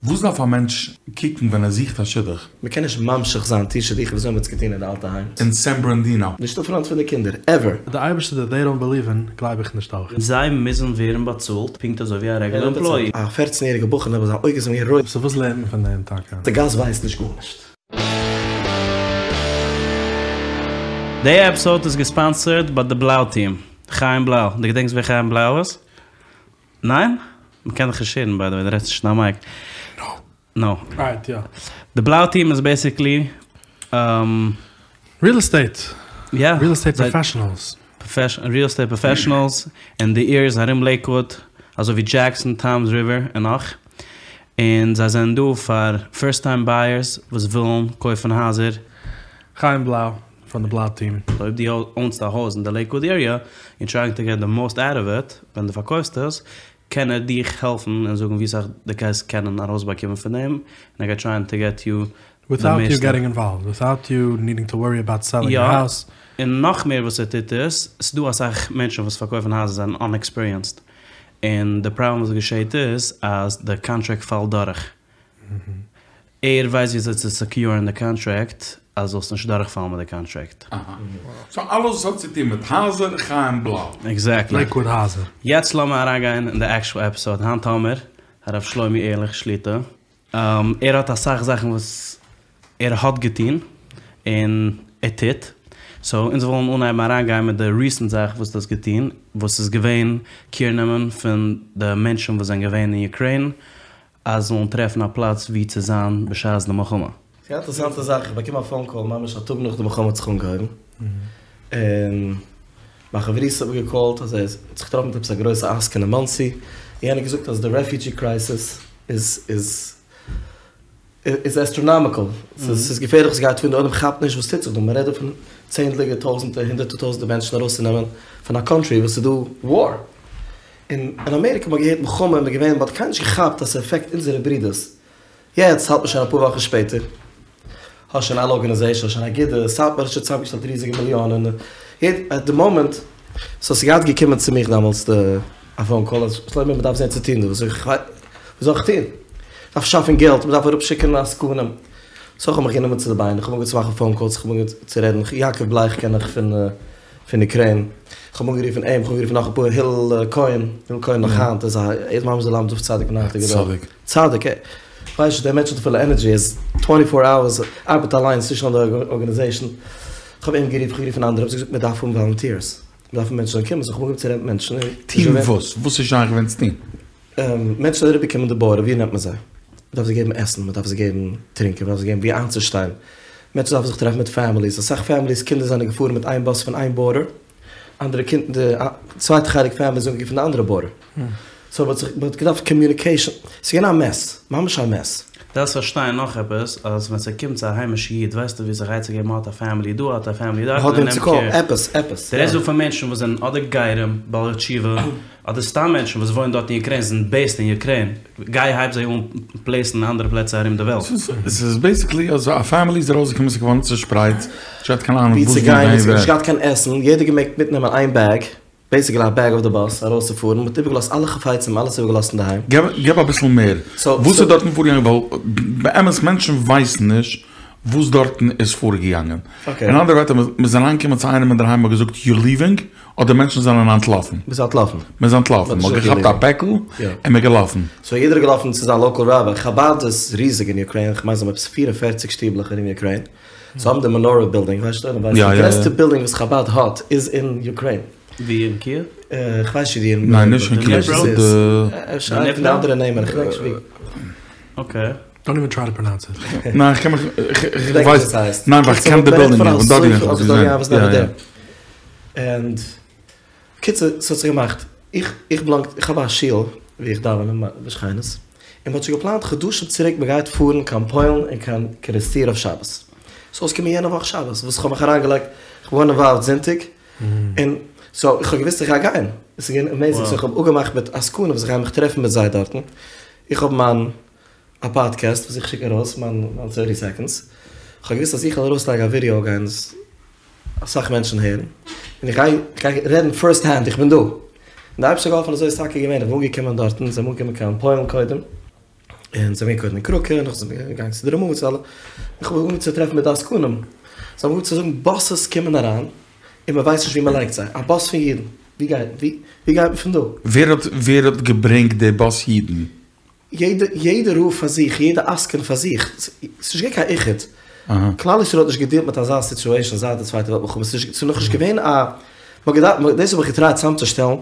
וואס דארף א מענטש קוקן ווען ער זוכט א שידוך? מ'קען נישט ממשיך זיין טון שידוכים וויאזוי מ'האט עס געטון אין די אלטע היים. אין סען בערנארדינא. נישט אין פראנט פון די קינדער, עווער. די אייבערשטער דעט דעי דאנט בעליוו אין גלייב איך נישט אויך. זיי מוזן ווערן באצאלט פונקט אזוי ווי א רעגולער עמפלאי. א פערצן יעריגע בחור נעבעך זיין אויגן זענען געווען רויט. סאו וואס לערנט מען פון דעם טאקע? די גאס ווייסט נישט גארנישט. די עפיסאוד איז געספאנסערד ביי די בלאו טיעם. חיים בלאו. דו געדענקסט ווער חיים בלאו איז? ניין? מ'קען דיך נישט הערן ביי די וועי, דו רעדסט נישט אין א מייק. נאו. רייט יא. די בלאו טיעם איז בעסיקלי. ריעל עסטעיט. יא. ריעל עסטעיט פראפעשענעלס. ריעל עסטעיט פראפעשענעלס אין די עריעס ארום לעיקוואד, אזוי ווי דזשעקסאן, טאמס ריווער און נאך. און זיי זענען דא פאר פירסט טיים בייערס וואס ווילן קויפן הייזער. חיים בלאו פון די בלאו טיעם. אויב דו אונסט א הויז אין די לעיקוואד עריע און טרייאינג טו געט די מאוסט אוט אוו איט ווען דו פארקויפסט עס, קען ער דיך העלפן און זאגן ווי סאך דו גייסט קענען ארויסבאקומען פון דעם, און ער גייט טרייען טו געט יו די וויטאוט יו מערסטע. געטינג אינוואלווד, וויטאוט יו נידינג טו ווארי אבאוט סעלינג יא, יור האוז. און נאך מער וואס ער טוט איז, ס'דא אסאך מענטשן וואס פארקויפן הייזער זענען אנעקספיריענסד, און די פראבלעם וואס געשעהט איז אז די קאנטראקט פאלט דורך. ער ווייסט וויאזוי צו סעקיורן די קאנטראקט אז זאלסט נישט דורכפאלן מיט די קאנטראקט. אהא. סאו אלעס וואס האט צו טון מיט הייזער, חיים בלאו. עקזעקטלי. לעיקוואד הייזער. יעצט לאמיר אריינגיין אין די עקשועל עפיסאד. היינט האמיר הרב שלומי ערליך שליט"א. ער האט אסאך זאכן וואס ער האט געטון און ער טוט. סאו אונז ווילן אנהייבן אריינגיין מיט די ריסענט זאך וואס דו האסט געטון, וואס איז געווען קעיר נעמען פון די מענטשן וואס זענען געווען אין אוקריין אז זאלן טרעפן א פלאץ וואו צו זיין בשעת די מלחמה. ס'איז א אינטערעסאנטע זאך, איך באקום א פאון קאל ממש א טאג נאך די מלחמה האט זיך אנגעהויבן, און מיין חברותא האט מיר געקאלט אז ער האט זיך געטראפן מיט עפעס א גרויסע עסקן אין מאנסי, און יענער האט געזאגט אז די רעפיודזשי קרייסיס איז איז איז אסטראנאמיקל, ס'איז געפערליך וואס גייט פאר, די עולם כאפט נישט וואס טוט זיך דא, מ'רעדט דא פון צענדליגער טויזנטער, הונדערטער טויזנטער מענטשן ארויסצונעמען פון א קאנטרי וואס איז דא וואר. און אין אמעריקע האט מען געהערט מלחמה און מ'איז געווען, מ'האט קיינער נישט געכאפט אז ס'עפעקט אונזערע ברודערס. יעצט האלט מען שוין אפאר וואכן שפעטער, האסט שוין אלע ארגאניזעישאנס, האסט שוין אגודה, סאטמאר האט שוין צוזאמגעשטעלט ריזיגע מיליאנען, עט די מאמענט, סאו ס'איז געהאט געקומען צו מיך דאמאלס די א פאון קאל אז שלומי מ'דארף זען צו טון דא, זאג איך וואס זאל איך טון? מ'דארף שאפן געלט, מ'דארף אראפשיקן עסקנים, סאו כ'האב מיך גענומען צו די ביינער, כ'האב אנגעהויבן צו מאכן פאון קאלס, כ'האב אנגעהויבן צו רעדן, יעקב בלייך קען איך פון. פון אוקריין, איך האב אנגערופן אים, איך האב אנגערופן נאך אפאר, הילל כהן, הילל כהן נאך היינט איז א, ער איז ממש די ל"ו צדיק פון היינטיגע דור. צדיק. צדיק, ער, כ'ווייס נישט, דער מענטש האט פול ענערדזשי, ער איז טווענטי פאר אווערס, ארבעט אליינס, נישט נאר די ארגאניזעישן. איך האב אים גערופן, איך האב גערופן אנדערע, האב זיי געזאגט מען דארף האבן וואלונטירס, מען דארף האבן מענטשן זאלן קומען, סאו איך האב אנגעהויבן צו רעדן מיט מענטשן, און. טון וואס? וואס איז שייך געווען צו טון? מענטשן זענען אריבערגעקומען די בארדער, ווי נעמט מען זיי? מען דארף זיי געבן עסן, מען דארף זיי געבן טרינקען, מען דארף זיי געבן ווי איינצושטיין, מענטשן דארפן זיך טרעפן מיט פעמיליס, אסאך פעמיליס קינדער זענען געפארן מיט איין באס פון איין בארדער, אנדערע קינד די צווייטע חלק פעמיליס זענען געפארן פון די אנדערע בארדער, סאו מען האט זיך מען האט געדארפט קאמיוניקעישאן, ס'איז געווען א מעס, ממש א מעס. דארפסט פארשטיין נאך עפעס, אז ווען ס'קומט צו א היימישע איד ווייסטו ווי זיך עצה געבן, מ'האט א פעמילי דא, האט א פעמילי דארט, מ'האט און וועם צו נעמט קאלן, קער. עפעס, עפעס, דו רעדסט יא. דא פון מענטשן וואס זענען אדער גרים, בעלי תשובה, אדער סתם מענטשן וואס וואוינען דארט אין אוקריין, זענען בעיסד אין אוקריין, גיי הייב זיי אן פלעיסן אין אנדערע פלעצער ארום די וועלט. ס'איז בעיסיקלי אז א פעמילי איז ארויסגעקומען ס'איז געווארן צושפרייט, נישט געהאט קיין אהנונג ווי וואס צו ווי גיין, ווען ווער. נישט געהאט קיין עסן, יעדער געמעגט מיטנעמען איין בעג, בעיסיקלי א בעג אויף די באס ארויסצופארן, מ'האט איבערגעלאזט אלע חפצים, אלעס איבערגעלאזט אינדערהיים. געב אביסל מער, וואס איז דארטן פארגעגאנגען, ווייל באמת מענטשן ווייסן נישט וואס דארטן איז פארגעגאנגען. אין אנדערע ווערטער, מ'איז אריינגעקומען צו איינעם אינדערהיים און געזאגט יור ליווינג, אדער מענטשן זענען אנטלאפן? מ'איז אנטלאפן. מ'איז אנטלאפן, מ'האט געכאפט א פעקל און מ'איז געלאפן. סאו יעדער איז געלאפן צו זיין לאקעל רבי, חבד איז ריזיג אין אוקריין, כ'מיין זיי האבן עפעס 44 שטיבלעך ארום אוקריין, זיי האבן די מנורה בילדינג, כ'ווייס נישט אויב דו ווייסט, די גרעסטע בילדינג וואס חבד האט איז אין אוקריין. ווי אין קיעוו? כ'ווייס נישט ווי אין. ניין נישט אין קיעוו. אפשר איינע פון די אנדערע נעמען, כ'געדענק נישט ווי. אקעי. דאנט איווען טריי טו פראנאונס איט. ניין איך קען מיך, איך ווייס, ניין ווייל איך קען די בילדינג, איך בין דארט געווען איך האב עס געזען. ענד קיצור ס'האט זיך געמאכט, איך איך בלאנג איך האב א שול ווי איך דאווען אין בשכנות, און מ'האט שוין געפלאנט חדשים צוריק מ'גייט פארן קיין פוילן און קיין קערעסטיר אויף שבת, ס'איז אויסגעקומען יענע וואך שבת וואס כ'האב מיך אריינגעלייגט, כ'בין געווארן אינוואלווד זונטאג, און סאו איך האב געוואוסט איך גיי גיין, עס איז געווען עמעזינג, סאו איך האב אפגעמאכט מיט עסקנים וואס איך גיי מיך טרעפן מיט זיי דארטן, איך האב מיין א פאדקעסט וואס איך שיק ארויס מיין מיין טערטי סעקאנדס, איך האב געוואוסט אז איך וועל ארויסלייגן א ווידיאו גייען עס אסאך מענטשן הערן, און איך גיי איך גיי רעדן פירסט הענד איך בין דא, און די אייבערשטער האט געהאלפן אזוי איז טאקע געווען, איך בין אנגעקומען דארטן, זיי זענען אנגעקומען קיין פוילן קודם. און זיי זענען געווען קודם אין קראקע, נאכדעם זענען מיר געגאנגען צו די רמ"א צו אלע, איך האב אנגעהויבן צו טרעפן מיט די עסקנים, זיי האבן אנגעהויבן צו זאגן באסעס קומען אריין און מען ווייסט נישט ווי מען לייגט זיי, א באס פון אידן, ווי גייט ווי גייט מען פון דא? ווער האט ווער האט געברענגט די באס אידן? יעדע יעדע רב פאר זיך, יעדע עסקן פאר זיך, ס'איז נישט געווען קיין איחוד, כלל ישראל האט נישט געדילט מיט אזא סיטועשאן זייט די צווייטע וועלט מלחמה, ס'איז נאכנישט געווען א, מ'האט געדארפט, דאס האב איך געטרייט צוזאמצושטעלן,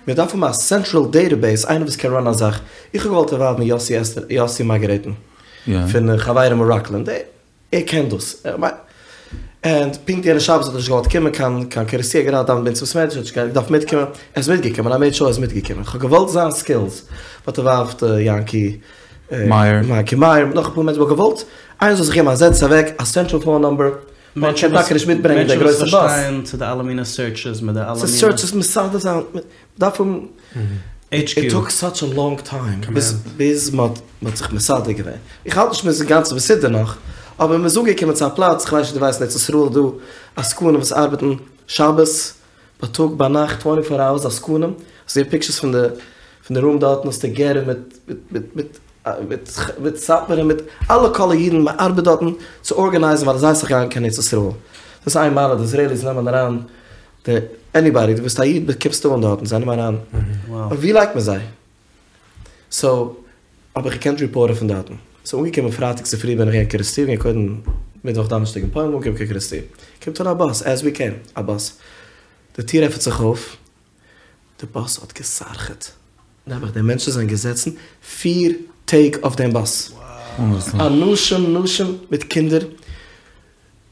מיר דארפן האבן א סענטראל דעטעבעיס, איינער וואס קען ראנען א זאך, איך האב געוואלט אינוואלוון יאסי אסתר, יאסי מארגארעטן, פון חברים אין ראקלענד, ער קען דאס, און פונקט יענע שבת האט ער נישט געוואלט קומען קיין קיין קערעסטיר, ער האט געדארפט דאווענען ביי אונז אין בית מדרש, האט נישט געדארפט מיטקומען, ער איז מיטגעקומען, איי מעיד שור ער איז מיטגעקומען, איך האב געוואלט זיין סקילס, מ'האט אינוואלווד יענקי יענקי מאיר, נאך אפאר מענטשן, מ'האט געוואלט איינער זאל זיך געבן א זעץ אוועק, א סענטראל פאון נומבער, מען קען טאקע נישט מיטברענגען די גרויסע באס. מענטשן וואס פארשטייען צו די אלע מיני סערטשעס מיט די אלע מיני. סערטשעס מסדר זיין, מ'דארף האבן. איט טוק סאטש א לאנג טיים ביז מ'האט זיך מסדר געווען. איך האלט נישט מ'איז אינגאנצן מסודר נאך, אבער מ'איז אנגעקומען צו א פלאץ, כ'ווייס נישט דו ווייסט אין ארץ ישראל איז דא עסקנים וואס ארבעטן שבת בייטאג ביינאכט טווענטי פאר אווערס עסקנים, כ'זעה פיקטשערס פון די פון די רום דארטן האסטו גערער מיט מיט מיט מיט מיט סאטמארע מיט אלע קאלער אידן מען ארבעט דארטן צו ארגענייזן ווייל עס הייסט זיך גיין קיין ארץ ישראל דאס איז איין מעלה די איזרעיליס נעמען אריין די עניבאדי דו ביסט א איד קומסטו אן דארטן זיי נעמען אריין אבער ווי לייגט מען זיי סאו האב איך געקענט ריפארטן פון דארטן סאו אנגעקומען פרייטאג צופרי בין איך געווען אין קערעסטיר געווען קודם מיטוואך דאנערשטאג אין פוילן אנגעקומען קיין קערעסטיר קומט אן א באס עז ווי קעים א באס די טיר עפענט זיך אויף די באס האט געסארכעט. נעבעך די מענטשן זענען געזעצן פיר טעג אויף דעם באס. אנשים נשים מיט קינדער.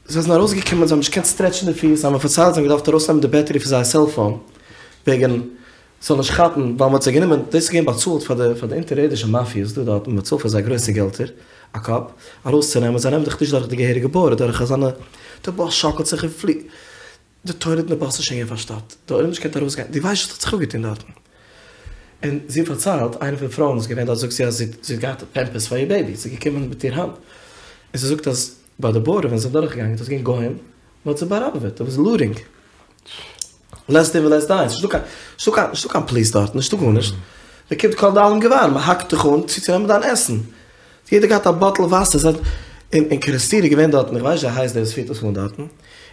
זיי זענען ארויסגעקומען זיי האבן נישט געקענט סטרעטשן די פיס, זיי האבן מיר פארציילט זיי האבן געדארפט ארויסנעמען די בעטערי פון זייער סעלפאון וועגן ס'זאל נישט כאפן ווייל מ'האט זיי גענומען, דאס איז געווען באצאלט פאר די פאר די אונטערערדישע מאפיעס דא דארט, מ'באצאלט פאר זיי גרויסע געלטער א קאפ ארויסצונעמען, זיי נעמען דיך נישט דורך די געהעריגע בארדער דורך אזאנע, די באס שאקלט זיך און פליט. די טוילעט אין די באס איז שוין געווען פארשטאפט, די עולם נישט געקענט ארויסגיין, דו ווייסט וואס האט זיך אפגעטון דארטן? און זי האט פארציילט, איינע פון די פרויען איז געווען דארט זאגט זי אז זי האט געהאט פעמפערס פאר איר בעיבי, זי איז געקומען מיט איר האנט, און זי זאגט אז ביי די בארדער ווען זיי זענען דורכגעגאנגען איז געווען גוים, מען האט זיי באראבעוועט, דער וואס לוטינג, לית דין ולית דיין, ס'נישטא קיין, נישטא קיין, נישטא קיין פאליס דארטן, נישטא גארנישט, מען קומט כל דאלים גבר, מען האקט דיך אן צו צו נעמען דיין עסן. יעדער געהאט א באטל וואסער, זיי און אין קערעסטיר איז געווען דארטן, איך ווייס נישט ווי הייסט דער וואס פירט עס אן דארטן, ער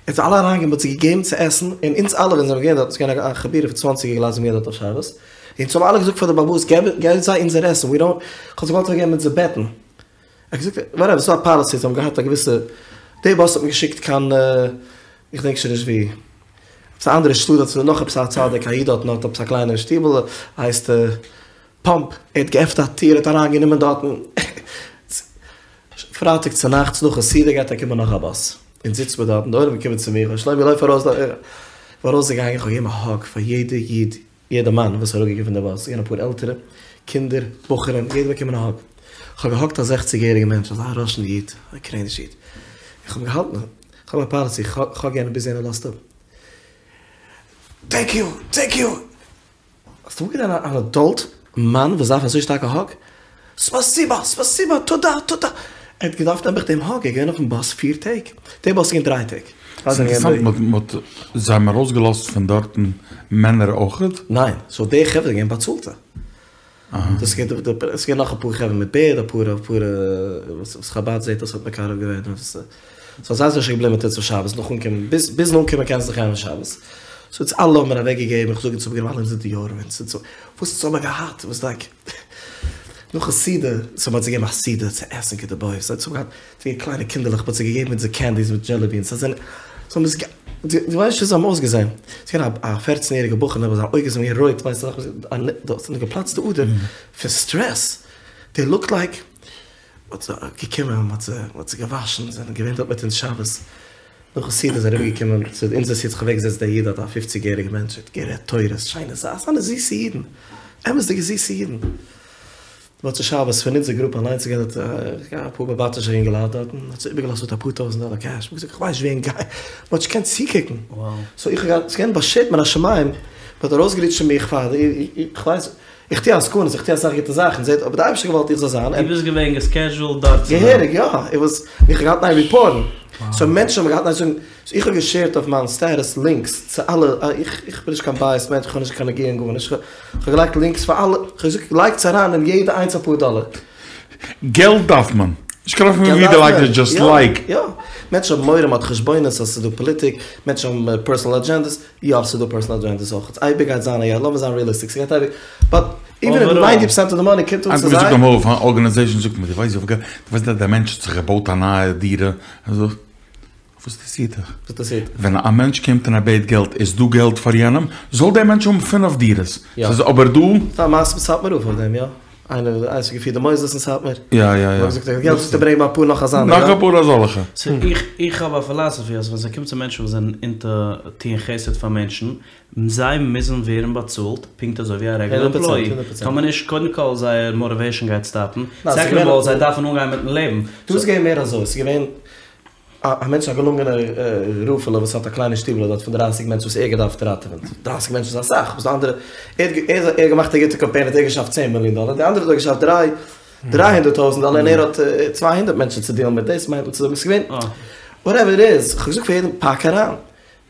האט זיי אלע אריינגעגעבן, האט זיי געגעבן צו עסן, און אונז אלע ווען זענען געווען דארט, עס איז געווען א חבורה פון צוואנציג אינגעלייט זענען געווען דארט אויף שבת, אונז האבן אלע געזאגט פאר די בעל הבית, געב געב זיי אונזער עסן, ווי דאנט, איך האב זיי געוואלט אוועקגעבן אונזער בעטן, ער האט געזאגט, וואטעווער, ס'איז דא א פאליסי, זיי האבן געהאט א געוויסע, די באס האט מען געשיקט קיין, איך דענק שוין נישט ווי, עפעס א אנדערע שטאט, דארט איז נאך עפעס א צדיק, א איד דארטן האט עפעס א קליינע שטיבל, הייסט. פאמפ, ער האט געעפנט א טיר, ער האט אריין גענומען דארטן, פרייטאג צונאכטס נאכן סעודה גייט אנקומען נאך א באס, אונז זיצט מיר דארטן, די עולם איז געקומען צו מיר, שלומי לויף ארויס דא, איך בין ארויס געגאנגען, איך האב געגעבן א האג פאר יעדע איד, יעדע מאן וואס איז אראפגעקומען פון די באס, ס'איז געווען אפאר עלטערע, קינדער, בחורים, יעדער באקומען א האג, איך האב געהאגט א זעכציג יעריגע מענטש, אזא ראשן איד, א אוקריינישע איד, איך האב אים געהאלטן, איך האב א פאליסי, איך האג יענעם ביז יענער לאזט אפ, טענק יו, טענק יו. האסט אמאל געזען אן עדאלט מאן וואס דארף אזוי שטארק א האג? ספאסיבא! ספאסיבא! תודה! תודה! ער האט געדארפט נעבעך דעם האג, ער איז געווען אויפן באס פיר טעג, די באס איז געווען דריי טעג. ס'איז אינטערעסאנט מ'האט זיי האבן ארויסגעלאזט פון דארטן מענער אויכעט? ניין, סאו די חברה זענען געווען באצאלטע. דאס איז געווען עס איז געווען נאך אפאר חברה מיט בערד אפאר אפאר וואס חבד זעהט אויס האט מקרב געווען סאו זיי זענען שוין געבליבן מיט אונז אויף שבת נאך אנקומען ביז ביזן אנקומען קענסט דיך גיין אויף שבת סאו אונז אלע האבן מיר אוועק געגעבן איך זאג אונז האבן גענומען אלע אונזער דיאודערענטס און וואס אונז האבן געהאט וואס לייק נאכן סעודה סאו מ'האט זיי געגעבן א סעודה צו עסן כדבעי סאו אונז האבן געהאט די קליינע קינדערלעך מ'האט זיי געגעבן אונזער קענדיס מיט דזשעלי בינס זיי זענען זיי האבן עס דו ווייסט נישט ווי זיי האבן אויסגעזען. ס'איז געווען א פערצן יעריגע בחור נעבעך זיין אויגן זענען געווען רויט ווייסט דאך א געפלאצטע אדער פון סטרעס. דעי לוקט לייק מ'האט זיי געקומען מ'האט זיי מ'האט זיי געוואשן זיי זענען געווען דארט מיט אונז שבת. נאכן סעודה איז אריבער געקומען צו אונזער סיט זיך אוועק געזעצט דער איד דארט א פופציג יעריגע מענטש האט גערעדט תורות שיינע זאכן אזאנע זיסע אידן אמת'דיגע זיסע אידן. מוצאי שבת פון אונזער גרופע אליינס איז געווען דארט אפאר באלעבאטישע אינגעלייט דארטן, האט זיך איבערגעלאזט מיט אפאר טויזענט דאלער קעש, מ'האט געזאגט איך ווייס נישט ווי ענק גייען, מ'האט נישט געקענט צוקוקן, סאו איך האב געהאט, ס'איז געווען באשערט מן השמים, מ'האט ארויסגעריטשט מיך פאר, איך ווייס, איך טו עסקנות, איך טו אסאך גוטע זאכן, זעט, אבער די אייבערשטער האט געוואלט איך זאל זיין, דו ביסט געווען געסקעדזשולד דארט צו זיין. געהעריג יא, איך וואס, איך האב געהאלטן אין איין ריפארטן, סאו מענטשן האבן געהאלטן אין איין זאגן, סאו איך האב געשעירט אויף מיין סטעטוס לינקס צו אלע, איך איך בין נישט קיין בייעסד מענטש, איך האב נישט קיין נגיעה אין גארנישט, איך האב געלייגט לינקס פאר אלע, איך האב געזאגט לייגטס אריין אין יעדע איינס אפאר דאלער. געלט דארף מען. נישט קיין נפקא מינה ווי דו לייגסט עס דזשאסט לייג. יא. מענטשן האבן מורא מ'האט חשבונות אז ס'איז דא פאליטיק, מענטשן האבן פערסאנעל אדזשענדעס, יא ס'איז דא פערסאנעל אדזשענדעס אויך, אייביג גייט זיין א יא, לאמיר זיין ריעליסטיק, ס'גייט אייביג, באט איווען איף ניינטי פערסענט אוו די מאני קומט אן צו זיי. איינער האט מיר געזאגט אמאל אויף אן ארגאניזעישאן זאגט מיר דו ווייסט וויפיל געלט, דו ווייסט אז דער מענטש האט זיך געבויט א נייע דירה, אזוי. וואס אינטערעסירט דיך? וואס אינטערעסירט דיך? ווען א מענטש קומט און ער בעט געלט איז דא געלט פאר יענעם, זאל דער מענטש האבן פינף דירות, ס'איז אבער דא. ס'איז א מעשה מיט סאטמאר רב אויף דעם, יא? איינער איינער האט געפירט די מוסדות אין סאטמאר. יא יא יא. האט געזאגט ער האט געלט זאגט ער ברענג מיר אפאר נאך אזאנע, יא? נאך אפאר אזאלעכע. סאו איך איך האב א פילאסעפי אז ווען ס'קומט צו מענטשן וואס זענען אינטו טוען חסד פאר מענטשן, זיי מוזן ווערן באצאלט פונקט אזוי ווי א רעגולער עמפלאי. טאמער נישט, קודם כל זייער מאטיוועישן גייט סטאפן, סעקאנד אוו אלל זיי דארפן אנגיין מיטן לעבן. דא איז געווען מער אזוי, ס'איז געווען א מענטש א געלונגענער רב'עלע וואס האט א קליינע שטיבעלע דארט פון דרייסיג מענטשן וואס ער האט געדארפט ראטעווען, דרייסיג מענטשן איז אסאך, וואס די אנדערע, ער האט ער האט געמאכט א גוטע קאמפיין האט ער געשאפט צען מיליאן דאלער, די אנדערע האט געשאפט דריי דריי הונדערט טויזנט דאלער און ער האט צוויי הונדערט מענטשן צו דילן מיט, דאס מיינט מען צו זאגן, ס'איז געווען וואטעווער איט איז, כ'האב געזאגט פאר יעדעם פאק אריין,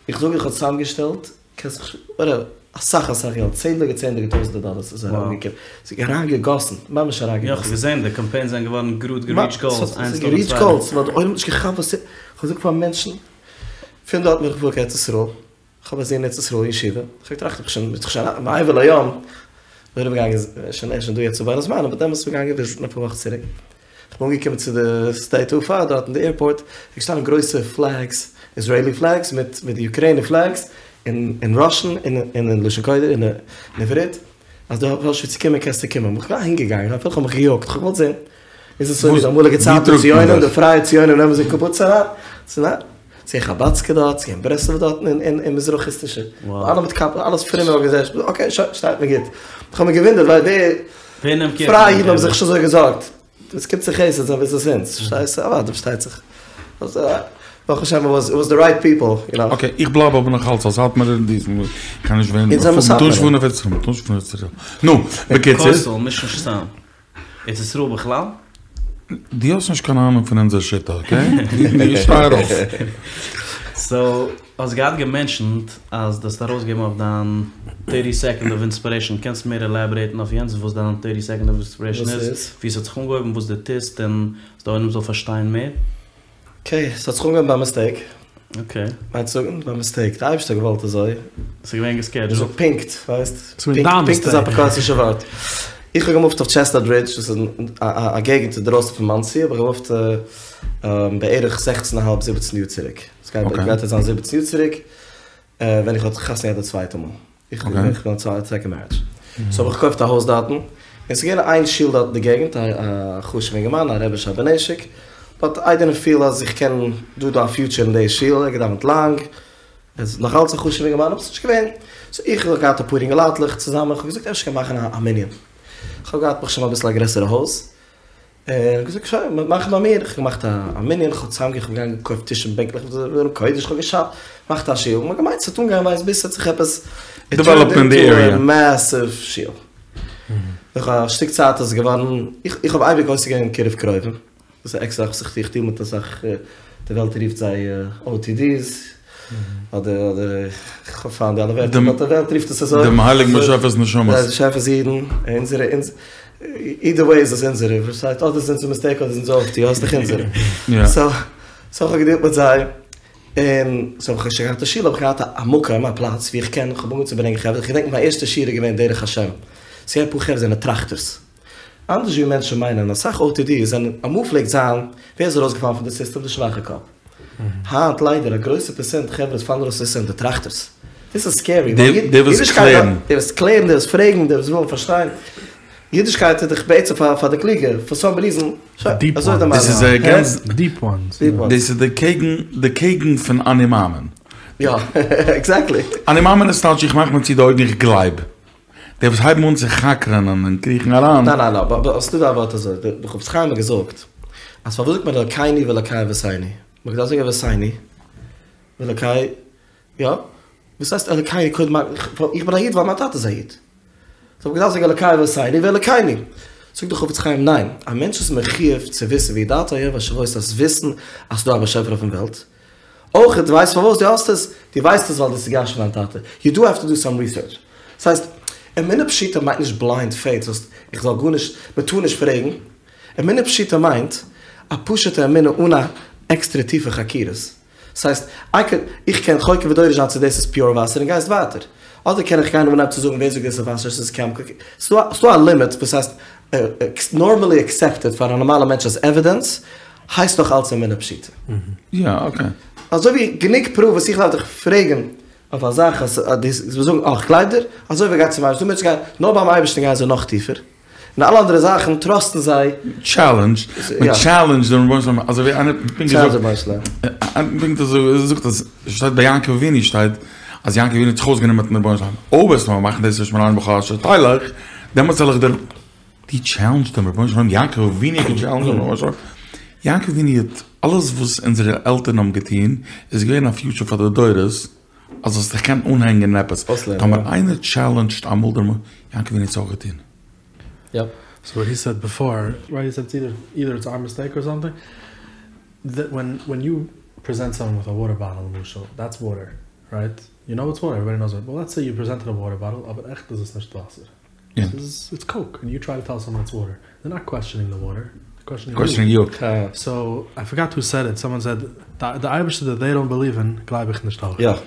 איך זאג איך האב צוזאמגעשטעלט קענסט זיך וואטעווער, אסאך אסאך געלט, צענדליגע צענדליגע טויזענטער דאלערס איז אריינגעקומען, ס'איז אריינגעגאסן, ממש אריינגעגאסן. יא, כ'האב געזען, די קאמפיינס זענען געווארן גראד געריטשט גאולס, איינס נאך די צווייטע. געריטשט גאולס, נאר די עולם האט נישט געכאפט וואס ס'איז, כ'האב געזאגט פאר מענטשן, פון דארט בין איך געפארן קיין ארץ ישראל, כ'האב א זון אין ארץ ישראל אין ישיבה, כ'האב געטראכט איך בין שוין מעבר לים, בין אריבערגעגאנגען, שוין ער איז שוין דא יעצט בין הזמנים, באט דעמאלטס בין איך געגאנגען וויזיטן אפאר וואכן צוריק. כ'בין אנגעקומען צו די שדה תעופה דארט אין די עירפארט, איז געשטאנען גרויסע פלעגס, איזרעילי פלעגס מיט מיט די אוקריינע פלעגס, אין אין ראשן און אין לשון קודש און אין עברית, אז דו האסט וואו צו קומען קענסטו קומען. כ'בין אהין געגאנגען אפילו כ'האב מיך געיאגט, כ'האב געוואלט זען איז עס אזוי ווי די אמאליגע צייטן ציונים, די פרייע ציונים נעמען זיך קיבוץ אריין, צו ניין? צו חבדסקע דארט, צו אין ברסלב דארט אין אין מזרחיסטישע, אלע מיט קאפל, אלעס פרומע ארגאניזעישאן, אקעי שוין, שטייט מיר גוט. כ'האב מיר געוואונדערט ווייל די פרייע אידן האבן זיך נישט אזוי געזארגט. ווען ס'קומט צו חסד זענען ווער ס'איז אונז, פארשטייסט? אוודאי פארשטייט זיך. ברוך השם איט וואס, איט וואס די רייט פיפל, יו נאו. אקעי, איך בלייב אבער נאך אלץ א סאטמארער אין דיזן, כ'קען נישט ווערן, אונז זעמער סאטמארער. נו, בקיצור. כותל, מיש נישט צאם. ארץ ישראל בכלל? דו האסט נישט קיין אהנונג פון אונזער שיטה, אקעי? איך שטיי ארויף. סאו, האסט געהאט געמענטשענט אז דו האסט ארויסגעגעבן אויף דיין טערטי סעקאנד אוו אינספירעישאן, קענסט מער עלעבערעיטן אויף יענץ וואס דיין טערטי סעקאנד אוו אינספירעישאן איז, ווי עס האט זיך אנגעהויבן, וואס דו טוסט, און אז די עולם זאל פארשטיין מער? אקעי, ס'האט זיך אנגעהויבן ביי מיסטעיק. אקעי. מיינסט זאגן ביי מיסטעיק, די אייבערשטער האט געוואלט אזוי. ס'איז געווען געסקעדזשולט. מ'זאגט פונקט, ווייסט? פונקט פונקט איז א אפיקורסישע ווארט. איך האב געמופט אויף טשעסטנאט רידזש, דאס איז א געגנט אינדרויסן פון מאנסי, האב איך געמופט בערך זעכצן אהאלב זיבעצן יאר צוריק. ס'גייט גייט זיין זיבעצן יאר צוריק, ווען איך האב חתונה געהאט די צווייטע מאל. איך בין אין א סעקאנד מערידזש. סאו האב איך געקויפט א הויז דארטן, און ס'איז געווען איין שול דארט אין די געגנט, א חשוב'ע אינגערמאן, א רבי'שע בנשק, באט איי דידנט פיל אז איך קען דא דא א פיוטשער אין די שול, ער האט געדאווענט לאנג, ער איז נאך אלץ א חשוב'ע אינגערמאן, אבער ס'איז נישט געווען, סאו איך האב געהאט אפאר אינגעלייטלעך צוזאמען, איך האב געזאגט אפשר קען מען מאכן א מנין, איך האב געהאט ברוך השם אביסל א גרעסערע הויז, און געזאגט שוין, מיר מאכן ביי מיר, איך האב געמאכט א מנין, איך האב צוזאם איך בין געגאנגען געקויפט טישן בענקלעך ארון קודש, איך האב געשאפט, געמאכט א שול, מ'האט געמיינט ס'וועט אנגיין ווייסט ביז ס'האט זיך עפעס, דעוועלאפט אין די עריע. מעסיוו שול. נאך א שטיק צייט איז עס געווארן, איך האב אייביג עוסק געווען אין קירוב קרובים, דאס איז א עקסטערע זאך וואס איך טו, איך דיל מיט אסאך, די וועלט רופט זיי OTDs, אדער אדער, איך האב פיינט די אלע ווערטער, באט די וועלט רופט עס אזוי. דעם הייליגן באשעפער'ס נשמות. די באשעפער'ס אידן, אונזערע, אידער וועי איז עס אונזערע, פארשטייט, אדער איז אונזער מיסטעיק אדער איז אונזער אויפטו, אדער איז דאך אונזערע. סאו, סאו איך האב געדילט מיט זיי, און סאו האב איך שוין געהאט א שול, האב איך געהאט א מקום, א פלאץ ווי איך קען, איך האב אנגעהויבן צו ברענגען חברה, איך געדענק מיין ערשטע שיעור איז געווען דרך השם, ס'געווען אפאר חברה זענען טראכטערס. אנדערש ווי מענטשן מיינען, אסאך OTDs זענען, אמאל פלעגט זיין, ווער איז ארויסגעפאלן פון די סיסטעם? די שוואכע קאפ. היינט ליידער א גרויסע פערסענט חברה וואס פאלן ארויס פון סיסטעם די טראכטערס. דאס איז סקערי, ווייל די וואס קלערן. די וואס קלערן, די וואס פרעגן, די וואס ווילן פארשטיין. אידישקייט איז דאך בעצם פאר די קלוגע, פאר סאם ריזען, שוין, אזוי איז די דאס איז עגענסט, דיעפ וואנס. דאס איז די קעגן, די קעגן פון אני מאמין. יא, עקזעקטלי. אני מאמין איז טייטש איך מאך מיר צו די אויגן איך גלייב. די וואס הייבן אן צו חקר'נען און קריכן אריין. ניין ניין ניין, אבער ס'דא דא א ווארט אזוי, דער חפץ חיים האט געזאגט אז פארוואס זאגט מען אלקינו ואלקי אבותינו? מען דארף זאגן אבותינו ואלקי, יא? וואס הייסט אלקינו קודם איך בין א איד ווייל מיין טאטע איז א איד. סאו מען דארף זאגן אלקי אבותינו ואלקינו. זאגט דער חפץ חיים ניין, א מענטש איז מחיוב צו וויסן וידעת היום והשבות אז וויסן אז ס'דא א באשעפער אויפן וועלט, אויך דו ווייסט פארוואס דו האסט עס? דו ווייסט עס ווייל דאס איז געירש'נט פון דיין טאטע. יו דו העוו טו דו סאם ריסערטש. דאס הייסט, אמונה פשוטה מיינט נישט בליינד פעיט, זאלסט, איך זאל גארנישט, מען טאר נישט פרעגן. אמונה פשוטה מיינט א פשוטע אמונה אן א עקסטערע טיפע חקירות. ס'הייסט, איי קען, איך קען חוקר ודורש זיין צו דאס איז פיור וואסער און גייסט ווייטער. אדער קען איך גיין אנהייבן צו זאגן ווער זאגט דאס איז וואסער, ס'איז קעמיקל. ס'דא א לימיט וואס הייסט נארמעלי עקסעפטעד פאר א נארמאלע מענטש אז עווידענס הייסט נאך אלץ אמונה פשוטה. יא אקעי. אזוי ווי גענוג פרוף וואס איך דארף דיך פרעגן אויף א זאך אז דו זאלסט זאגן אה כ'גלייב דיר, אזוי ווי גייט צום אייבערשטן, דא מענטשן גייען נאר ביים אייבערשטן גייען זיי נאך טיפער. און אלע אנדערע זאכן טראסטן זיי. טשעלענדזש, מען טשעלענדזשט דעם רבונו של עולם, אזוי ווי איינער האט פונקט געזאגט, איינער פונקט אזוי געזאגט אז שטייט ביי יעקב אבינו שטייט אז יעקב אבינו האט זיך אויסגענומען מיטן רבונו של עולם, אויב וועסטו מיר מאכן דאס ושמרני בכל אשר תלך, דעמאלטס וועל איך דיר, דו טשעלענדזשט דעם רבונו של עולם, יעקב אבינו האט געטשעלענדזשט דעם רבונו של עולם, יעקב אבינו האט אלעס וואס אונזערע עלטערן האבן געטון איז געווען א פיוטשער פאר די דורות, אז זאלסט דיך קענען אנהענגען אין עפעס, טאמער איינער טשעלענדזשט אמאל דעם יעקב אבינו האט עס אויך געטון. יאפ. סאו וואט הי סעד ביפאר, רייט הי סעד איטס אידער אידער איטס אר מיסטעיק אר סאמטינג, דעט ווען ווען יו פרעזענט סאמאן וויט א וואטער באטעל למשל, דעטס וואטער, רייט? יו נאו איטס וואטער, עוועריבאדי נאוס איט, באט לעטס סעי יו פרעזענטעד א וואטער באטעל אבער עכט איז עס נישט וואסער, ס'איז איטס קאוק, און יו טריי טו טעל סאמאן איטס וואטער, דער נאט קוועסטשענינג די וואטער, דער קוועסטשענינג יו. סאו איי פארגאט הו סעד איט, סאמאן סעד, די אייבערשטער דעט דעי דאנט בעליוו אין גלייב איך נישט אויך.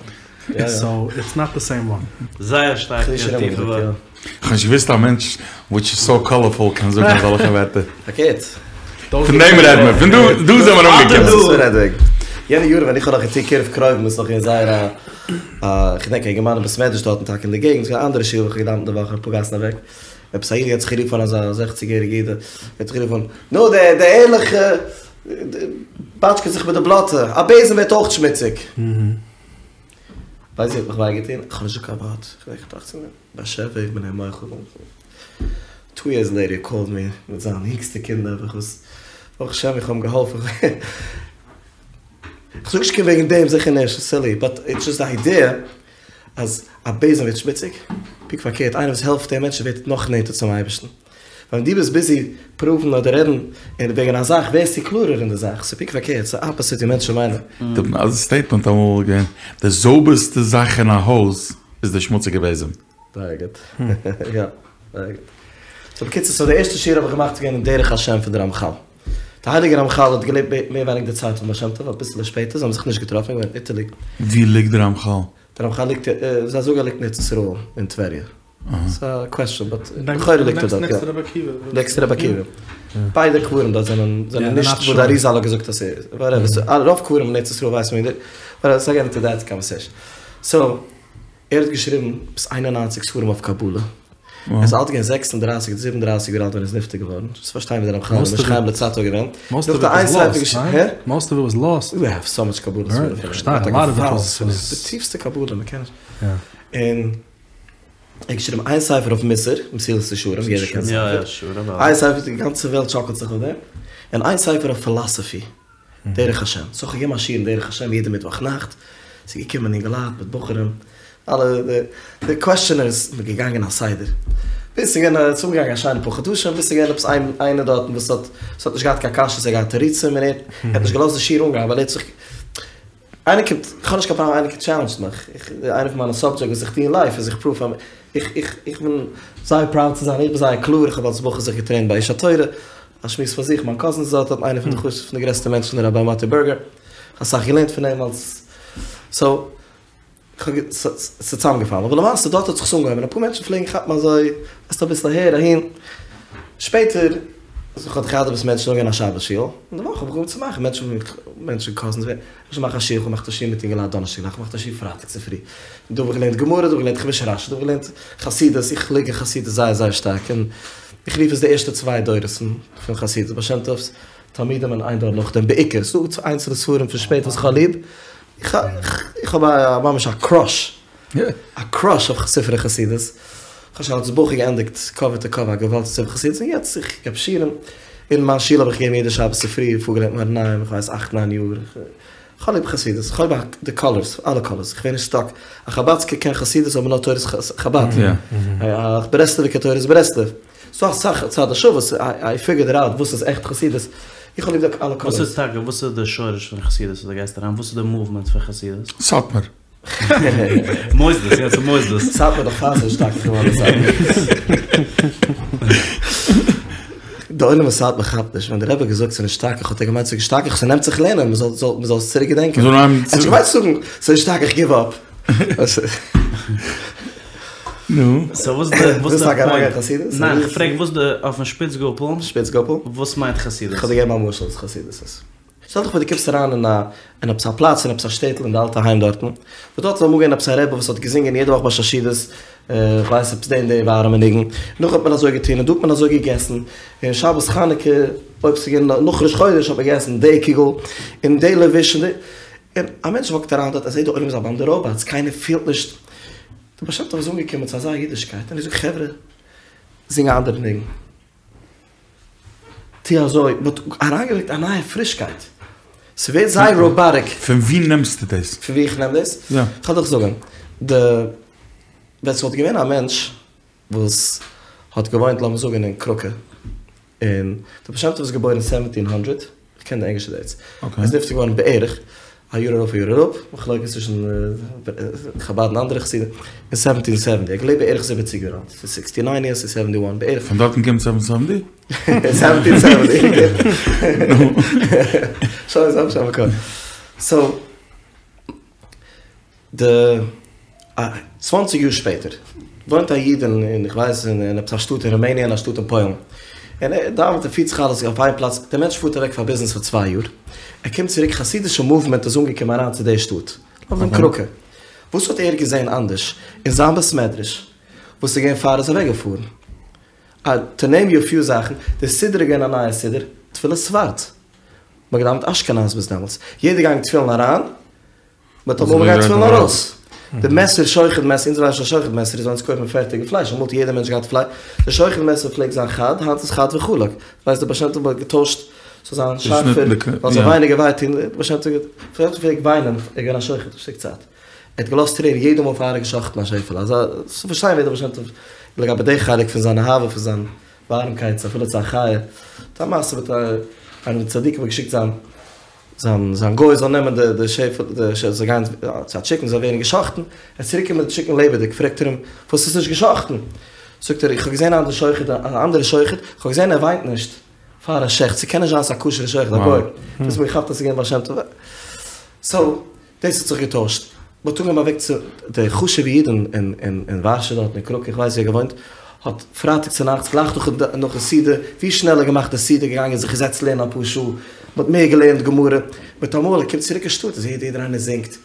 סאו איטס נאט די סעים וואן. זייער שטארק יא טיפע ווארט. כ'האב נישט געוואוסט א מענטש וויטש איז סאו קאלערפול קען זאגן אזעלכע ווערטער. פארקערט. פון דעם רעד מען, פון דא דא זעמער אנגעקומען. יענע יארן ווען איך האב נאך געטון קירוב קרובים איז נאך געווען זייער א א כ'דענק א אינגערמאן אין בית מדרש דארטן טאקע אין די געגנט, ס'איז געווען א אנדערע שול וואו כ'האב געדאווענט די וואך אפאר גאסן אוועק, עפעס א איד האט זיך גערופן אזא זעכציג יעריגע איד האט זיך גערופן, נו דער דער ערליכע פאטשקעט זיך מיט די בלאטע, א בעזעם ווערט אויך שמוציג. ווייסט ווי האט מיך וויי געטון? כ'האב נישט געזאגט קיין ווארט, כ'בין געטראכט צו מיר, באשעפער איך בין אים מוחל. טו יערס לעיטער הי קאלד מי מיט זיין יונגסטע קינד נעבעך וואס ברוך השם איך האב אים געהאלפן. כ'זאג נישט קיין וועגן דעם זיכער נישט, סילי, באט איטס דזשאסט די איידיע אז א בעזעם ווערט שמוציג, פונקט פארקערט איינער וואס העלפט דעם מענטשן ווערט נאך נענטער צום אייבערשטן. ווען דו ביסט ביזי פראוון אדער רעדן וועגן א זאך ווערסטו קלארער אין די זאך, ס'איז פונקט פארקערט, ס'איז אפאזיט ווי מענטשן מיינען. די סטעיטמענט אמאל געווען, די זויבערסטע זאך אין א הויז איז די שמוציגע בעזעם. זייער גוט. יא, זייער גוט. סאו בקיצור, סאו די ערשטע שיעור האב איך געמאכט איז געווען אין דרך השם פון די רמחל. די הייליגע רמחל האט געלעבט מער ווייניג די צייט פון בעל שם טוב, אביסעלע שפעטער, זיי האבן זיך נישט געטראפן, געווען אין איטעלי. ווי ליגט די רמחל? די רמחל ליגט, זיי זאגן ער ליגט אין ארץ ישראל, אין טבריה. ס'איז א קוועסטשען באט לכאורה ליגט ער דארט יא. נעקסט צו רבי עקיבא. ביידע קברים דארט זענען זענען נישט וואס די אריזל האט געזאגט אז ס'איז. וואטעווער. רוב קברים אין ארץ ישראל ווייסט מען ווי די. באט לעטס נאט געט אינטו דעט קאנווערסעישאן. סאו, ער האט געשריבן עפעס איין און ניינציג ספרים אויף קבלה. ער איז אלט געווען זעקס און דרייסיג אדער זיבן און דרייסיג יאר אלט ווען ער איז נפטר געווארן. זאלסט פארשטיין ווי דער רמחל איז חיים לצאתו געווען. מאסט אוו איט איז לאסט, ניין? מאסט אוו איט וואס לאסט. ווי העוו סאו מאטש קבלה ספרים. כ'פארשטיי, א לאט אוו איט וואס. די טיפסטע קבלה, מ'קען נישט. און ער האט געשריבן איין ספר אויף מוסר, מסילת ישרים, יעדער קען ספר, איין ספר די גאנצע וועלט שאקלט זיך אויף דעם, און איין ספר אויף פילאסעפי, דרך השם, סאו כ'האב געגעבן א שיעור אין דרך השם יעדע מיטוואך נאכט, ס'איז געקומען אינגעלייט מיט בחורים, אלע די קוועסטשענערס, מ'איז געגאנגען א סדר, ביז ס'איז געווען, ס'איז אנגעגאנגען א שיינע פאר חדשים, ביז ס'איז געווען עפעס איינער דארטן וואס האט, וואס האט נישט געהאט קיין קשיות, ער האט געהאט תירוצים, און ער האט נישט געלאזט די שיעור אנגיין, ווייל ער האט זיך. איינער קומט, איך האב נישט קיין פראבלעם איינער קומט טשעלענדזשט מיך, איך, איינע פון מיינע סאבדזשעקט וואס איך טו אין לייף איז איך פרוף אז איך, איך, איך בין זייער פראוד צו זיין, איך בין זייער קלאר, איך האב אלס בחור זיך געטרעינט ביי איש התורה, א שמועס פאר זיך, מיין קאזין איז דארט איינער פון די חשוב'סטע פון די גרעסטע מענטשן ראביי מאטי בערגער, איך האב אסאך געלערנט פון אים אלס, סאו, ס'איז צוזאמגעפאלן, אבער למעשה דארט האט זיך עס אנגעהויבן, אפאר מענטשן פלעגן כאפן אזוי, ווייסט אביסל אהער אהין, שפעטער איך האב געהאט עפעס מענטשן אנגיין א שבת שיעור, אין די וואך האב איך אנגעהויבן צו מאכן מענטשן מענטשן קאזינס ווער, איך מאך א שיעור, איך האב געמאכט א שיעור מיט אינגעלייט דאנערשטאג נאכט, געמאכט א שיעור פרייטאג צופרי, דא האב איך געלערנט גמרא, דא האב איך געלערנט חומש רשי, דא האב איך געלערנט חסידות, איך ליג אין חסידות זייער זייער שטארק, און איך רוף עס די ערשטע צוויי דורות פון חסידות, בעל שם טוב'ס תלמידים און איין דור נאכדעם בעיקר, ס'דא איינצעלע ספרים פון שפעטער וואס איך האב ליב, איך האב א ממש א קראש, א קראש אויף ספרי חסידות, איך האב שוין אלס בחור געענדיגט קאווער טו קאווער א געוואלד ספר חסידות און יעצט איך געב שיעורים, אין מיין שול האב איך געגעבן יעדע שבת צופרי פארגעלערנט מאור עינים איך ווייס אכט ניין יאר, איך האב ליב חסידות, איך האב ליב די קאלערס, אלע קאלערס, איך ווער נישט סטאק, א חבדסקער קען חסידות אבער נאר תורת חבד, א ברסלב'ער קען תורת ברסלב. ס'דא אסאך צד השוות, איי פיגערד אוט וואס איז עכט חסידות, איך האב ליב די אלע קאלערס. וואס איז טאקע, וואס איז די שורש פון חסידות אז דו גייסט אריין, וואס איז די מאוומענט פון חסידות? סאטמאר. מוסדות, יא ס'איז מוסדות. סאטמאר דאך פאר ס'איז נשתכח געווארן סאטמאר. די עולם אין סאטמאר כאפט נישט, ווען די רבי האט געזאגט ס'איז נשתכח האט ער געמיינט ס'איז נשתכח ס'נעמט זיך לערנען מ'זאל מ'זאל עס צוריק געדענקען, ער האט נישט געמיינט צו זאגן ס'איז נשתכח גיוו אפ. נו. סאו וואס די וואס די פוינט? ניין איך פרעג וואס די אויפן שפיץ גאפל. שפיץ גאפל? וואס מיינט חסידות? כ'וועל דיר געבן א משל וואס חסידות איז. שטעל דיך פאר דו קומסט אריין אין א אין עפעס א פלאץ אין עפעס א שטעטל אין די אלטע היים דארטן, וואס דארט איז אמאל געווען עפעס א רבי וואס האט געזינגען יעדע וואך ביי שלש סעודות, כ'ווייס עפעס די און די ווארעמע ניגון, נאך האט מען אזוי געטון און דא האט מען אזוי געגעסן, און שבת חנוכה אויב ס'איז געווען נאך ראש חודש האט מען געגעסן די קוגל, און די לבוש און די, און א מענטש וואקט אריין דארט ער זעט די עולם איז א באנדע ראבאטס קיינער פילט נישט, די בעל שם טוב איז אנגעקומען צו אזא אידישקייט און ער זאגט חברה זינג א אנדערע ניגון. טו אזוי, מ'האט אריינגעברענגט א נייע פרישקייט, ס'ווערט זייער ראבאטיק. פון ווי נעמסטו דאס? פון ווי איך נעם דאס? יא. כ'וועל דיך זאגן, די, ווען ס'וואלט געווען א מענטש וואס האט געוואוינט לאמיר זאגן אין קראקע, און דער בעל שם טוב איז געבוירן אין סעווענטין הונדרעט, איך קען די ענגלישע דעיטס, ער איז נפטר געווארן בערך א יאר ארויף א יאר אראפ, מחלוקת צווישן חבד און אנדערע חסידים, אין סעווענטין סעווענטי, ער האט געלעבט בערך זיבעציג יאר אלט, ס'איז סיקסטי ניין יערס צו סעווענטי וואן בערך. פון דארטן קומט סעווען סעווענטי? סעווענטין סעווענטי, שוין זיי האבן שוין א מקור. סאו. די א צוואנציג יאר שפעטער וואוינט א איד אין איך ווייס אין עפעס א שטאט אין רומעניע אין א שטאט אין פוילן און ער דאווענט און פירט זיך אלעס אויף איין פלאץ דער מענטש פארט אוועק פאר ביזנעס פאר צוויי יאר ער קומט צוריק חסידישע מאוומענט איז אנגעקומען אריין צו די שטאט לאמיר זאגן קראקע וואס האט ער געזען אנדערש אין זיין בית מדרש וואס איז געווען פאר ער איז אוועק געפארן טו נעים יו א פיו זאכן די סידור איז געווען א נייע סידור תפילת ספרד מען האט געדאווענט אשכנז ביז דעמאלטס יעדער געגאנגען תפילין אריין מיטאמאל מ'גייט תפילין ארויס. די מעסער, שוחט מעסער, אונז ווייסן שוין שוחט מעסער איז ווען אונז קויפן פערטיגע פלייש, אמאל האט יעדער מענטש געהאט פלייש, די שוחט מעסער פלעגט זיין חד, היינט איז חד וחלק, ווייסט די בעל שם טוב האט געטוישט ס'זאל זיין שארפער, ווייל ס'זאל ווייניגער וויי טון, די בעל שם טוב פלעגט וויינען, ער איז געווען א שוחט א שטיק צייט, ער האט געלאזט טרערן יעדע מאל פאר ער האט גע'שחט'ן א שעפעלע, אזא, צו פארשטיין ווער די בעל שם טוב לגבי די חלק פון זיין אהבה פון זיין ווארעמקייט אפילו צו א חיה, א מעשה מיט איינער פון די צדיקים האט געשיקט זיין. זיין זיין גוי זאל נעמען די די שעפעלע די שעפעלע זאל גיין צו א טשיקן זאל ווערן געשאכטן, ער איז צוריק געקומען מיט די טשיקן לעבעדיג, פרעגט ער אים פארוואס איז נישט געשאכטן? זאגט ער איך האב געזען א אנדערע שוחט א אנדערע שוחט, איך האב געזען ער וויינט נישט פאר ער שעכט, ס'קען נישט זיין ס'איז א כשר'ע שוחט א גוי, ביז מ'האט געכאפט אז ס'איז געווען בעל שם טוב, סאו דאס האט זיך געטוישט, מ'האט אנגעהויבן אוועק צו די חשוב'ע אידן אין אין אין ווארשע דארט אין קראקע איך ווייס ווי ער געוואוינט, האט פרייטאג צונאכטס גלייך נאך נאך די סעודה, ווי שנעלער געמאכט די סעודה געגאנגען זיך געזעצט לערנען אפאר שעה, מ'האט מער געלערנט גמרא, מיטאמאל ער קומט צוריק אין שטאט איז יעדער איינער זינגט,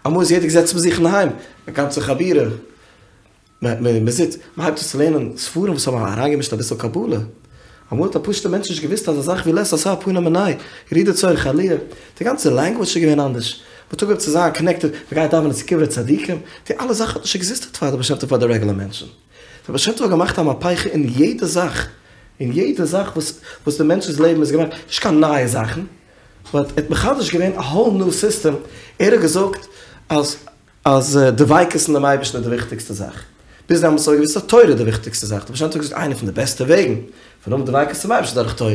אמאל איז יעדער געזעצן ביי זיך אינדערהיים, א גאנצע חבורה. מען זיצט, מען הייבט אן צו לערנען ספרים וואס האבן אריינגעמישט אביסל קבלה. אמאל האט א פשוט'ער מענטש נישט געוואוסט אזא זאך ווי לית אתר פנוי מיניה, ירידה צורך עליה, די גאנצע לענגוויטש איז געווען אנדערש, מען האט אנגעהויבן צו זיין קאנעקטעד, מען גייט דאווענען צו קברי צדיקים, די אלע זאכן האט נישט עקזיסטעט פאר די בעל שם טוב פאר די רעגולער מענטשן. די בעל שם טוב האט געמאכט א מהפכה אין יעדע זאך, אין יעדע זאך וואס וואס די מענטש'ס לעבן איז געמאכט, נישט קיין נייע זאכן, באט ער האט מחדש געווען א האול ניו סיסטעם, ער האט געזאגט אז אז דביקות אין דעם אייבערשטן איז די וויכטיגסטע זאך. ביז דעמאלטס האט מען געוואוסט אז תורה איז די וויכטיגסטע זאך. דער בעל שם טוב האט געזאגט איינע פון די בעסטע וועגן פון האבן דביקות צום אייבערשטן איז דורך תורה.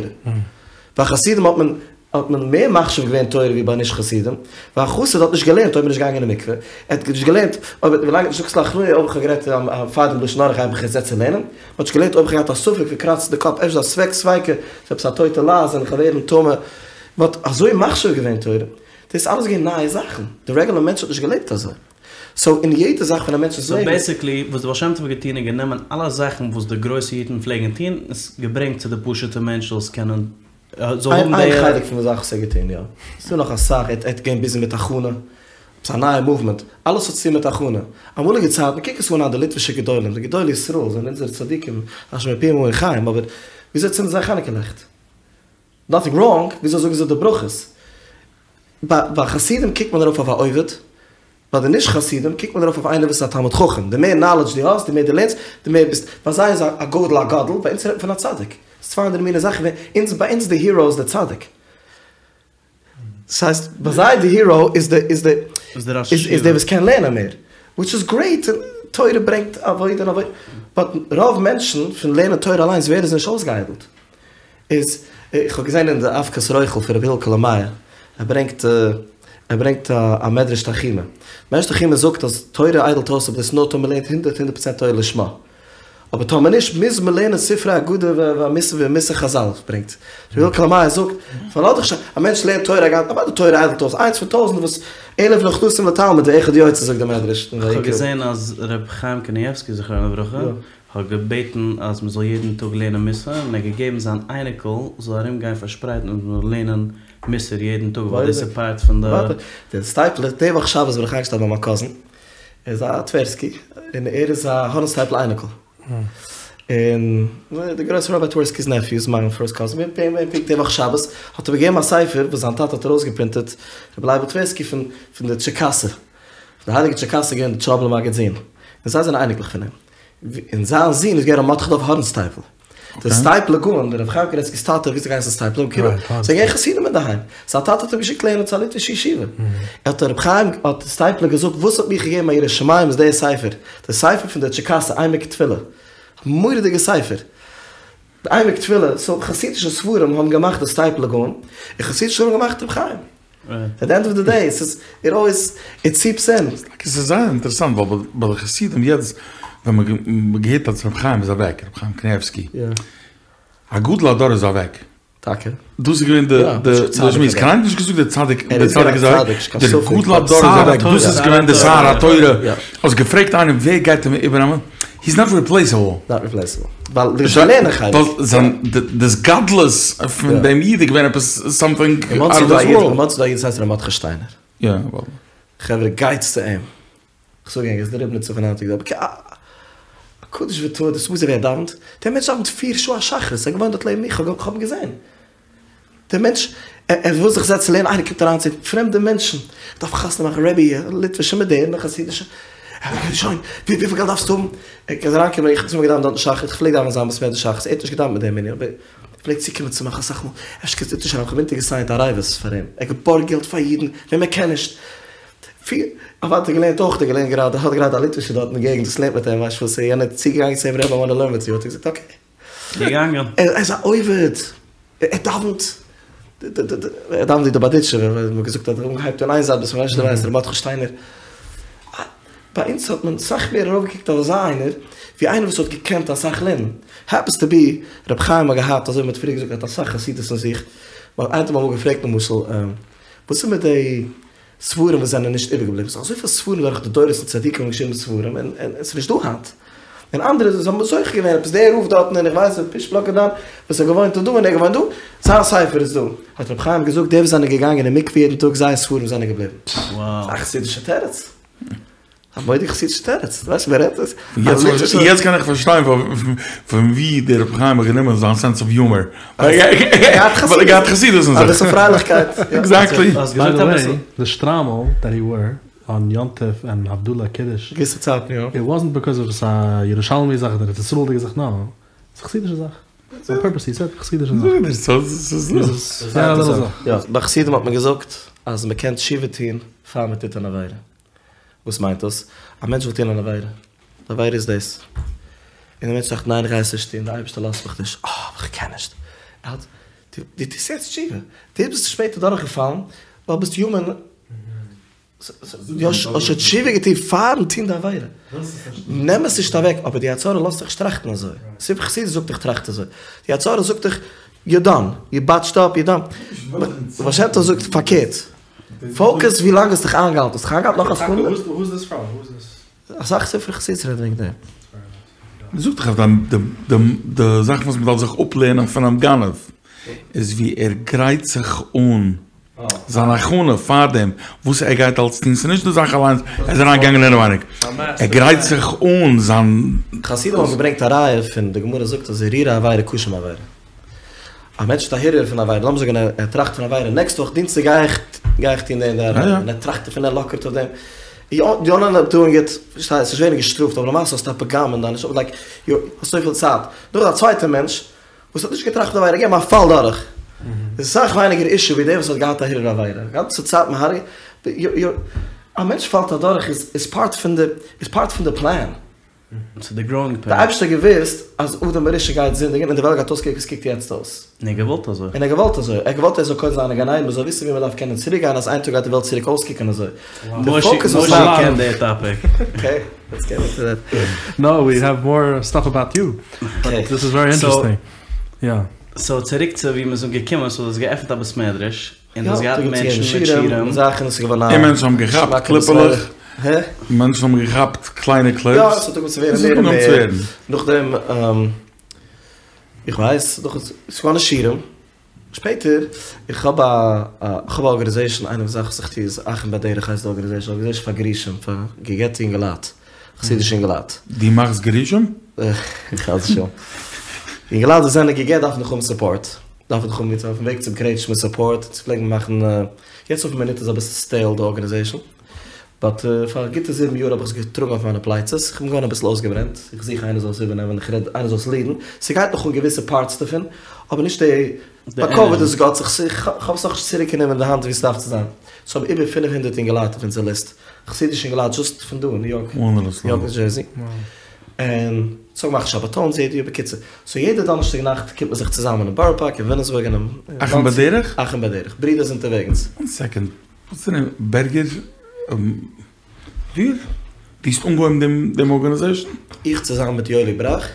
ביי חסידים האט מען האט מען מער מחשיב געווען תורה ווי ביי נישט חסידים, ווייל א חסיד האט נישט געלערנט אויב ער איז נישט געגאנגען אין מקווה, ער האט נישט געלערנט אויב ווילאנג ער האט נישט געזאגט סלח לנו אויב איך האב גערעדט פאר דעם לשון הרע גיי איך מיך יעצט זעצן לערנען. מען האט נישט געלערנט אויב איך האב געהאט א ספק פון קראצן די קאפ אפשר איז א ספק ספיקא, ס'איז עפעס א טויטע לייז און איך וועל ווערן טמא. מען האט אזוי מחשיב געווען תורה. דאס איז אלעס געווען נייע זאכן, די רעגולער מענטש האט נישט געלעבט אזוי. סאו אין יעדע זאך פון א מענטש'ס סאו לעבן. בעסיקלי וואס די בעל שם טוב האט געטון איז גענומען אלע זאכן וואס די גרויסע אידן פלעגן טון און עס געברענגט צו די פשוטע מענטש זאל עס קענען זאל האבן די. איין חלק פון די זאך וואס ער האט געטון יא. ס'דא נאך אסאך, ער האט געווען ביזי מיט הכנה, עפעס א נייע מאוומענט, אלעס האט צוטון מיט הכנה. אמאליגע צייטן, קוק עס אן היינט די ליטווישע גדולים, די גדולי ישראל זענען אונזערע צדיקים אשר מפיהם אנו חיים, אבער וויאזוי צינדן זיי חנוכה לעכט? נאטינג ראנג, וויאזוי זאגן זיי די ברכות? ביי חסידים קוקט מען ארויף אויף א עובד, ביי די נישט חסידים קוקט מען ארויף אויף איינער וואס איז א תלמיד חכם, די מער נאלעדזש דו האסט, די מער דו לערנסט, די מער ביסט, ביי זיי איז א גדול א גדול, ביי אונז רעדט מען פון א צדיק, ס'איז צוויי אנדערע מיני זאכן, אונז ביי אונז די היראו איז די צדיק, ס'הייסט ביי זיי די היראו איז די איז די איז דער וואס קען לערנען מער, וויטש איז גרעיט, תורה ברענגט עבודה און עבודה, באט רוב מענטשן פון לערנען תורה אליינס ווערן זיי נישט אויסגעאיידלט. איז, איך האב געזען אין די אבקת רוכל פון רבי הלל קאלאמייע, ער ברענגט, ער ברענגט א מדרש תנחומא. מדרש תנחומא זאגט אז תורה איידלט אויס אבער דאס נאר טאמער מ'לערנט הונדערט הונדערט פראצענט תורה לשמה. אבער טאמער נישט מוז מען לערנען ספרי אגדה והמוסר ומוסר חזל ברענגט ר' יואל קאלאמייער זאגט פארלאז דיך נישט א מענטש לערנט תורה א גאנצע אוודאי תורה איידלט אויס איינס פון טויזענט וואס אלף נכנסים לתלמוד ואחד יוצא זאגט דער מדרש אין כ'האב ויקרא. געזען אז ר' חיים קנייבסקי זכרונו לברכה האט געבעטן אז מ'זאל יעדן טאג לערנען מוסר און ער האט געגעבן זיין אייניקל זאל ארום גיין פארשפרייטן אז מ'זאל לערנען מוסר יעדן טאג ווייל דאס איז פארט פון די. דער סטייפלער, די וואך שבת בין איך איינגעשטאנען ביי מיין קאזין, ער איז א טווערסקי, און ער איז א הארנסטייפל אייניקל, און דער גרויסער ראביי טווערסקי'ס נעפיו איז מיין פירסט קאזין, בין בין פונקט די וואך שבת האט ער מיר געגעבן א ספר וואס זיין טאטע האט ארויסגעפרינטעט, רבי לייבל טווערסקי פון פון די טשערקאסער, די הייליגע טשערקאסער איז געווען די טשערנאבלער מגיד'ס זון, און זיי זענען אייניקלעך פון אים, און זיין זון איז געווען ר' מרדכי דוב הארנסטייפל. דער סטייפלער גאון, דער רבי חיים קניבסקי'ס טאטע, וויאזוי געהייסן סטייפלער, כאילו, זיי געווען חסידים אינדערהיים, זיין טאטע האט אים געשיקט לערנען צו א ליטווישע ישיבה, האט רבי חיים, האט דער סטייפלער געזאגט, וואס האט מיך געגעבן א יראת שמים איז דער ספר, דער ספר פון דער טשערקאסער עמק תפילה, מורא'דיגע ספר, די עמק תפילה, סאו חסידישע ספרים האבן געמאכט די סטייפלער גאון, און חסידישע ספרים האבן געמאכט רבי חיים. עט די ענד אוו די דעי, ס'איז, איט אלוועיס, איט סיפס אין. ס'איז זייער אינטערעסאנט ווייל ביי די חסידים יעצט ווען מ'האט געהערט אז רבי חיים איז אוועק, רבי חיים קניבסקי, א גדול הדור איז אוועק. טאקע. דאס איז געווען די די שמועס, קיינער האט נישט געזאגט דער צדיק, דער צדיק איז אוועק, דער גדול הדור איז אוועק, דאס איז געווען די שר התורה, האסט געפרעגט איינעם ווער גייט אים איבערנעמען? היז נאט ריפלעיסעבל. נאט ריפלעיסעבל. ווייל די לערנען חלק. ווייל זיין דאס גדלות פון דעם איד איז געווען עפעס סאמטינג אוט אוו דיס ווארלד. אין מאנסי איז דא א איד וואס הייסט ר' מרדכי שטיינער. יא אוודאי. חברה גייטס צו אים. כ'זאג ענק ער איז דער ריבניצער פון היינטיגע דור. א קדוש וטהור דאס וואס ער דאווענט. דער מענטש דאווענט פיר שעה א שחרית. ער האט געוואוינט דארט לעבן מיך. כ'האב אים געזען. דער מענטש, ער וויל זיך זעצן לערנען, איינער קומט אריין צו פרעמדע מענטשן, איך דארף חתונה מאכן, רבי, ליטווישע מאדערנע חסידישע, שוין, וויפיל געלט דארפסטו האבן? ער איז אריינגעקומען, איך האב צוזאמען געדאווענט דארטן שחרית, איך פלעג דאווענען זיין בית מדרש שחרית, ער האט נישט געדאווענט מיט דעם מנין, אבער ער פלעגט צוקומען צו מיך אסאך מאל, אפשר קענסטו אונטערשרייבן, איך האב אונטערגעסיינט ערבות פאר אים, ער האט געבארגט געלט פאר אידן וועם ער קען נישט, אוודאי האט ער געלערנט אויך, ער האט געלערנט גראדע, ער האט גראדע א ליטווישער דארט אין געגנט וואס לערנט מיט אים, ווייסט וואס, יענער איז צוגעגאנגען צו אים, רבי, איי וואנט טו לערן וויט יו, האט ער געזאגט אקעי. געגאנגען. ער איז א עובד, ער דאווענט, ער דאווענט ווי די בארדיטשובער, ווי מ'האט געזאגט אז ער הייבט אן איין זייט ביז מ'ווייסט נישט ר' מרדכי שטיינער, ביי אונז האט מען סאך מער ארויפגעקוקט אויף אזא איינער, ווי איינער וואס האט געקענט אסאך לערנען, העפענס טו בי רבי חיים האט געהאט אזוי ווי מ'האט פריער געזאגט ער האט אסאך חסידות אין זיך, ווייל איינער האט אים אמאל געפרעגט למשל וואס איז מיט די ספרים וואס זענען נישט איבערגעבליבן, ס'איז אזויפיל ספרים דורך די דורות און צדיקים האבן געשריבן ספרים און עס איז נישט דא היינט, און אנדערע זיי האבן זוכה געווען עפעס דער רב דארטן און איך ווייס נישט פישפלאקער דאן וואס האט געוואוינט דא און ער געוואוינט דא, זיין ספר איז דא, האט רבי חיים געזאגט די וואס זענען געגאנגען אין מקווה יעדן טאג זייער ספרים זענען געבליבן. ס'איז א חסידישע תירוץ. א מורא'דיגע חסידישע תירוץ, דו ווייסט ווער רעדט עס? יעצט קען איך פארשטיין פון ווי דער רבי חיים האט גענומען זיין סענס אוו יומער. ווייל ער האט געהאט חסידות אין זיך. אביסל פרייליכקייט. עקזעקטלי. ביי די וועי, די שטריימל דעט הי וואר אן יום טוב און הבדלה קידוש, געוויסע צייטן יא. איט וואזנט ביקאוז אוו ס'א ירושלמי זאך אדער ארץ ישראל'דיגע זאך, נאו, ס'איז א חסידישע זאך. אן פורפעס, הי סעד, חסידישע זאך. יא, ביי חסידים האט מען געזאגט אז מ'קען תשובה טון פאר מ'טוט אן עבירה. וואס מיינט דאס? א מענטש וויל טון אן עבירה, די עבירה איז דאס, און דער מענטש טראכט ניין איך גיי עס נישט טון, דער אייבערשטער לאזט מיך נישט, אה אבער איך קען נישט, ער האט, דו טוסט יעצט תשובה, דו ביסט שפעטער דורכגעפאלן ווייל ביסט יומען, דו האסט שוין תשובה געטון פארן טון די עבירה, נעם עס נישט אוועק, אבער די יצר הרע לאזט דיך נישט טראכטן אזוי, ספר חסידות זאגט דיך טראכט אזוי, די יצר הרע זאגט דיך יור דאן, יו באטשד אפ, יור דאן, בעל שם טוב זאגט פארקערט. פאוקעס ווי לאנג האסט דיך איינגעהאלטן? האסט דיך איינגעהאלטן נאך א סעקונדע? אסאך ספרי חסידות רעדן וועגן דעם. מ'זאגט דאך אז די זאך וואס מ'דארף זיך אפלערנען פונעם גנב איז ווי ער גרייט זיך אן, זיין הכנה פאר דעם וואס ער גייט אלס טון, ס'איז נישט די זאך אליינס, ער איז אריינגעגאנגען אינעווייניג, ער גרייט זיך אן זיין. חסידים האבן געברענגט א ראיה פון די גמרא זאגט אז הרהורי עבירה קשה מעבירה. א מענטש האט א הרהור פון עבירה, לאמיר זאגן ער טראכט פון עבירה, נעקסטע וואך דינסטאג גיי איך גיי איך טון די און די עבירה, און ער טראכט דערפון ער לאקערט אויף דעם, יו ענד אפ דואינג איט, פארשטייסט, נישט ווערן געשטראפט, אבער למעשה האסטו א פגם אין דיין נשמה, לייק, יו האסט אזויפיל צייט, דא איז א צווייטער מענטש וואס האט נישט געטראכט פון עבירה, געגעבן א פאל דורך, איז אסאך ווייניגער אישו ווי דער וואס האט געהאט א הרהור עבירה, גאנצע צייט מהרהר, א מענטש פאלט אדורך איז פארט פון די, איז פארט פון די פלען. סאו די גראואינג פעינס. די אייבערשטער האט געוואוסט אז אדם הראשון גייט זינדיגן און די וועלט גייט אויסקוקן ווי עס קוקט יעצט אויס. און ער האט געוואלט אזוי. און ער האט געוואלט אזוי. ער האט געוואלט ער זאל קודם זיין אין גן עדן מען זאל וויסן ווי מען דארף קענען צוריק גיין אז איין טאג גייט די וועלט צוריק אויסקוקן אזוי. די פאוקעס וואס משה קען די טאפיק. אקעי, לעטס געט אינטו דעט. נאו, ווי העוו מאר סטאף אבאוט יו. באט דיס איז ווערי אינטערעסטינג. יא. סאו צוריק צו ווי מיר זענען געקומען, סאו דו האסט געעפנט א בית מדרש. און דו האסט געהאט מענטשן מיט שיעורים. און מענטשן האבן געכאפט קליפעלעך, מענטשן האבן געכאפט קליינע קליפס. יא, עס האט אנגעהויבן צו ווערן מער און מער. נאכדעם, איך ווייס, נאך עס איז געווארן שיעורים. שפעטער, איך האב א, איך האב א ארגאניזעישן, איינע פון די זאכן וואס איך טו איז אחים בדרך הייסט די ארגאניזעישן, ארגאניזעישן פאר גרושים, פאר גע'גט'ע אינגעלייט, חסידישע אינגעלייט. דו מאכסט גרושים? חס ושלום. אינגעלייט וואס זענען גע'גט דארפן דאך האבן סופארט. דארף איך האבן אויפן וועג צום קרעטשמע סופארט, אונז פלעגן מאכן, יעצט אויפן מינוט איז אביסל סטעיל די ארגאניזעישן, באט פאר א גוטע זיבן יאר האב איך עס געטראגן אויף מיינע פלייצעס, איך בין געווארן אביסל אויסגעברענט, איך זוך איינער זאל עס איבערנעמען, איך רעד איינער זאל עס ליעדן, ס'גייט נאך אן געוויסע פארטס דערפון, אבער נישט די, ביי קאוויד איז גאט זיך, איך האב עס נאכנישט צוריק גענומען אין די האנט ווי עס דארף צו זיין, סאו האבן איבער פינף הונדערט אינגעלייט אויף אונזער ליסט, חסידישע אינגעלייט דזשאסט פון דא ניו יארק, ניו יארק ניו דזשערסי. און סאו מ'מאכט שבתון'ס יעדע יאר בקיצור סאו יעדע דאנערשטאג נאכט קומט מען זיך צוזאמען אין בארא פארק אין וויליאמסבורג און אין אחים בדרך? אחים בדרך ברידערס אונטערוועגנס. וואן סעקאנד, וואטס די נעים? בערגער? דו? דו האסט אנגעהויבן דעם דעם ארגאניזעישן? איך צוזאמען מיט יואלי בראך.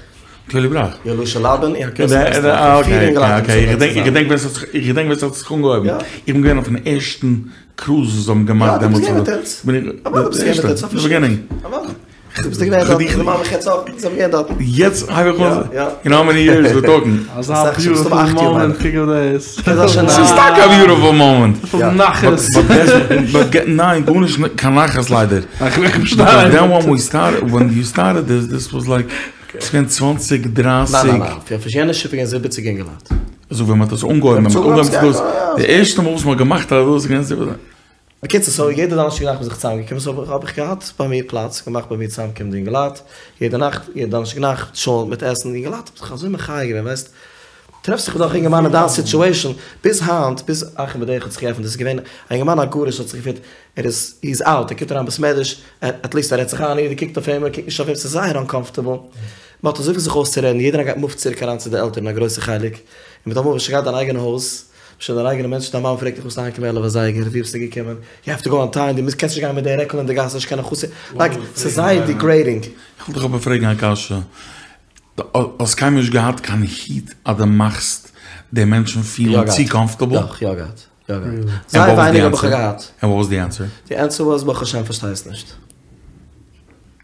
מיט יואלי בראך? יואלישע לאבין און יעקב עסטרייכער. פיר אינגעלייט אקעי אקעי, איך געדענק ווען ס'האט זיך איך געדענק ווען ס'האט זיך אנגעהויבן. איך בין געווען אויפן ערשטן קרוז וואס זיי האבן געמאכט דעמאלטס. יא דו ביסט געווען מיט אונז. אוודאי ביסטו געווען מיט אונז. אין די ביגינינג. אוודאי. ביסטו געווען דארט, די מאמע חצי אויף, זיי געווען דארט. יעצט הייב איך אן, יו נאו האו מעני יערס וויר טאלקינג. אזא ביוטיפול מאמענט, קוק אויף דאס. ס'איז טאקע א ביוטיפול מאמענט. נחת. באט ניין, גארנישט קיין נחת ליידער. איך פארשטיי. דען ווען ווי סטארטעד, ווען יו סטארטעד דיס, דיס וואס לייק, ס'איז געווען צוואנציג, דרייסיג. ניין ניין ניין, אויף יענע שיף איז געווען זיבעציג אינגעלייט. אזוי ווען מ'האט עס אנגעהויבן, ווען מ'האט אנגעהויבן צו דאס, די ערשטע מאל וואס מ'האט געמאכט א דאס איז געווען זיבעציג. בקיצור, סאו יעדע דאנערשטאג נאכט מ'איז זיך צוזאמגעקומען, סאו האב איך געהאט ביי מיר פלאץ, געמאכט ביי מיר צוזאמקומען די אינגעלייט, יעדע נאכט, יעדע דאנערשטאג נאכט, טשולנט מיט עסן, די אינגעלייט האבן זיך אזוי מחיה געווען, ווייסט, טרעפסט זיך מיט נאך אינגערמאן אין דיין סיטועשאן, ביז היינט, ביז אחים בדרך האט זיך געעפנט, איז געווען א אינגערמאן א גרוש האט זיך געפירט, ער איז, הי איז אוט, ער קומט אריין בית מדרש, עטליסט ער רעדט זיך איין, יעדער קוקט אויף אים, ער קוקט נישט אויף אים, ס'איז זייער אנקאמפארטעבל, מ'האט אזויפיל זיך אויסצורעדן, יעדער איינער גייט מופט צוריק אריין צו די עלטערן א גרויסע חלק, און מיטאמאל האסט שוין געהאט דיין אייגענע הויז, שוין דיין אייגענע מענטש, דיין מאמע פרעגט דיך ביסט אהיימגעקומען עלף אזייגער, ווי ביסטו געקומען, יו העוו טו גאו אן טיים, דו מוזט קענסט נישט גיין מיט די רעקל אין די גאס, נישט קיין חסיד, לייק, ס'איז זייער דיגרעידינג. איך וויל דיך אבער פרעגן א קשיא, דו האסט קיינמאל נישט געהאט קיין היט אז דו מאכסט די מענטשן פילן צו קאמפארטעבל? יא געהאט, יא געהאט, יא געהאט. זייער ווייניג האב איך געהאט. ענד וואט וואס די ענסער? די ענסער וואס ברוך השם פארשטייסט נישט.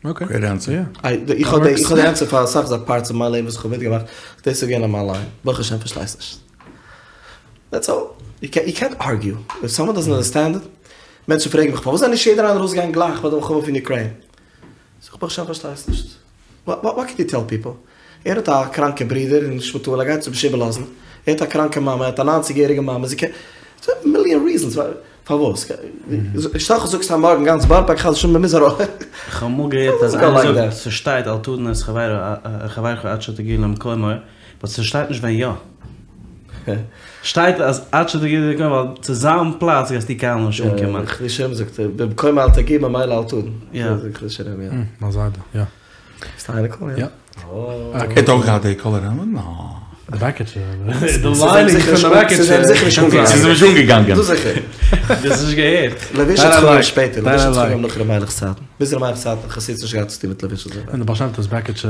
אקעי. גרעיט ענסער. איך האב די ענסער פאר אסאך זאכן פארטס אין מיין לעבן וואס איך האב מיטגעמאכט, דאס איז געווען מיין ליין, ברוך השם פארשטייסט נישט. דעטס אלל. יו קענט ארגיו. איף סאמאן דאזענט אנדערסטענד איט. מענטשן פרעגן מיך פארוואס זענען נישט יעדער איינער ארויסגעגאנגען גלייך ביי די מלחמה פון אוקריין? זאג איך ברוך השם פארשטייסט נישט. וואט קען יו טעל פיפל? ער האט א קראנקע ברודער אין שפיטאל ער גייט עס נישט איבערלאזן, ער האט א קראנקע מאמע, ער האט א ניינציג יעריגע מאמע, זי קען, ס'דא מיליאן ריזענס פארוואס, שטעל דיך זאגסט היינט מארגן גאנץ בארא פארק חס ושלום מ'מוז ארויס. איך האב אמאל געהערט אז איינער זאגט ס'שטייט אל תדין את חברך עד שתגיע למקומו, באט ס'שטייט נישט ווען יא. שטייט אז עד שתגיע למקומו ווייל צו זיין פלאץ גייסטו קיינמאל נישט אנקומען. יא, חידושי הרי"ם זאגט במקומו אל תגיע ממילא אל תדין. יא. חידושי הרי"ם יא. מיין זיידע, יא. ביסט א אייניקל? יא. ער האט אויך געהאט די קאלער העמד? נא. די בעקיטשע. די ליינינג פון די בעקיטשע. ס'איז אים זיכער נישט אנגעגאנגען. ס'איז אים נישט אנגעגאנגען. דאס זיכער. דו האסט נישט געהערט. לבוש האט זיך אנגעהויבן שפעטער. לבוש האט זיך אנגעהויבן נאך ר' מיילעך'ס צייטן. ביז ר' מיילעך'ס צייטן האט חסידות נישט געהאט צו טון מיט לבוש אזוי ווייט. און די בעל שם טוב'ס בעקיטשע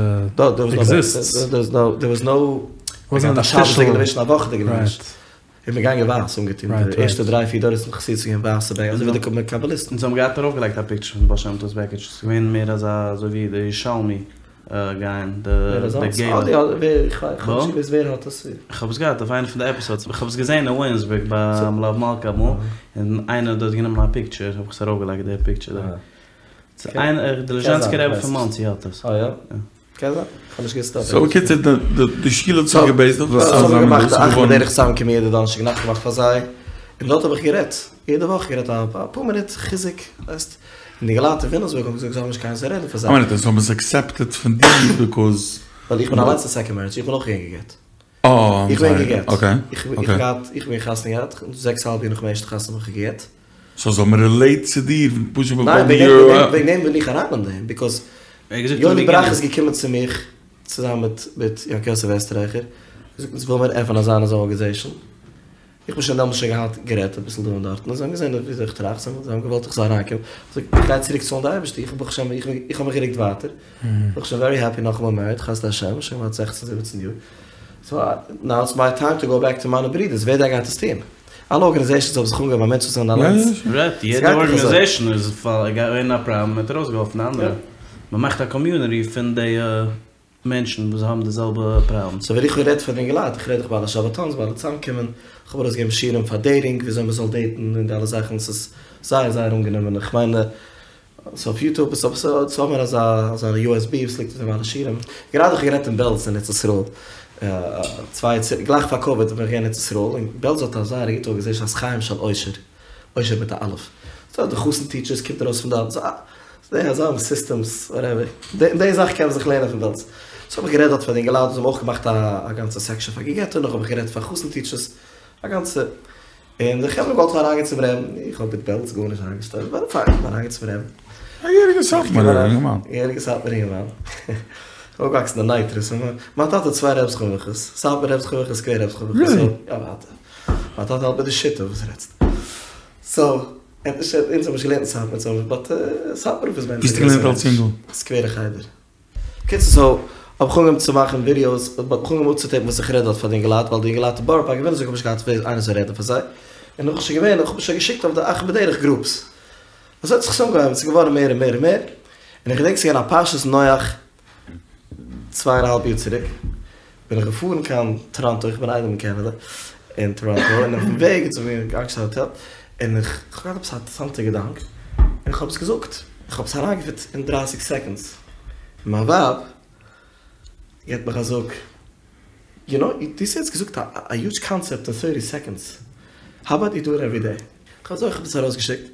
עקזיסטס. דער וואס נאו. וואזנט א שבת'דיגע לבוש און א וואכעדיגע לבוש. און מ'איז געגאנגען ווייס אנגעטון. די ערשטע דריי פיר דורות פון חסידות איז געווען ווייסע בעק אזוי ווי די קאבאליסטן. אונז האבן געהאט ארויפגעלייגט א פיקטשער פון די בעל שם טוב'ס בעקיטשע. ס'איז געווען מער אזא אזוי ווי די ירושלמי גייען די געלע. איך האב עס געהאט אויף איינע פון די עפיסאדס. איך האב עס געזען אין וויליאמסבורג ביי מלוה מלכה אמאל, און איינער האט דארט גענומען א פיקטשער, האב איך עס ארויפגעלייגט די פיקטשער דארט. איינער, די ליזשענסקער רבי פון מאנסי האט עס. קען זיין, כ'האב נישט געוואוסט. סאו בקיצור די שול האט זיך געבעיסט אויף אזא מין דאס איז געווארן. בדרך צוזאמקומען יעדע דאנערשטאג נאכט געמאכט פאר זיי, און דארט האב איך גערעדט, יעדע וואך גערעדט אפאר מינוט חיזוק, ווייסט, און די אינגעלייט אין וויליאמסבורג האבן געזאגט זיי האבן נישט קיינעם צו רעדן פאר זיי. א מינוט, זיי האבן עס עקסעפטעד פון דיר ביקאוז. ווייל איך בין אליינס א סעקאנד מערידזש, איך בין אויך געווען גע'גט. אה, איך בין גע'גט. אקעי. איך האב געהאט, איך בין חתונה געהאט, זעקס אהאלב יאר נאך מיין ערשטע חתונה האב איך גע'גט. סאו זאל מען רילעיט צו דיר פשוט ווייל יו. ניין, וועגן דעם בין איך אריין אין דעם, ביקאוז. יואלי בראך איז געקומען צו מיך צוזאמען מיט מיט יעקב יוסף עסטרייכער, געזאגט אונז וויל מיר עפענען אזא און אזא ארגעזעישאן, איך בין שוין דעמאלטס שוין געהאט גערעדט אביסל דא און דארט, און זיי האבן געזען וויאזוי איך טראכט, זיי האבן געוואלט איך זאל אריינקומען, איך זאג איך גיי צוריק צאלן די אייבערשטער, איך האב ברוך השם איך האב מיך גערוקט ווייטער, ברוך השם ווערי העפי נאכאמאל מעריד, חסדי השם, שוין כמעט זעכצן זיבעצן יאר, סאו נאו איטס מיי טיים טו גאו בעק טו מיינע ברידערס, ווער דען גייט עס טון? אלע ארגאניזעישאנס האבן זיך אנגעהויבן ווייל מענטשן זענען אליינס. רייט, יעדע ארגאניזעישאן איז געווען א פראבלעם האט ארויסגעהאלפן די אנדערע. מען מאכט א קאמיוניטי פון די מענטשן וואס האבן די זעלבע פראבלעם. סאו ווען איך רעד פאר די אינגעלייט, איך רעד דאך ביי אלע שבתון'ס, ביי אלע צוזאמקומען, איך האב ארויסגעגעבן שיעורים פאר דעיטינג, וויאזוי מען זאל דעיטן און די אלע זאכן, ס'איז זייער זייער אנגענומען, איך מיין ס'איז אויף יוטוב, סאו האבן מיר אזא אזא יו עס בי וואס ליגט אויף דעם אלע שיעורים. גראדע איך האב גערעדט אין בעלז אין ארץ ישראל, צוויי יאר צוריק, גלייך פאר קאוויד בין איך געווען אין ארץ ישראל, און בעלז האט א זייער א גוטע ארגאניזעישאן הייסט חיים של אושר, אושר מיט א אלף, סאו די חתן טיטשערס קומט ארויס פון דארט, סאו זיי האבן סיסטעמס וואטעווער, די זאך קען מען זיך לערנען פון בעלז. סאו האב איך גערעדט דארט פאר די אינגעלייט, זיי האבן אויך געמאכט א גאנצע סעקשאן פאר גע'גט'ע, נאך האב איך גערעדט פאר חתן טיטשערס, א גאנצע. און די חברה האבן געוואלט אריינגיין צום רעבן, איך האב מיט בעלז גארנישט איינגעשטעלט, באט פיין, איך בין אריינגעגאנגען צום רעבן. א געהעריגע סאטמארער אינגערמאן. א געהעריגע סאטמארער אינגערמאן. אויפגעוואקסן אין נייטרא, סאו מיין טאטע האט צוויי רעבס זכרונו לברכה, סאטמאר רב זכרונו לברכה, סקווער רב זכרונו לברכה, סאו יא ווייטער. מיין טאטע האלט מיט די שיטה, וואס רעדסטו. סאו, ער האט נישט, אונז האבן נישט געלערנט אין סאטמאר, אונז האבן, באט סאטמאר רב איז ביי אונז א גרויסער מענטש. סקווערע חדר. קיצור סאו האב איך אנגעהויבן צו מאכן ווידיאוס, האב איך אנגעהויבן אפצוטעיפן וואס איך רעד דארט פאר די אינגעלייט, ווייל די אינגעלייט אין בארא פארק אין וויליאמסבורג האבן נישט געהאט ווער איינער זאל רעדן פאר זיי, און נאך שוין געווען, איך האב עס שוין געשיקט אויף די אחים בדרך גרופס. אזוי האט זיך עס אנגעהויבן, ס'איז געווארן מער און מער און מער, און איך געדענק ס'איז געווען א פרשת נח צוויי און א האלב יאר צוריק, בין איך געפארן קיין טאראנטא, איך בין איידעם אין קענעדע, אין טאראנטא, און אויפן וועג אונז האבן מיר איינגעשטעלט א האטעל, און איך האב געהאט עפעס א אינטערעסאנטע געדאנק, און איך האב עס געזאגט, איך האב עס אריינגעפיט אין דרייסיג סעקאנדס, און מיין ווייב געבט מיך א זאג, יו נאו, דו האסט יעצט געזאגט א יוזש קאנצעפט אין טערטי סעקאנדס, האו אבאוט יו דו איט עווערי דעי? איך האב אזוי, איך האב עס ארויסגעשיקט,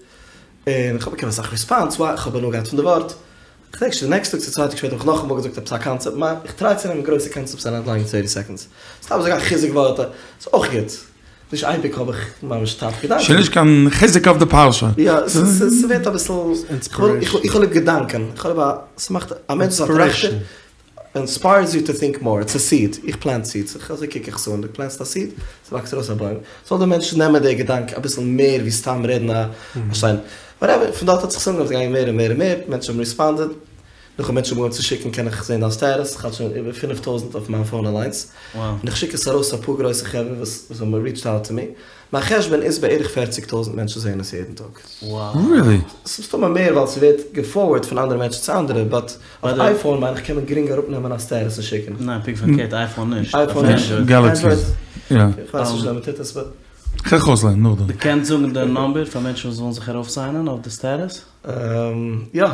און איך האב באקומען אסאך ריספאנס, וואו איך האב הנאה געהאט פון די ווארט, כ'דענק נישט די נעקסטע טאג צו צוויי טאג שפעטער האב איך נאכאמאל געזאגט עפעס א קאנצעפט, מיין איך טריי צו נעמען גרויסע קאנצעפטס און אריינלייגן אין טערטי סעקאנדס, סתם זאגן א חיזוק ווארט איז אויך גוט, נישט אייביג האב איך ממש טאפ געדאנקען. ס'איז נישט קיין חיזוק אויף די פרשה. יא, ס'ווערט אביסל, איך האב ליב געדאנקען, איך האב ליב א, ס'מאכט א מענטש איז א טראכטער, אינספייערס יו טו טינק מאר, איטס א סיד, איך פלענט סידס, אזוי קוק איך עס אן, דו פלענסט א סיד, ס'וואקסט ארויס א בוים, זאל דער מענטש נעמען די געדאנק אביסל מער ווי סתם רעדן א שיין, וואטעווער, פון דארט האט זיך עס אנגעהויבן, ס'איז געגאנגען מער און מער און מער, מענטשן האבן ריספאנדעד, נאכדעם מענטשן האבן אנגעהויבן צו שיקן קען איך זען דיין סטעטוס, איך האלט שוין איבער פינף טויזנט אויף מיין פאון אליינס, און איך שיק עס ארויס צו אפאר גרויסע חברה וואס האבן ריטשד אוט טו מי, מיין חשבון איז בערך פערציג טויזנט מענטשן זעען עס יעדן טאג. ריעלי? ס'איז מסתמא מער ווייל ס'ווערט געפארווערד פון אנדערע מענטשן צו אנדערע, באט אויף אייפאון מיין איך קען מען גרינג אראפנעמען א סטעטוס און שיקן. ניין פונקט פארקערט אייפאון נישט. אייפאון נישט? געלעקסי. יא. איך ווייס נישט וויאזוי מ'טוט עס באט. כ'גיי אויסלערנען נאכדעם. דו קענסט זאגן די נאמבער פאר מענטשן וואס ווילן זיך ארויפסיינען אויף די סטעטוס? יא.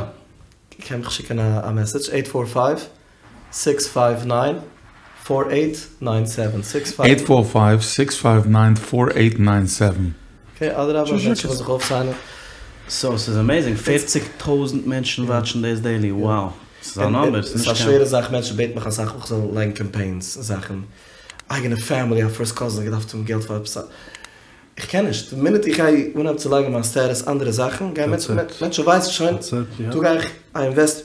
קען מיך שיקן א מעסעדזש, עיט פאר פייוו סיקס פייוו ניין פאר עיט ניין סעווען, סיקס פייוו. עיט פאר פייוו סיקס פייוו ניין פאר עיט ניין סעווען. אקעי אדרבה מענטשן ווילן זיך אויפסיינען. סאו ס'איז אמעיזינג, פערציג טויזנט מענטשן וואטשן דאס דעילי, wow ס'איז א נאמבער, ס'איז ס'איז א שווערע זאך, מענטשן בעטן מיך אסאך איך זאל לייגן קאמפיינס און זאכן, אייגענע פעמילי א פירסט קאזין האט געדארפט האבן געלט פאר עפעס א, איך קען נישט, די מינוט איך גיי אנהייבן צו לייגן מיין סטעטוס אנדערע זאכן, גייען מענטשן, מענטשן ווייסן שוין, דא גיי איך, איי אינוועסט,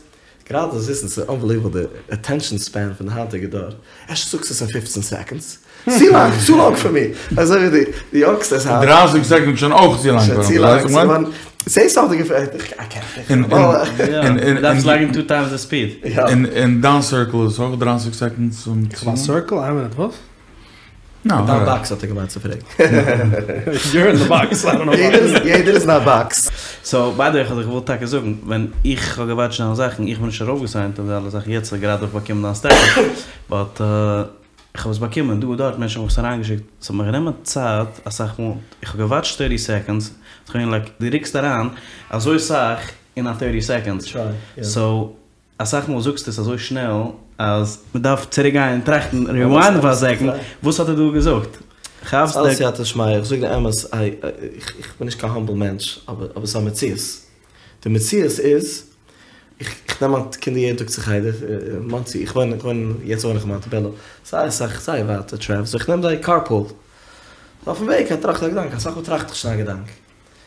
גראדע זאלסט וויסן ס'איז אנבעליוועבל די אטענשאן ספען פון די היינטיגע דור, אפשר זאגסטו עס אין פופצן סעקאנדס, צו לאנג, צו לאנג פאר מיר, אזוי ווי די די יונגסטערס היינט. דרייסיג סעקאנדס שוין אויך צו לאנג פאר אים, שוין צו לאנג, סעי סאמטינג איך קען נישט. דארפסט לייגן טו טיימס די ספיד. אין דיין סירקל איז אויך דרייסיג סעקאנדס צו לאנג? מיין סירקל? איין מינוט, וואס? דיין באקס האט ער געמיינט צו פרעגן. יור אין די באקס, איי דאנט נאו. יעדער איז אין א באקס. סאו ביי די וועי כ'האב דיך געוואלט טאקע זאגן, ווען איך האב געוואטשט דיינע זאכן, איך בין נישט ארויפגעסיינט אויף די אלע זאכן, יעצט גראדע האב איך באקומען דיין סטעטוס, באט איך האב עס באקומען דא דארט, מענטשן האבן עס אריינגעשיקט, ס'האט מיך גענומען צייט אסאך מאל, איך האב געוואטשט טערטי סעקאנדס, ס'איז געווען לייק דו רוקסט אריין אזוי סאך אין א טערטי סעקאנדס, סאו אסאך מאל זאגסטו עס אזוי שנעל אז מ'דארף צוריק גיין און טראכטן, ריוויינדן פאר א סעקאנד, וואס האט ער דא געזאגט? כאפסט די. סייעתא דשמיא, איך זאג די אמת, איך בין נישט קיין האמבל מענטש, אבער ס'איז א מציאות. די מציאות איז, איך נעם מיין קינדער יעדן טאג צו חדר, מאנסי, איך וואוין, איך וואוין, יעצט וואוין איך אין מאנטיבעלא, זייער אסאך, זייער ווייט די טרעוול, סאו איך נעם זיי קארפול. אויפן וועג איך טראכט א געדאנק, אסאך מאל טראכט איך שוין א געדאנק.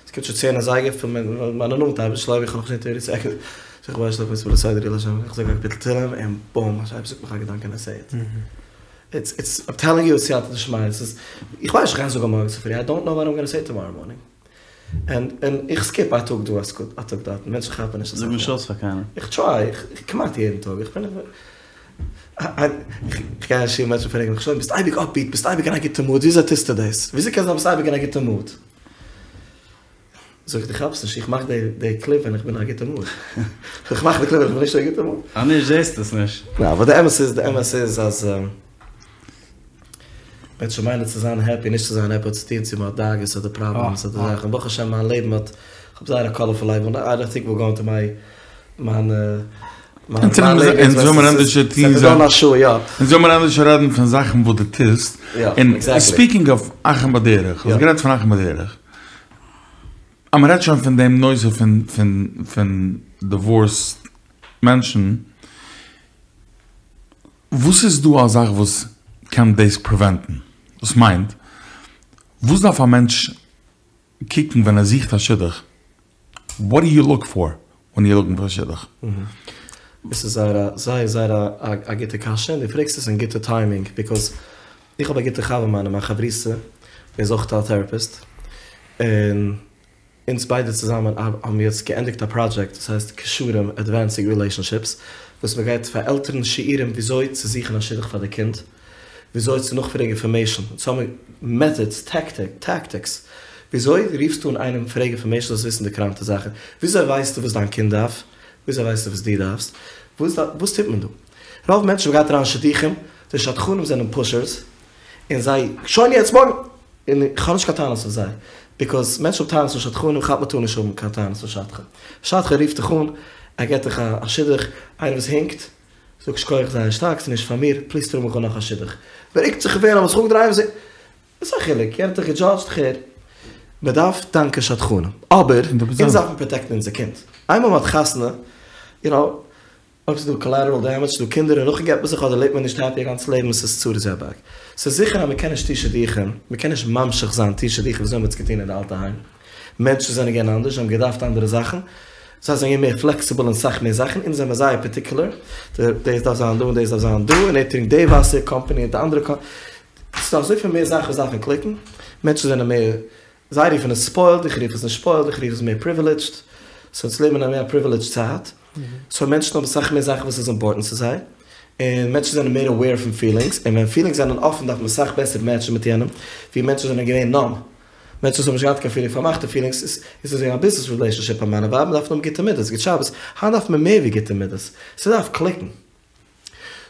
עס קומט שוין צען אזייגער פון מיינע נאנטע, אבער שלומי איך האב נאך נישט טערטי סעקאנדס. זאג איך בראשית ברא מצוה לסדר יהיה לה' איך זאג א קאפיטל תהלים און בום דער אייבערשטער זאגט מיך א געדאנק און איי סעי איט. איטס איטס איים טעלינג יו סייעתא דשמיא עס איז איך ווייס נישט איך גיי זאגן מארגן צופרי איי דאנט נאו וואט איים גאנא סעי טאמארא מארנינג און און איך סקיפ א טאג דא א טאג דארט מענטשן כאפן נישט זאג נישט אויס פאר קיינעם. איך טריי איך כמעט יעדן טאג איך בין איך גיי אין שול מענטשן פרעגן מיך שוין ביסט אייביג אפביט ביסט אייביג אין א גוטע מוד וויאזוי טוסטו דאס וויאזוי קען זיין ביסט אייביג אין א גוטע מוד. זאג איך דו כאפסט נישט, איך מאך די קליפ ווען איך בין אין א גוטע מוד. איך מאך די קליפ ווען איך בין נישט אין א גוטע מוד. אז נישט זעסטו עס נישט. ניין, אבער די אמת איז, די אמת איז אז מענטשן מיינען צו זיין העפי, נישט צו זיין העפי האט צו טון צו מען האט דאגות אדער פראבלעמס אדער זאכן, ברוך השם מיין לעבן האט, איך האב זייער א קאלערפול לייף, און איי דאנט טינק וויר גאוינג טו מיי, מיין אונז זאל מיר ענדערש טון זאכן, אונז זאל מיר ענדערש רעדן פון זאכן וואס דו טוסט, און ספיקינג אוו אחים בדרך, האסט גערעדט פון אחים בדרך. אז מען רעדט שוין פון דעם נושא פון פון פון דיווארס מענטשן, וואס איז דא א זאך וואס קען דאס פריווענטן? דאס מיינט, וואס דארף א מענטש קוקן ווען ער זוכט א שידוך? וואט דו יו לוק פאר ווען יור לוקינג פאר א שידוך? דאס איז זייער א זייער זייער א א גוטע קשיא, און דו פרעגסט עס אין גוטע טיימינג, ביקאוז איך האב א גוטע חבר מיינע, מיין חברותא, איז אויך א טעראפיסט, און אונז ביידע צוזאמען האבן יעצט געענדיגט א פראדזשעקט וואס הייסט קשרים עדווענסינג רילעישאנשיפס, וואס מען גייט פאר עלטערן שיעורים וויאזוי צו זוכן א שידוך פאר די קינד, וויאזוי צו נאכפרעגן אינפארמעישאן, אונז האבן מעטאדס, טעקטיקס, וויאזוי רופסטו אן איינעם פרעג אינפארמעישאן זאלסט וויסן די קראנטע זאכן, וויאזוי ווייסטו וואס דיין קינד דארף, וויאזוי ווייסטו וואס דו דארפסט, וואס טוט מען דא? רוב מענטשן וואס גייט אריין שידוכים, די שדכנים זענען פושערס, און זיי, שוין יעצט מארגן! און איך האב נישט קיין טענות אויף זיי, ביקאוז מענטשן האבן טענות אויף שדכנים, איך האלט מ'טאר נישט האבן קיין טענות אויף שדכן. שדכן רופט דיך אן, ער געט דיך א שידוך, איינער וואס הינקט, זאג שכוח זייער שטארק, ס'איז נישט פאר מיר, פליז טראג מיך אן נאך א שידוך. בארואיגט זיך ווער, האב זיך אנגעדרייט וואס איז א חילוק, יענער האט דיך געדזשאדזשט, כ'הער. מ'דארף דאנקען שדכנים, אבער אונז דארף מען פראטעקטן אונזער קינד. איינמאל מ'האט חתונה, יו נאו, אויב ס'איז דא קאלעטעראל דעמעדזש, ס'איז דא קינדער און נאכדעם גט מען זיך אדער לעבט מען נישט העפי א גאנץ לעבן, ס'איז צרות זה אבק. ס'איז זיכער אז מ'קען נישט טון שידוכים, מ'קען נישט ממשיך זיין טון שידוכים וויאזוי מ'האט עס געטון אין די אלטע היים. מענטשן זענען געווען אנדערש, זיי האבן געדארפט אנדערע זאכן, זיי זענען געווען מער פלעקסיבל אין סאך מער זאכן, אונז זעמער זייער פארטיקולער, דאס דארף זיין דא און דאס דארף זיין דא, און ער טרינקט די וואסער קאמפאני און די אנדערע קאמפאני, ס'איז דא אזויפיל מער זאכן וואס דארפן קליקן, מענטשן זענען מער, זיי רופן עס ספוילד, איך רוף עס נישט ספוילד, איך רוף עס מער פריווילידזשד, סאו אונז לעבן אין א מער פריווילידזשד צייט, סאו מענטשן האבן סאך מער זאכן וואס איז אימפארטענט צו זיי, און מענטשן זענען מער אוועיר פון פילינגס, און ווען פילינגס זענען אפן דארף מען סאך בעסער מעטשן מיט יענעם, ווי מענטשן זענען געווען נאם. מענטשן וואס האבן נישט געהאט קיין פילינג פארמאכטע פילינגס איז איז אזוי א ביזנעס רילעישאנשיפ א מאן און ווייב מ'דארף האבן גוטע מידות גוט שבת היינט דארף מען מער ווי גוטע מידות ס'דארף קליקן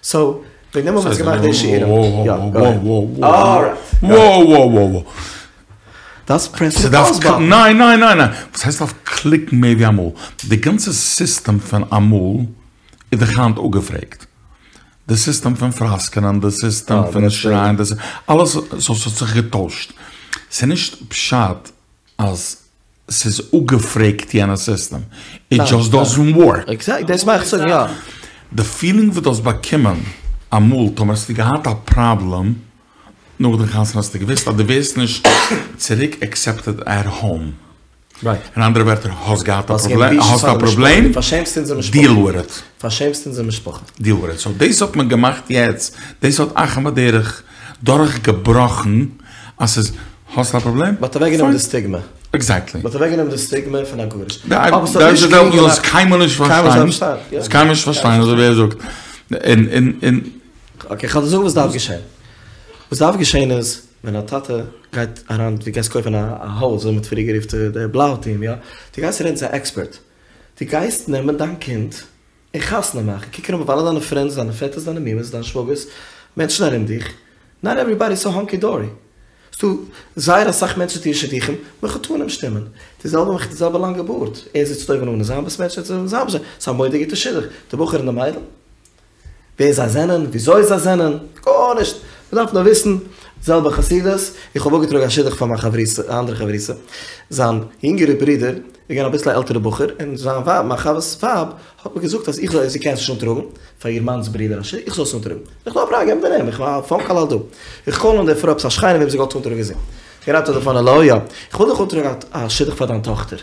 סאו וועגן דעם האבן אונז געמאכט די שיעורים יא גאו אהעד וואו דאס פרעס די פאוז באטן. ניין ניין ניין ניין וואס הייסט ס'דארף קליקן מער ווי אמאל די גאנצע סיסטעם פון אמאל איז דאך היינט אפגעפרעגט די סיסטעם פון פראסקענען, די סיסטעם פון שרייען, די אלעס, סאו ס'האט זיך געטוישט. ס'איז נישט פשט אז ס'איז אפגעפרעגט יענע סיסטעם, איט דזשאסט דאזענט ווארק. עקזעקט, דאס מיין איך צו זאגן, יא. די פילינג וואס דו האסט באקומען אמאל טאמער האסטו געהאט א פראבלעם נאך די חתונה האסטו געוואוסט אז דו ווערסט נישט צוריק עקסעפטעד עט האום. אין אנדערע ווערטער, האסט געהאט א פראבלעם, האסט א פראבלעם, דיעל וויט איט. פארשעמסט אונזער משפחה. דיעל וויט איט. סאו דאס האט מען געמאכט יעצט, דאס האט אחים בדרך דורך געבראכן אז ס'איז, האסט א פראבלעם? מ'האט אוועקגענומען די סטיגמע. עקזעקטלי. מ'האט אוועקגענומען די סטיגמע פון א גרוש. אבער ס'האט נישט גרינג געמאכט. זאלסט קיינמאל נישט פארשטיין. זאלסט קיינמאל נישט פארשטיין אזוי ווי ער זאגט. און און און. אקעי, כ'וועל דיר זאגן וואס דארף געשען. וואס דארף געשען איז, ווען א טאטע גייט אריין, דו גייסט קויפן א הויז, אזוי מ'האט פריער גערופט די בלאו טיעם, יא? דו גייסט רעדן צו א עקספערט, דו גייסט נעמען דיין קינד און חתונה מאכן, קוק ארום אויף אלע דיינע פרענדס, דיינע פעטערס, דיינע מומעס, דיין שוואגערס, מענטשן ארום דיך, נאט עוועריבאדי איז סאו האנקי דארי, ס'דא זייער אסאך מענטשן טוען שידוכים, מחותנים שטימען, די זעלבע מיט די זעלבע לאנגע בארד, ער זיצט אויבן אן אין זיין בית מדרש, ער זיצט אויבן אן אין זיין בית מדרש, ס'איז א מורא'דיגע גוטע שידוך, די בחור און די מיידל. ווער זיי זענען, וויאזוי זיי זענען, גארנישט! מען דארף נאר וויסן, זעלבע חסידות, איך האב אנגעטראגן א שידוך פאר מיין חברותא, א אנדערע חברותא, זיין יונגערע ברודער איז געווען אביסל א עלטערע בחור, און זיין ווייב, מיין חבר'ס ווייב, האט מיר געזאגט אז איך זאל, זי קען עס נישט אנטראגן, פאר איר מאנ'ס ברודער א שידוך, איך זאל עס אנטראגן. איך נאו פראבלעם, געב מיר די נעמען, איך מאך א פאון קאל אל דא. איך קאל אן די פרוי, עפעס א שכנה וועם זי געוואלט אנטראגן זי. גערעדט אויף די פאון, האלא, יא, איך וויל דיך אנטראגן א שידוך פאר דיין טאכטער.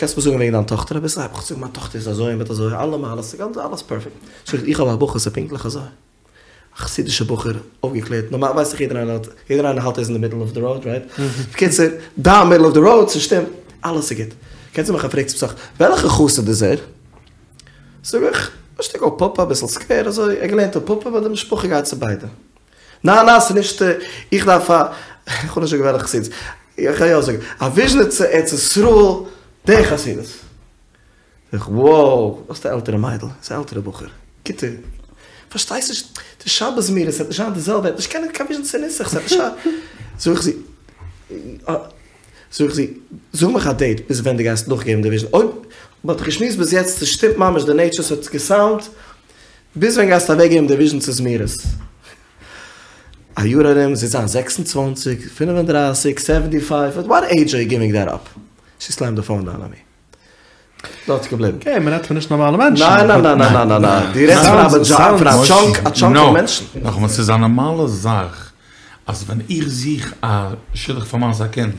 קענסט מיר זאגן וועגן דיין טאכטער אביסל? הייב איך אן זאגן מיין טאכטער איז אזוי און אזוי, אלע מעלות, ס'גאנץ אלעס פערפעקט. זאג איך, איך האב א בחור ס'איז פונקטליך אזוי. א חסידישע בחור, אויפגעקלערט, נארמאל ווייס איך יעדער איינער האט, יעדער איינער האלט ער איז אין די מידל אוו די ראוד, רייט? בקיצור, דיין מידל אוו די ראוד, ס'שטימט, אלעס איז גוט. קענסט מיך א פרעג צום סוף, וועלכע חסיד איז ער? זאג איך, א שטיקל פאפא, אביסל סקווער אזוי, ער האט געלערנט אין פאפא, באט די משפחה גייט צו ביידע. ניין ניין ס'איז נישט, איך דארף א, איך וויל נישט זאגן וועלכע חסידות, איך גיי יא זאגן, א וויזשניצע ארץ ישראל, די חסידות. זאג איך, wow, האסט א עלטערע מיידל, ס'איז א עלטערע בחור, גוטע, פארשטייסט נישט, די שבת זמירות וועט נישט זיין די זעלבע, ער וועט נישט קענען קיין וויזשניצע נוסח, ס'וועט נישט זיין, זאג איך זי, זאג איך זי, זאג מיך א דעיט ביז ווען דו גייסט נאכגעבן די וויזשניץ, אויב מ'האט דאך געשמועסט ביז יעצט, ס'שטימט ממש די נעיטשער, ס'האט געסאונדט, ביז ווען גייסטו אוועקגעבן די וויזשניצע זמירות? א יאר ארום, זי וועט זיין זעקס און צוואנציג, פינף און דרייסיג, סעווענטי פייוו, עט וואט עידזש אר יו גיווינג דעט אפ? שי סלעמד די פאון דאון אן מי. דארט איז געבליבן. אקעי, מ'רעדט פון נישט נארמאלע מענטשן. ניין ניין ניין ניין ניין ניין, דו רעדסט פון א טשאנק, א טשאנק פון מענטשן. נאכאמאל, ס'איז א נארמאלע זאך אז ווען איך זוך א שידוך פאר מיינס א קינד,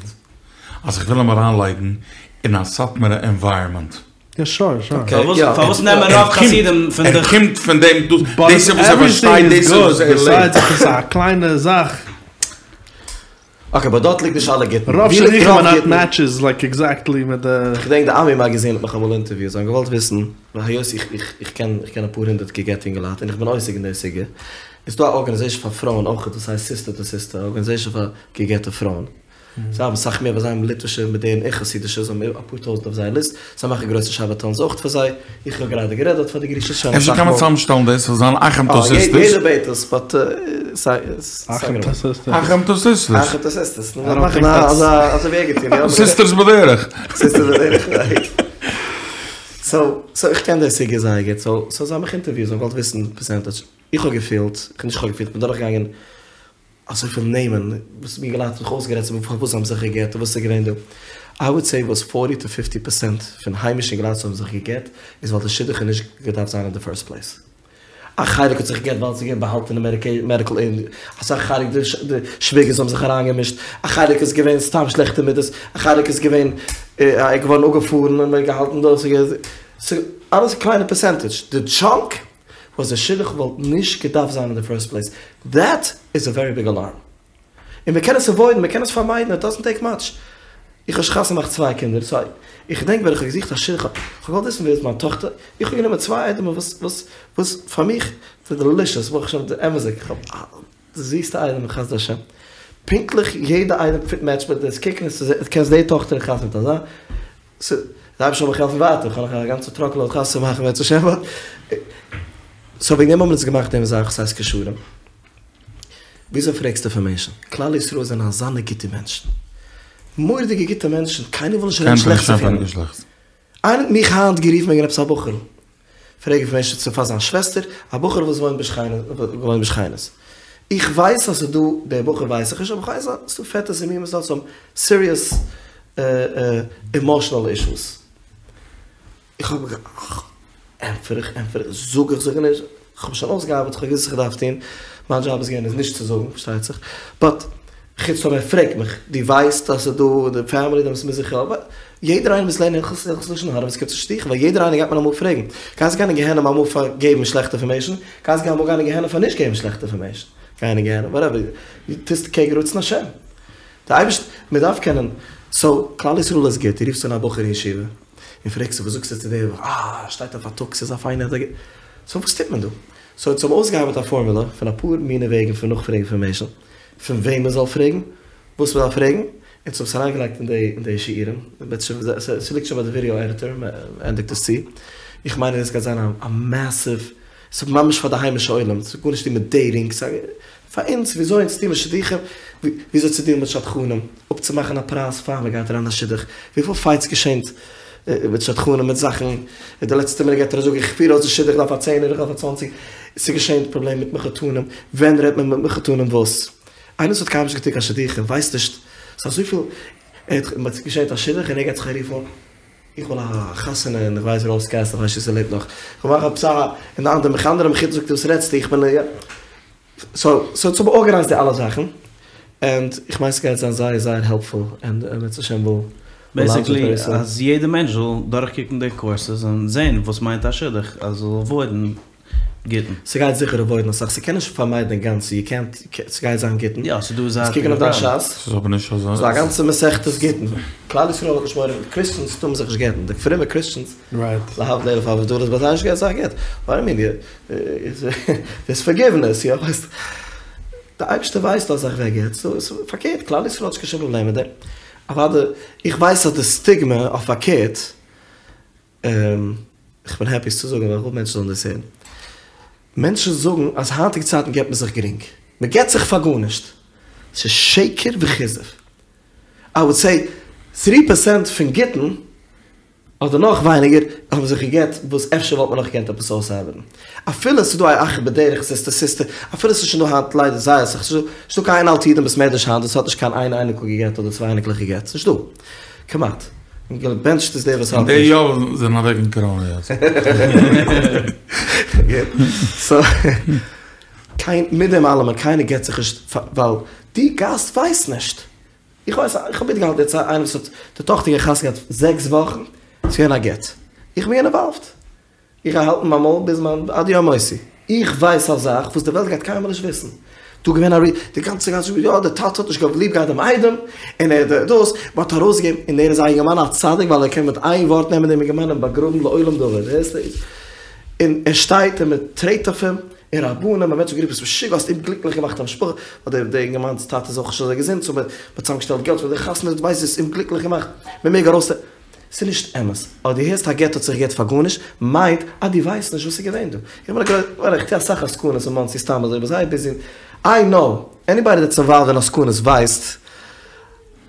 אז איך וויל אים אריינלייגן אין א סאטמארע ענווייראמענט. יא שור שור. פארוואס נעמען רוב חסידים פון די. ער קומט פון דעם, דאס איז וואס ער פארשטייט, דאס איז וואס ער לעבט. ביסיידס עס איז א קליינע זאך. אקעי באט דארט ליגט נישט אלע גיטין. רוב שידוכים אר נאט מעטשעס לייק עקזעקטלי מיט די. כ'געדענק די עמי מאגאזין האט מיך אמאל אינטערוויוט, זיי האבן געוואלט וויסן, היות איך איך איך קען איך קען אפאר הונדערט גע'גט'ע אינגעלייט און איך בין עוסק אין די סוגיא, איז דא א ארגאניזעישן פאר פרויען אויכעט וואס הייסט סיסטער טו סיסטער, א ארגאניזעישן פאר גע'גט'ע פרויען. זיי האבן סאך מער ווייל זיי האבן ליטווישע מאדערן און חסידישע, זיי האבן אפאר טויזנט אויף זייער ליסט, זיי מאכן גרויסע שבתון'ס אויך פאר זיי, איך האב גראדע גערעדט דארט פאר די גרושות שוין אפשר אסאך קען מען מאל. צוזאמשטעלן דאס זאל זיין אחים טו סיסטערס. יעדער בעט עס באט אחים טו סיסטערס. אחים טו סיסטערס. אחים טו סיסטערס. נו מאכן אזא אזוי ווי ער געטון יא. סיסטערס בדרך. סיסטערס בדרך רייט. סאו סאו איך קען די סוגיא זייער גוט סאו סאו זיי האבן מיך אינטערוויוט זיי האבן געוואלט וויסן פערסענטעדזש איך האב געפילט, נישט איך האב געפילט, איך בין דורכגעגאנגען אזויפיל נעמען וואס אינגעלייט האבן זיך אויסגערעדט צו מיר פארוואס זיי האבן זיך גע'גט און וואס איז געווען דא. איי וואלד סעי וואס פארטי טו פיפטי פערסענט פון היימישע אינגעלייט וואס האבן זיך גע'גט איז ווייל די שידוך האט נישט געדארפט זיין אין די פירסט פלעיס. א חלק האט זיך גע'גט ווייל ס'איז געווען באהאלטענע מעדיקל אסאך חלק די שוויגערס האבן זיך אריינגעמישט, א חלק איז געווען סתם שלעכטע מידות, א חלק איז געווען ער איז געווארן אפגעפארן און מ'האט געהאלטן דאס, ס'איז אלעס קליינע פערסענטעדזש, די טשאנק וואס די שידוך וואלט נישט געדארפט זיין אין די פירסט פלעיס, דעט איז א ווערי ביג אלארם. און מען קען עס עוואוידן, מען קען עס פארמיידן, איט דאזענט טעיק מאטש. איך האב שוין חתונה געמאכט צוויי קינדער, סאו איך געדענק ווען איך האב געזוכט א שידוך, איך האב געוואלט וויסן ווער איז מיין טאכטער, איך האב גענומען צוויי איידעמער וואס וואס וואס פאר מיך די דעלישעס, ברוך השם די אמת'דיג, איך האב די זיסטע איידעם חסדי השם, פונקטליך יעדע איידעם פיט מעטשט מיט דאס, קוקן עס קענסט די טאכטער חתונה מיט אזא. סא, דער אייבערשטער זאל מיך העלפן ווייטער, איך האב נאך א גאנצע טראק לאוד חתונה צו מאכן בעזרת השם, באט, סאו וועגן דעם האבן מיר אונז געמאכט דעם זאך וואס הייסט קשרים. וויאזוי פרעגסטו אינפארמעישן? כלל ישראל זענען אזאנע גוטע מענטשן. מורא'דיגע גוטע מענטשן, קיינער וויל נישט רעדן שלעכטס אויף יענעם. איינער האט מיך היינט גערופן וועגן עפעס א בחור'ל. פרעג אינפארמעישן צו פאר זיין שוועסטער, א בחור וואס וואוינט בשכינות. איך ווייס אז ס'איז דא, דער בחור ווייס איך נישט, אבער איך ווייס אז ס'איז דא פעטערס און מומעס דארט וואס האבן סיריעס אימאשענעל אישוס. איך האב גע. ענטפער איך, ענטפער איך, זאג איך, זאג איך נישט. איך האב שוין אויסגעארבעט, איך האב געוואוסט וואס איך דארף טון. מיין דזשאב איז געווען איז נישט צו זאגן, פארשטייט זיך. באט, חוץ אויב ער פרעגט מיך, דו ווייסט אז ס'איז דא די פעמילי, דעמאלטס מוז איך יא. יעדער איינער מוז לערנען הלכות הלכות לשון הרע ווען ס'קומט צו שידוכים, ווייל יעדער איינער גייט מען אמאל פרעגן. גייסט גיין אין גיהנום אמאל פאר געבן שלעכטע אינפארמעישן, גייסט גיין אמאל גיין אין גיהנום פאר נישט געבן שלעכטע אינפארמעישן. גיין אין גיהנום, וואטעווער, דו טוסט קעגן רצון השם. די אייבערשטער, מען דארף קענען, סאו, כלל ישראל איז גוט, דו רופסט אן א בחור אין ישיבה, און פרעגסט אים וואס זאגסטו צו דעם, אה, שטייט אויף פארטאגס, איז א פיינער, סאו וואס טוט מען דא? סאו אונז האבן אויסגעארבעט א פארמולא פון אפאר מיני וועגן פון נאכפרעגן אינפארמעישן, פון וועם מען זאל פרעגן, וואס מען דארף פרעגן, אונז האבן עס אריינגעלייגט אין די אין די שיעורים, ס'ליגט שוין ביי די ווידעא עדיטאר, מען ענדיגט עס צו, איך מיין אז עס גייט זיין א מעסיוו, ס'איז ממש פאר די היימישע עולם, ס'האט גארנישט צו טון מיט דעיטינג, פאר אונז וויאזוי אונז טוען מיר שידוכים, וויאזוי צו דילן מיט שדכנים, אפצומאכן א פרייז פאר מען גייט אריין אין א שידוך, וויפיל פייטס געשענט מיט שדכנים מיט זאכן, די לעצטע מינוט גייט ער זאגן איך פיר אויס די שידוך איך דארף א צענער איך דארף א צוואנציג, ס'געשענט פראבלעם מיט מחותנים, ווען רעדט מען מיט מחותנים וואס? איינער וואס האט קיינמאל נישט געטון קיין שידוכים ווייסט נישט, ס'איז אזויפיל, ער האט מ'האט געשענט א שידוך און ער גייט זיך ארופן, איך וויל א חתונה און איך ווייס ראוז קעסל, איך ווייס נישט צו ס'לעבט נאך, איך וויל מאכן עפעס א, און די אנדערע אנדערע מחותן זאגט וואס רעדסטו איך בין א, סאו סאו אונז האבן ארגענייזט די אלע זאכן, ענד איך מיין ס'גייט זיין זייער זייער העלפפול, ענד אם ירצה השם וויל. בעיסיקלי אז יעדע מענטש זאל דורכקוקן די קורסעס און זען וואס מיינט א שידוך אז זאל עוואוידן גיטין. ס'גייט זיכער עוואוידן אסאך, ס'קען נישט פארמיידן אינגאנצן, יו קענט, ס'גייט זיין גיטין. יא, ס'דא זייטיגע קוקן אויף דיין ש"ס. ס'איז אבער נישט אזוי. ס'איז דא א גאנצע מסכת גיטין. כלל ישראל האט נישט מורא, קריסטענס טאר מען זיך נישט גט'ן, די פרומע קריסטענס, להבדיל אלף אלפי הבדלות, ביי זיי נישט געהערט אזא גט. וואט איי מין, דער'ס פארגיוונעס, יא, ווייסט. די אייבערשטער ווייסט אז איך ווער גט, סאו איז פארקערט, כלל ישראל האט נישט קיין שום פראבלעם מיט דעם. אוודאי, איך ווייס אז די סטיגמע אויף פארקערט, איך בין העפי עס צו זאגן ווייל איך וויל מענטשן זאלן דאס הערן. מענטשן זאגן אז היינטיגע צייטן גט מען זיך גרינג. מען גט זיך פאר גארנישט. ס'איז שקר וכזב. איי וואלד סעי טרי פערסענט פון גיטין אדער נאך ווייניגער האבן זיך געגט וואס אפשר וואלט מען נאך געקענט עפעס אויסארבעטן. אפילו ס'איז דא א אחר בדרך סיסטער סיסטער, אפילו ס'איז שוין דא היינט ליידער זייער אסאך, ס'איז נישטא קיין איין אלטע איד אין בית מדרש היינט וואס האט נישט קיין איין אייניקל געגט אדער צוויי אייניקלעך געגט, ס'נישט דא. כמעט. און געבענטשט איז דער וואס האט די יא זענען אוועק אין קאראנע יעצט. גוט. סאו, קיין, מיט דעם אלעמען, קיינער גט זיך נישט ווייל די גאס ווייסט נישט. איך ווייס, איך האב מיטגעהאלטן יעצט איינער וואס האט די טאכטער געהאט חתונה געהאט זעקס וואכן, ס'איז געווען א גט. איך בין געווען אינוואלווד. איך גיי האלטן מיין מויל ביז מיין עד יום מותי. איך ווייס א זאך וואס די וועלט גייט קיינמאל נישט וויסן. דא געווען א רי, די גאנצע גאנצע יא די טאטע האט נישט געהאט ליב געהאט דעם איידעם, און ער האט דאס, מען האט ארויסגעגעבן, און ער איז א אינגערמאן א צדיק ווייל ער קען מיט איין ווארט נעמען דעם אינגערמאן און באגראבן לעולם דבר, הערסט דאס? און ער שטייט און מען טרעט אויף אים, און רבנים, און מענטשן האבן גערופן ביסט משוגע האסט אומגליקליך געמאכט א משפחה, ווייל דער אינגערמאן'ס טאטע איז אויך נישט אזוי געזונט, סאו מען האט צוזאמגעשטעלט געלט פאר די חתונה, דו ווייסט האסט אומגליקליך געמאכט, מען מעג ארויס. ס'איז נישט אמת. אז דו הערסט א גט האט זיך גע'גט פאר גארנישט, מיינט אז דו ווייסט נישט וואס איז געווען דא. איך בין א איך טו אסאך עסקנות אין מאנסי סתם אזוי, כ'בין זייער ביזי. איי נאו, עניבאדי דעטס אינוואלווד אין עסקנות ווייסט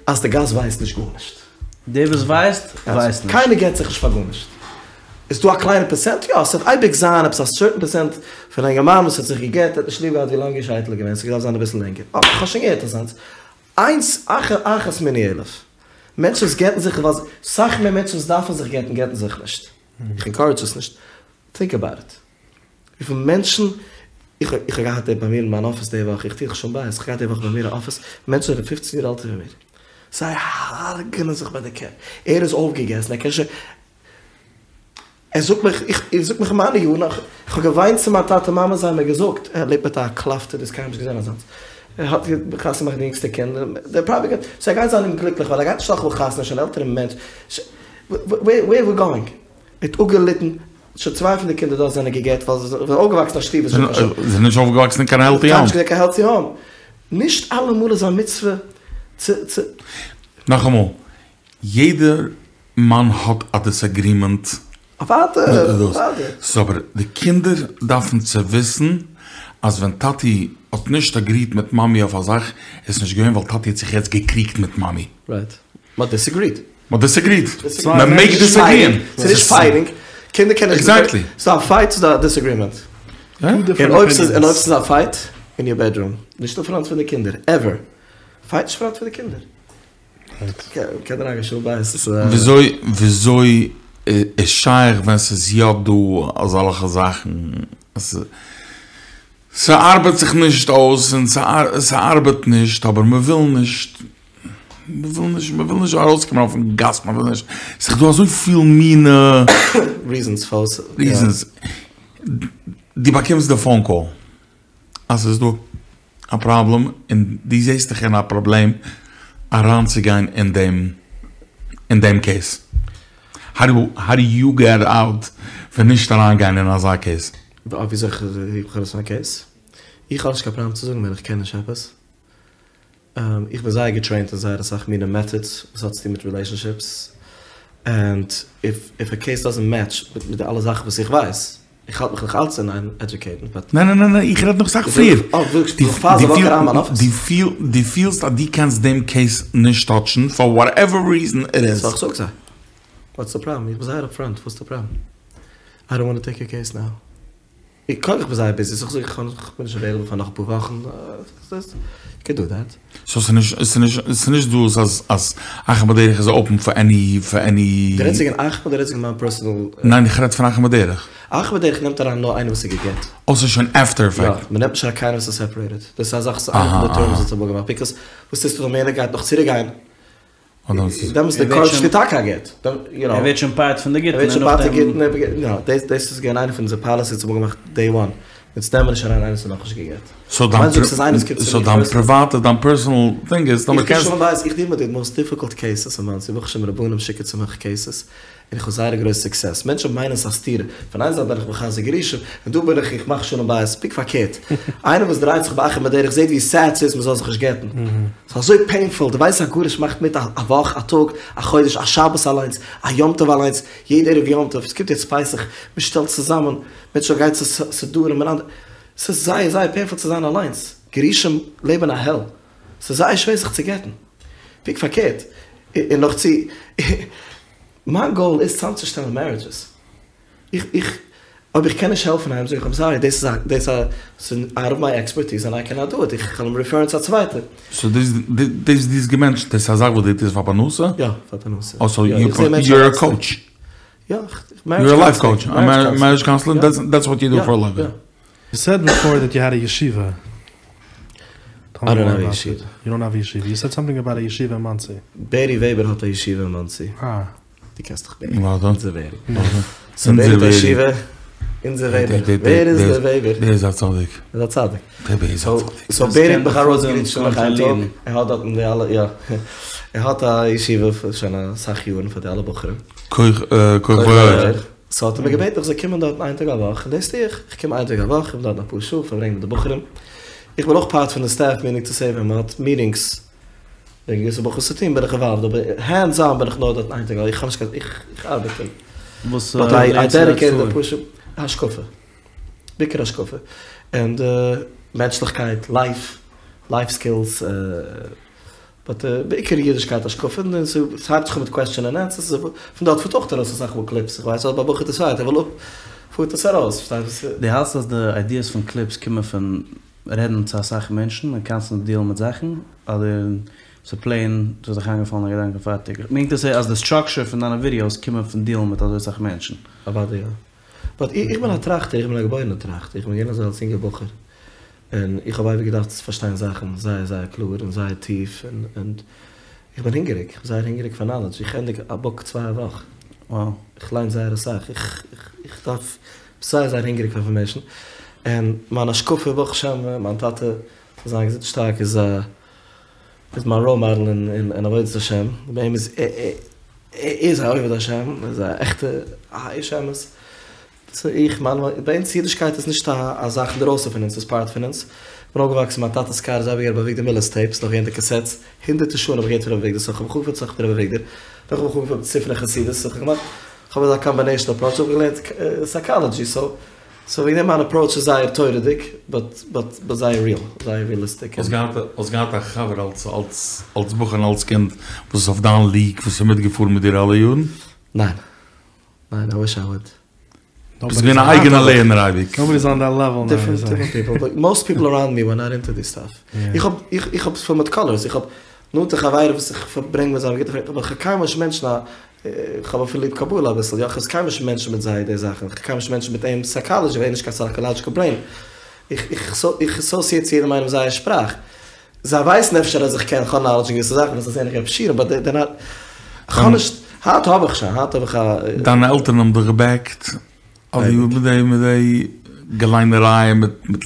אז די גאס ווייסט נישט גארנישט. דער וואס ווייסט, ווייסט נישט. קיינער גט זיך נישט פאר גארנישט. איז דא א קליינע פערסענט? יא, ס'וועט אייביג זיין עפעס א סערטען פערסענט פון א אינגערמאן וואס האט זיך גע'גט, ער האט נישט ליב געהאט ווי לאנג איר שייטל איז געווען, ס'האט געדארפט זיין אביסל לענגער. אה, כ'האב שוין געהערט אזאנס. איינס אחת מני אלף. מענטשן וואס גט'ן זיך ווייל סאך מער מענטשן וואס דארפן זיך גט'ן גט'ן זיך נישט. איך ענקארעדזש עס נישט. טינק אבאוט איט. וויפיל מענטשן, איך איך האב געהאט ביי מיר אין מיין אפיס די וואך, איך טו דאך שלום בית, איך האב געהאט די וואך ביי מיר אין אפיס מענטשן זענען פופצן יאר עלטער ווי מיר. זיי הרג'נען זיך ביי די קעפ. ער איז אויפגעגעסן, ער קען שוין. ער זאגט מיך, איך, ער זאגט מיך אין מיינע יארן, איך האב געוויינט צו מיין טאטע מאמע, זיי האבן מיר געזאגט, ער לעבט מיט א כלפ'טע, דו האסט קיינמאל נישט געזען אזאנס, ער האט חתונה געמאכט די יונגסטע קינד, דער פראבלעם גייט, סאו ער גייט זיין אומגליקליך ווייל ער גייט נישט נאכאמאל חתונה, ער איז שוין אן עלטערע מענטש, ווער ווער ווי גאוינג? ער האט אפגעליטן, שוין צוויי פון די קינדער דארט זענען גע'גט ווייל זיי זענען אויפגעוואקסן אין א שטוב וואס איז נישט זיי זענען נישט אויפגעוואקסן אין קיין העלטי האום. קיינמאל נישט געזען קיין העלטי האום. נישט אלעמאל איז א מצוה צו צו. נאכאמאל, יעדער מאן האט א דיסאגרימענט. אוודאי, אוודאי. סאו אבער די קינדער דארפן צו וויסן אז ווען טאטי האט נישט אגריעט מיט מאמי אויף א זאך איז נישט געווען ווייל טאטי האט זיך יעצט געקריגט מיט מאמי. רייט. מ'האט דיסאגריעט. מ'האט דיסאגריעט. מ'מעג דיסאגריען. ס'איז נישט פייטינג. קינדער קענען נישט. עקזעקטלי. ס'איז דא א פייט ס'איז דא א דיסאגרימענט. און אויב ס'איז און אויב ס'איז א פייט אין יור בעדרום. נישט אין פראנט פון די קינדער. עווער. פייט נישט פראנט פון די קינדער. וויאזוי וויאזוי איז שייך ווען ס'איז יא דא אזאלכע זאכן? ס'ארבעט זיך נישט אויס און ס'ארבעט נישט אבער מ'וויל נישט מ'וויל נישט מ'וויל נישט ארויסקומען אויפן גאס מ'וויל נישט ס'איז דא אזויפיל מינע ריזענס פארוואס ריזענס דו באקומסט די פאון קאל אז ס'איז דא א פראבלעם און דו זעסט דיך אין א פראבלעם אריינצוגיין אין דעם אין דעם קעיס. האו דו יו געט אוט פון נישט אריינגיין אין אזא קעיס? וויאזוי איך גיי ארויס פון א קעיס? איך האב נישט קיין פראבלעם צו זאגן ווען איך קען נישט עפעס. איך בין זייער געטרעינט אין זייער אסאך מינע מעטאדס וואס האט צוטון מיט רילעישאנשיפס, ענד איף איף א קעיס דאזענט מעטש מיט די אלע זאכן וואס איך ווייס, איך האלט מיך נאך אלץ אין איין עדיוקעיטן באט. ניין ניין ניין ניין איך רעד נאך סאך פריער. אה ווילסט נאך פאר זיי וואקן אריין אין מיין אפיס? דו פילסט אז דו קענסט דעם קעיס נישט טאטשן פאר וואטעווער ריזען איט איז. סאו איך זאג זיי. וואטס די פראבלעם? איך בין זייער אפפראנט וואטס די פראבלעם? איי דאנט וואנט טו טעיק יור קעיס נאו. קודם איך בין זייער ביזי סאו איך זאג איך בין נישט עוועילעבל פאר נאך אפאר וואכן, יו קען דו דעט. סאו ס'איז נישט ס'איז נישט דאס אז אז אחים בדרך איז אפען פאר עני פאר עני. דו רעדסט וועגן אחים אדער רעדסט וועגן מיין פערסענעל? ניין איך רעד פון אחים בדרך. אחים בדרך נעמט אריין נאר איינער וואס איז גע'גט. אה ס'איז שוין עפטער עפעקט. יא, מ'נעמט נישט אריין קיינער וואס איז סעפערעיטעד. דאס איז א זאך וואס איינע פון די טערמס וואס האט אמאל געמאכט ביקאוז וואס טוסטו טאמער יענער גייט נאך צוריק גיין. דעמאלטס די קאורט שטייט טאקע א גט. ער ווערט שוין פארט פון די גיטין. ער ווערט שוין פארט פון די גיטין. יא, דאס איז געווען איינע פון אונזערע פאליסיס וואס מ'האט געמאכט דעי וואן. אונז נעמען נישט אריין איינער וואס איז נאכנישט גע'גט. סאו דיין פריוואטע, דיין פערסאנעל טינג איז, איך טו שלום בית, איך דיעל מיט די מאסט דיפיקולט קעיסעס אין מאנסי, ברוך השם רבנים שיקן צו מיך קעיסעס, און איך האב זייער א גרויס סוקסעס, מענטשן מיינען ס'איז א סתירה, פון איין זייט בין איך מחזק גירושים, און דא בין איך איך מאך שלום בית, פונקט פארקערט, איינער וואס דרייט זיך באחים בדרך זעט ווי סעד ס'איז מ'זאל זיך נישט גט'ן, ס'איז אזוי פעינפול, דו ווייסט א גרוש מאכט מיט א וואך, א טאג, א חודש, א שבת אליינס, א יום טוב אליינס, יעדע ערב יום טוב, ס'קומט יעצט פסח, מ'שטעלט צוזאמען, מענטשן גייט צו סדרים און אנדערע, ס'איז זייער זייער פעינפול צו זיין אליינס, גרושים לעבן א העל, ס'איז זייער שווער זיך צו גט'ן, פונקט פארקערט, און נאך צו, מיין גאול איז צאמצושטעלן מערידזשעס, איך איך אויב איך קען נישט העלפן איינעם זאג איך איים סארי דאס איז א דאס א ס'איז אוט אוו מיי עקספערטיז און איי קענאט דו איט, איך וועל אים ריפערן צו א צווייטער. סאו דאס דאס דו האסט געמענטשנט דאס איז א זאך וואס דו טוסט פאר פרנסה? יא, פאר פרנסה. אה סאו יו אר א קאוטש? יא, יור א לייף קאוטש, א מערידזש קאונסלער, דעטס וואט יו דו פאר א ליווינג. יו סעד ביפאר דעט יו העד א ישיבה. איי דאנט האוו א ישיבה. יו דאנט האוו א ישיבה. יו סעד סאמטינג אבאוט א ישיבה אין מאנסי. בערי וועבער האט א ישיבה אין מאנסי. אה. דו קענסט דאך בערי. אונזער בערי. סאו בערי האט א ישיבה. אונזער וועבער. ווער איז דער וועבער? דער איז א צדיק. ער איז א צדיק. דער בערי איז א צדיק. סאו בערי האט מיך ארויסגעריטשט נאך איין טאג. ער האט דארטן די אלע, יא. ער האט א ישיבה שוין אסאך יארן פאר די אלע בחורים. כח אור. סאו האט ער מיר געבעטן איך זאל קומען דארטן איין טאג א וואך, און דאס טו איך, איך קום איין טאג א וואך, איך בין דארטן אפאר שעה, פארברענג מיט די בחורים, איך בין אויך פארט פון די סטעף, מינינג טו סעי ווען מען האט מיטינגס וועגן געוויסע בחורים צו טון בין איך אינוואלווד, אבער הענדס אן בין איך נאר דארטן איין טאג א וואך, איך האב נישט קיין, איך ארבעט און וואס באט איי איי דעדיקעיטעד אפאר שעה, השקפה, בעיקר השקפה, און מענטשליכקייט, לייף, לייף סקילס. באט בעיקר אידישקייט השקפה און ס'הייבט זיך אן מיט קוועסטשען און ענסערס פון דארט פארט אויך ארויס אסאך מאל קליפס איך ווייס אז ביי בחור דיסיידט ער וויל אפ פארט עס ארויס פארשטייסט וואס. דו האלטסט אז די איידיעס פון קליפס קומען פון רעדן צו אסאך מענטשן און קאנסטענט דיעלן מיט זאכן אדער ס'איז פלעין ס'איז דיך איינגעפאלן א געדאנק און פארטיג? מיינט דאס אז די סטראקשער פון דיינע ווידיאוס קומען פון דיעלן מיט אזוי סאך מענטשן? אוודאי יא. באט איך בין א טראכטער איך בין א געבוירענער טראכטער איך בין געווען אזוי אלס אינגער בחור און איך האב אייביג געדארפט פארשטיין זאכן זייער זייער קלאר און זייער טיף, און און איך בין הונגעריג, איך בין זייער הונגעריג פאר נאלעדזש, איך ענדיג א בוק צוויי א וואך, איך ליין זייער אסאך, איך איך דארף, זייער זייער הונגעריג פאר אינפארמעישן, און מיין השקפה ברוך השם, מיין טאטע זאל זיין געזונט און שטארק איז א איז מיין ראול מאדעל אין אין עבודת השם, ביי אים איז ער איז א עובד השם, ער איז א עכטע א איש אמת. סאו איך מיין ביי אונז אידישקייט איז נישט א זאך אינדערויסן פון אונז ס'איז פארט פון אונז. כ'בין אויפגעוואקסן מיין טאטע'ס קאר איז אייביג רבי אביגדור מילער'ס טעיפס נאך געווען די קאסעטס הונדערטער שעה'ן האב איך געהערט פון רבי אביגדור סאו כ'האב מיך אנגעפילט אסאך מיט רבי אביגדור נאך האב איך אנגעפילט מיט ספרי חסידות סאו כ'האב געמאכט כ'האב אזא קאמבינעישן אפראוטש כ'האב געלערנט סייקאלעדזשי סאו סאו וועגן דעם מיין אפראוטש איז זייער תורה'דיג באט באט באט זייער ריעל זייער ריעליסטיק. האסט געהאט האסט געהאט א חבר אלס אלס אלס בחור און אלס קינד וואס איז אויף דיין ליג וואס איז מיטגעפארן מיט דיר אלע יארן? ניין. ניין, איי וויש איי וואוד. ביסט געווען א אייגענע לערנער אייביג. נאובאדי איז אן דעט לעוועל נאו. דיפרענט דיפרענט פיפל, באט מאסט פיפל אראונד מי ווער נאט אינטו דיס סטאף. איך האב איך האב פול מיט קאלערס, איך האב נאנטע חברים וואס איך פארברענג מיט זיי, גוטע פרענד, אבער איך האב קיינמאל נישט מענטשן א, איך האב אפילו ליב קבלה אביסל, יא, איך האב קיינמאל נישט מענטשן מיט זיי די זאכן, איך האב קיינמאל נישט מענטשן מיט אים סייקאלעדזשי, ווייל ער איז נישט קיין סייקאלאדזשיקל ברעין. איך איך איך אסאסיעט צו יעדעם איינעם זייער שפראך. זיי ווייסן אפשר אז איך קען, כ'האב נאלעדזש אין געוויסע זאכן, וואס זיי זעען איך געב שיעורים, באט דעי נאט, כ'האב נישט, היינט האב איך שוין, היינט האב איך א. דיינע עלטערן האבן דיך געבעקט אויף די מיט די מיט די געליינערייען מיט מיט.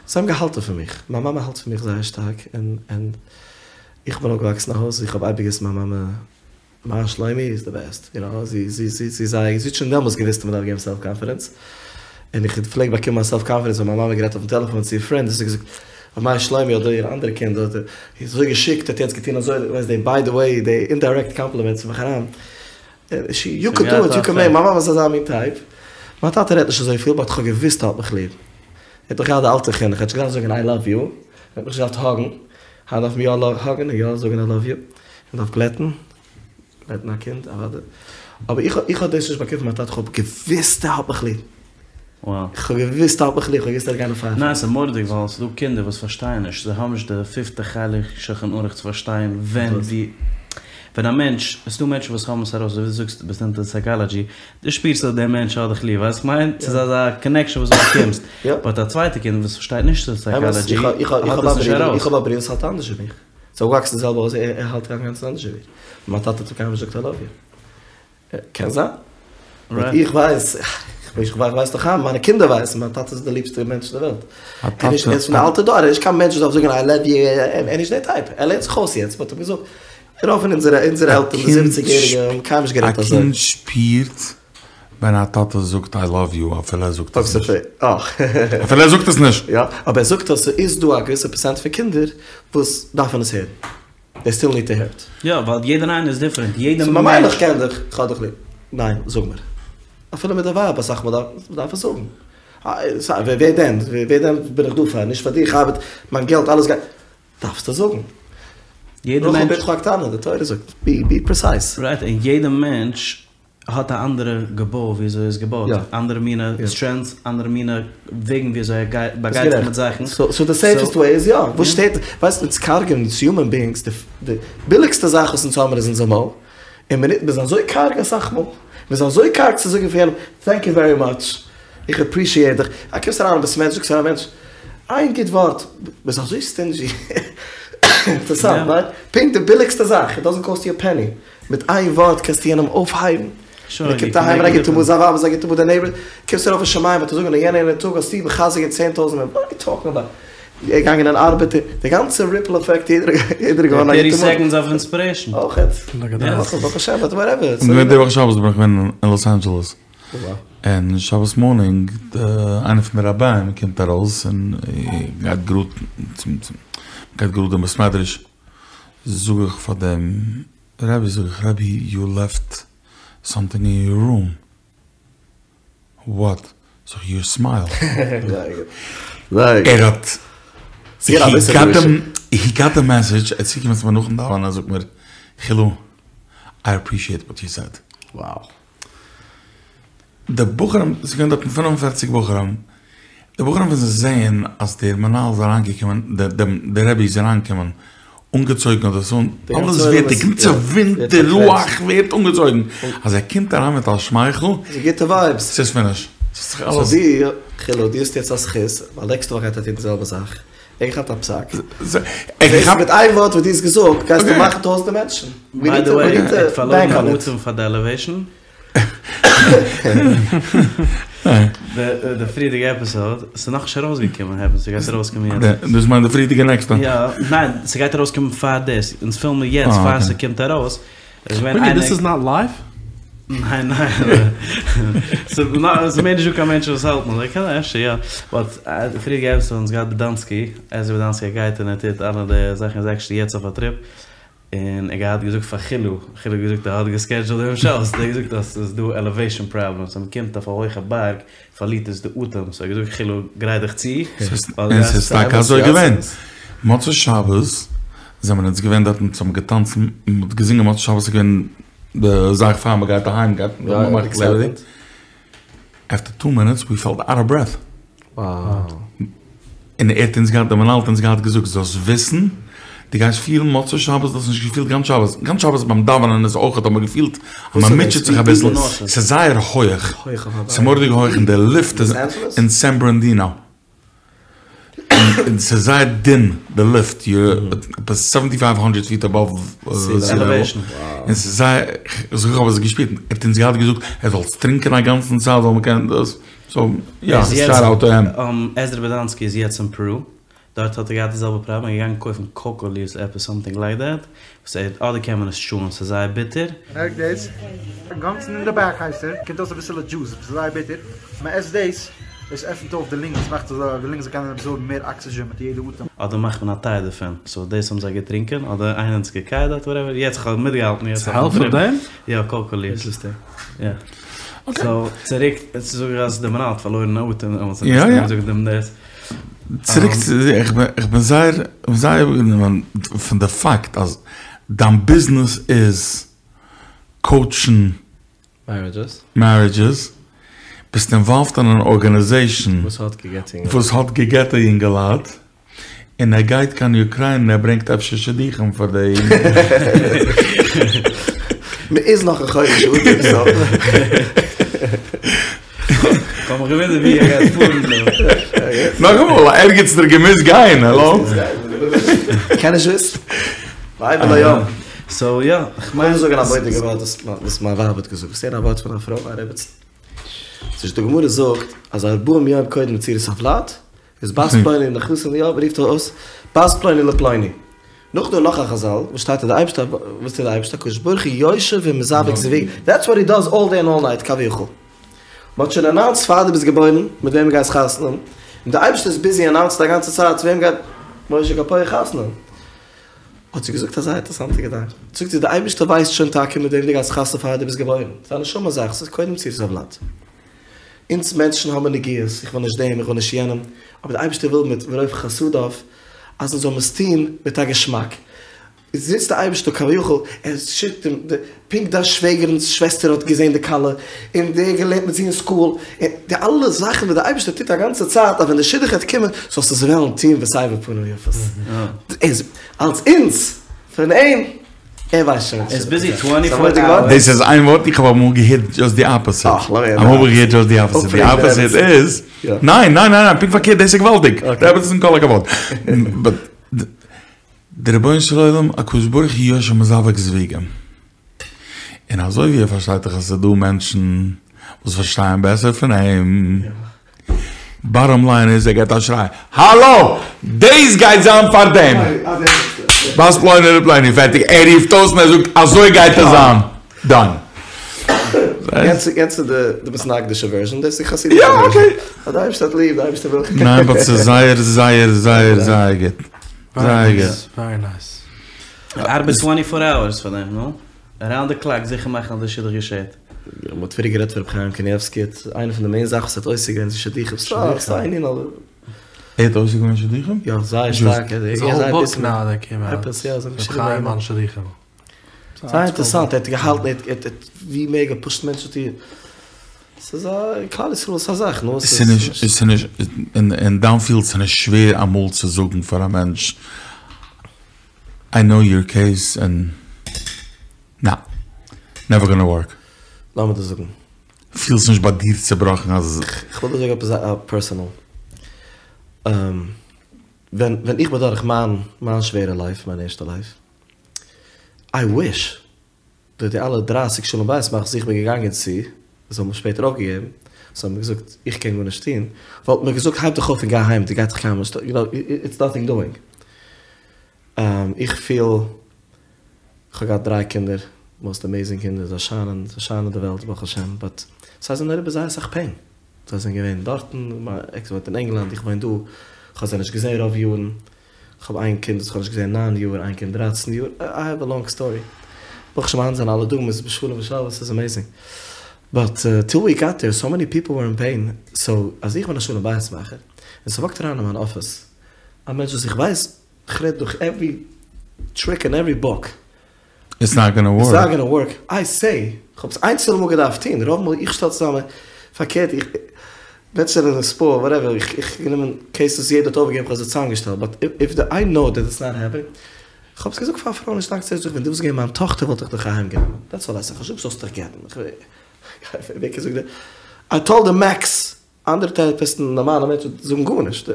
זיי האבן געהאלטן פון מיך, מיין מאמע האלט פון מיך זייער שטארק, און און איך בין אויפגעוואקסן אין א הויז ווי איך האב אייביג געוואוסט מיין מאמע מיין שלומי איז די בעסט, יו נאו, זי זי זי זי זייער, זי האט שוין דעמאלטס געוואוסט אז מ'דארף געבן סעלף קאנפידענס, און איך פלעג באקומען מיין סעלף קאנפידענס ווען מיין מאמע האט גערעדט אויפן טעלעפאן צו איר פרענד, האט זי געזאגט אז מיין שלומי אדער איר אנדערע קינד האט איז אזוי געשיקט, האט יעצט געטון אזוי, ווייסט די ביי די וועי, די אינדיירעקט קאמפלימענטס פון מיך אריין, שי, יו קען דו איט, יו קען מעיק, מיין מאמע איז אזא מין טייפ, מיין טאטע רעדט נישט אזויפיל באט כ'האב געוואוסט ער האט מיך ליב, ער האט נאך געהאט די אלטע חינוך, ער האט נישט געדארפט זאגן איי לאוו יו, ער האט מיך נישט געדארפט האגן, היינט דארף מען יא האגן און יא זאגן איי לאוו יו. מען דארף גלעטן, גלעטן א קינד, אוודאי. אבער איך איך האב דאס נישט באקומען פון מיין טאטע, איך האב געוואוסט ער האט מיך ליב. איך האב געוואוסט ער האט מיך ליב, איך האב געוואוסט ער וועט גיין פאר. ניין, ס'איז מורא'דיג ווייל ס'איז דא קינדער וואס פארשטייען נישט, זיי האבן נישט די פיפטע חלק שולחן ערוך צו פארשטיין ווען ווי, ווען א מענטש, עס איז דא מענטשן וואס האבן עס ארויס, אזוי ווי דו זאגסט ביסט אינטו סייקאלאדזשי, דו שפירסט אז דער מענטש האט דיך ליב, ווייסט וואס כ'מיין? ס'איז אזא קאנעקשאן וואס דו באקומסט, באט א צווייטע קינד וואס פארשטייט נישט די סייקאלאדזשי האט עס נישט ארויס. איך האב א ברודער וואס האלט אנדערש ווי מיך. ס'איז אויפגעוואקסן די זעלבע הויז, ער האלט אינגאנצן אנדערש ווי מיר. מיין טאטע האט אים קיינמאל נישט געזאגט איי לאוו יו. קען זיין. באט איך ווייס, איך ווייס דאך היינט, מיינע קינדער ווייסן, מיין טאטע איז די ליבסטע מענטש אין די וועלט. ער איז פון די אלטע דור, ער איז נישט קיין מענטש וואס דארף זאגן איי לאוו יו, ער איז נישט די טייפ. ער לערנט זיך אויס יעצט, מ'האט אים געזאגט. רוב פון אונזערע אונזערע עלטערן, די זיבעציג יעריגע, האבן קיינמאל נישט גערעדט אזוי. א קינד שפירט ווען א טאטע זאגט איי לאוו יו אפילו ער זאגט עס נישט. אפילו ער זאגט עס נישט. יא, אבער ער זאגט אז ס'איז דא א געוויסע פערסענט פון קינדער וואס דארפן עס הערן. דעי סטיל ניד טו הער איט. יא, ווייל יעדער איינער איז דיפרענט, יעדער מענטש. ממילא איך קען דיך, איך האב דיך ליב. ניין, זאג מיר. אפילו מיט די ווייב אסאך מאל דארף מ'דארף עס זאגן. ווער דען, ווער דען בין איך דא פאר? נישט פאר דיר, איך ארבעט, מיין געלט אלעס גייט. דארפסט עס זאגן. יעדער רחל מענטש. בתך הקטנה, די תורה זאגט, בי פרעסייז. רייט, און יעדער מענטש האט א אנדערע געבוי ווי אזוי ער איז געבויט, אנדערע מינע סטרענטס, אנדערע מינע וועגן ווי אזוי ער גייט באגייט זיך מיט זאכן. סאו די סעיפעסט וועי איז יא, וואס שטערט, ווייסט אונז קארגע אונז יומען ביאינגס, די ביליגסטע זאך וואס אונז האמיר איז אונזער מויל, און מ'נוצט, מ'איז אזוי קארג אסאך מאל, מ'איז אזוי קארג צו זאגן פאר יענעם טענק יו ווערי מאטש, איך אפרישיעט דיך, א קומסט אריין אין בית מדרש זאגסט פאר א מענטש איין גוט ווארט, מ'איז אזוי סטינדזשי, אינטערעסאנט, ניין? פונקט די ביליגסטע זאך, איט דאזענט קאסט יו א פעני. מיט איין ווארט קענסטו יענעם אויפהייבן, ער קומט אהיים מיט א גוטע מוט, זיין ווייב איז א גוטע מוט, די נעיבער, קומסט ארויף אין שמים וועט ער זאגן אין יענע יענע טאג האסטו מחזק געווען 10,000 מענטשן, וואט אר יו טאלקינג אבאוט? ער איז געגאנגען אין ארבעט, די גאנצע ריפל עפעקט, יעדער איז געווארן א גוטע מוט. טערטי סעקאנדס אוו אינספירעישן. אויכעט. ברוך השם, באט וואטעווער. געווען די וואך שבת בין איך געווען אין לאס אנדזשעלעס, און שבת מארנינג איינער פון די רביים קומט ארויס און גייט גראד צום גייט גראד אין בית מדרש, זאג איך פאר דעם רבי, זאג איך, רבי יו לעפט סאמטינג אין יור רום, וואט? זאג איך, יור סמייל. ער האט, הי גאט די מעסעדזש, ער איז צוגעקומען צו מיר נאכן דאווענען, ער זאגט מיר, חילו, איי אפרישיעט וואט יו סעד. די בחורים, ס'איז געווען דארטן פינף און פערציג בחורים, די בחורים ווען זיי זעען אז דער מנהל איז אריינגעקומען, דער רבי איז אריינגעקומען אנגעצויגן אדער אזוי, אלעס ווערט, די גאנצע ווינט, די רוח ווערט אנגעצויגן, אז ער קומט אריין מיט א שמייכל, ס'איז גוטע ווייבס. ס'איז פיניש. סאו דו, חילו, דו האסט יעצט א זכות, ווייל נעקסטע וואך גייט ער טון די זעלבע זאך. ער האט געכאפט א פסק. מיט איין ווארט וואס דו האסט געזאגט גייסטו מאכן טויזענטער מענטשן. ביי די וועי, ער האט פארלוירן א אטעם פאר די עלעוועישן. די פריערדיגע עפיסאד, ס'איז נאכנישט ארויסגעקומען, העפענס ס'גייט ארויסקומען יעצט. דאס מיינט די פריערדיגע נעקסטע? יא, ניין, ס'גייט ארויסקומען פאר דאס, אונז פילמען יעצט פאר ס'קומט ארויס. וועיט, דיס איז נאט לייוו? ניין ניין, ס'איז מער נישטא קיין מענטשן וואס האלטן אזוי, קען זיין אפשר יא, באט די פריערדיגע עפיסאד אונז געהאט בדאנסקי, עזרא בדאנסקי ער גייט און ער טוט אלע די זאכן איז עקשעלי יעצט אויף א טריפ, און ער געהאט געזאגט פאר חילו, חילו האט געזאגט ער האט געסקעדזשולט דעם שאו, האט ער געזאגט אז ס'איז דא עלעוועישן פראבלעמס, אז מ'קומט אויף א הויכע בארג פארלירט עס די אטעם, סאו ער האט געזאגט חילו גרייט דיך צו, און ס'איז טאקע אזוי געווען, מוצאי שבת זעמער אונז געווען דארט אונז האבן געטאנצן, מ'האט געזינגען מוצאי שבת איז געווען די זאך פאר מ'גייט אהיים גייט מען מאכט לעבעדיג, עפטער טו מינוטס ווי פעלט אוט אוו ברעט. און ער האט אונז געהאט, דער מנהל האט אונז געהאט געזאגט, זאלסט וויסן, דו גייסט פילן מוצאי שבת, דו האסט נישט געפילט גאנץ שבת, גאנץ שבת ביים דאווענען איז אויך האט מען געפילט אז מען מוטשעט זיך אביסל, ס'איז זייער הויעך, ס'איז מורא'דיג הויעך און די לופט איז אין סען בערנארדינא, און ס'איז זייער דין די לופט, עפעס סעווענטי פייוו הונדרעט פיט אבאוו סי לעוועל, און ס'איז זייער, איך האב עס געשפירט, ער האט אונז געהאט געזאגט, ער זאלסט טרינקען א גאנצן צייט זאל מען קענען דאס. סאו יא, שאט אוט טו הים. עזרא באדאנסקי איז יעצט אין פערו, דארט האט ער געהאט די זעלבע פראבלעם, ער איז געגאנגען קויפן קאקא ליווס עפעס סאמטינג לייק דעט, וואס ער אדער קען מען עס טשוען ס'איז זייער ביטער. מערקט דאס, אינגאנצן אין די בעק הייסט ער, קומט אויס אביסעלע דזשוס, ס'איז זייער ביטער, מען עסט דאס, דאס עפנט אויף די לונגס, מאכט אז די לונגס זאל קענען אבזארבן מער אקסידזשען מיט יעדע אטעם. אדער מאכט מען א טיי דערפון, סאו דאס האבן זיי געטרינקען, אדער איינער האט עס געקייט דארט וואטעווער, יעצט כ'האב מיטגעהאלטן יעצט ס'העלפט פאר דעם? יא קאקא ליווס. יא. סאו צוריק צו זאגן אז די מנהל האט פארלוירן א אטעם דעמאלטס יא יא. זאגן דעם דאס. צוריק צו איך בין איך בין זייער זייער איבערגענומען פון די פאקט אז דיין ביזנעס איז קאוטשן מערידזשעס, ביסט אינוואלווד אין אן ארגאניזעישן וואס האט גע'גט'ע יונגעלייט. און ער גייט קיין אוקריינע און ער ברענגט אפשר שידוכים פאר די. מ'איז נאך אין חודש אדר סאו. כ'האב מיך געוואונדערט ווי ער גייט פארן דא. נאכאמאל, ערגעץ האט ער געמוזט גיין, האלא? קען נישט וויסן. מעבר לים. סאו יא, כ'מיין זאגן א מורא'דיגע ווארט וואס מיין ווייב האט געזאגט, וואס הערן א ווארט פון א פרוי, א רעבעצן. ס'איז די גמרא זאגט אז ארבעים יום קודם יצירת הוולד איז בת פלוני נכנסה לים רופט ער אויס בת פלוני לפלוני. נאכדעם נאך א חזל וואס שטייט אז די אייבערשטער וואס טוט די אייבערשטער הקדוש ברוך הוא יושב ומזווג זיווגים דעטס וואט הי דאז אלל דעי ענד אלל נייט כביכול. מ'האט שוין אנאונסט פאר דו ביסט געבוירן מיט וועם גייסט חתונה האבן, און די אייבערשטער איז ביזי אנאונסן א גאנצע צייט צו וועם גייט משה קאפויער חתונה האבן. האט זי געזאגט א זייער אינטערעסאנטע געדאנק, זאגט זי די אייבערשטער ווייסט שוין טאקע מיט וועם דו גייסט חתונה פאר דו ביסט געבוירן, ס'איז א נשמה זאך, ס'איז קודם יצירת הוולד. אונז מענטשן האבן נגיעות, איך וויל נישט דעם, איך וויל נישט יענעם, אבער די אייבערשטער וויל מיט ברוב חסדיו אז אונז זאלן עס טון מיט א געשמאק. זיצט די אייבערשטער כביכול, ער שיקט אים, פונקט דיין שוועגערינ'ס שוועסטער האט געזען די כלה, און דער געלערנט מיט זי אין סקול, און די אלע זאכן וואס די אייבערשטער טוט א גאנצע צייט אז ווען די שידוך וועט קומען זאלסטו עס וועלן טון בסבר פנים יפות. איז אלס אונז, פון אים, ער ווייסט שוין. ער איז ביזי טווענטי פאר אווערס. דאס איז איין ווארט, איך האב אמאל געהערט דזשאסט די אפאזיט. אמאל האב איך געהערט דזשאסט די אפאזיט. די אפאזיט איז, ניין ניין ניין פונקט פארקערט דאס איז געוואלדיג. די רעבעצין כל הכבוד. באט דער רבונו של עולם הקדוש ברוך הוא יושב מזווג זיווגים. און אזוי ווי ער פארשטייט דאך אז ס'איז דא מענטשן וואס פארשטייען בעסער פון אים. באטאם ליין איז ער געט א שריי, האלא! דעיס גייט זיין פאר דעם! בת פלוני לפלוני, פערטיג, ער רופט אויס און ער זאגט אזוי גייט עס זיין! דאן. יענץ איז די מתנגדישע ווערזשען, דאס איז די חסידישע ווערזשען. די אייבערשטער האט ליב, די אייבערשטער וויל. ניין באט ס'איז זייער זייער זייער זייער גוט. זייער גוט. ווערי נייס. ער ארבעט טווענטי פאר אווערס פאר דעם, נו? אראונד די קלאק זיכער מאכן אז די שידוך געשעט. מען האט פריער גערעדט פון רבי חיים קניבסקי, איינע פון די מעין זאכן וואס ער האט עוסק געווען איז שידוכים, סתם סתם א ענין אבער. ער האט עוסק געווען שידוכים? יא זייער שטארק, ער איז א האול בוק נאו דעט קעים אוט, רבי חיים אן שידוכים. זייער אינטערעסאנט, ער האט געהאלטן, ער האט ווי מער געפושט מענטשן צו, ס'איז א כלל ישראל ס'איז א זאך, נו ס'איז נישט, ס'איז נישט, אין דיין פיעלד ס'איז נישט שווער אמאל צו זאגן פאר א מענטש איי נאו יור קעיס ענד נא, נעווער גאנא ווארק. לאמיר דיר זאגן. פילסט נישט ביי דיר צובראכן אז. כ'וויל דיר זאגן עפעס א פערסאנעל. ווען ווען איך בין דורך מיין מיין שווערע לייף, מיין ערשטע לייף, איי וויש דעט די אלע דרייסיג שלום בית מאכערס וואס איך בין געגאנגען צו, וואס האבן מיר שפעטער אויפגעגעבן, וואס האבן מיר געזאגט איך קען גארנישט טון, וואלטן מיר געזאגט הייב דיך אויף און גיי אהיים, דו גייט זיך קיינמאל נישט, יו נאו, איטס נאטינג דואינג. איך פיל, איך האב געהאט דריי קינדער, מאסט עמעיזינג קינדער, זיי שיינען, זיי שיינען די וועלט ברוך השם, באט זיי זענען אריבער זייער אסאך פעין, זיי זענען געווען דארטן, מיין עקס וואוינט אין ענגלאנד, איך וואוין דא, איך האב זיי נישט געזען רוב יארן, איך האב איין קינד וואס איך האב נישט געזען ניין יאר, איין קינד דרייצן יאר, איי העוו א לאנג סטארי, ברוך השם היינט זענען אלע דא, מ'איז בשלום ושלווה, ס'איז עמעיזינג, באט טיל ווי גאט דער, סאו מעני פיפל ווער אין פעין, סאו אז איך בין א שלום בית מאכער, און ס'וואקט אריין אין מיין אפיס א מענטש וואס איך ווייס כ'רעד דורך עווערי טריק אין עווערי בוק. איטס נאט גאנא ווארק. איטס נאט גאנא ווארק. איי סעי, כ'האב עס איינצעלע מאל געדארפט טון, רוב מאל איך שטעל צוזאמען, פארקערט איך, מענטשן זענען נספור, וואטעווער, איך איך גענומען קעיסעס וואס יעדער האט אויפגעגעבן כ'האב זיי צוזאמגעשטעלט, באט איף די איי נאו דעט איטס נאט העפענינג, כ'האב עס געזאגט פאר א פרוי נישט לאנג צוריק, זאג איך ווען דו וואלסט געווען מיין טאכטער וואלט איך דיך אהיימגענומען, דעטס אלל איי סעד, כ'האב נישט געזאגט זאלסט דיך גט'ן, ווער קען זאגן, איי טאלד די מעקס אנדערע טעראפיסטן, נארמאלע מענטשן זאגן גארנישט.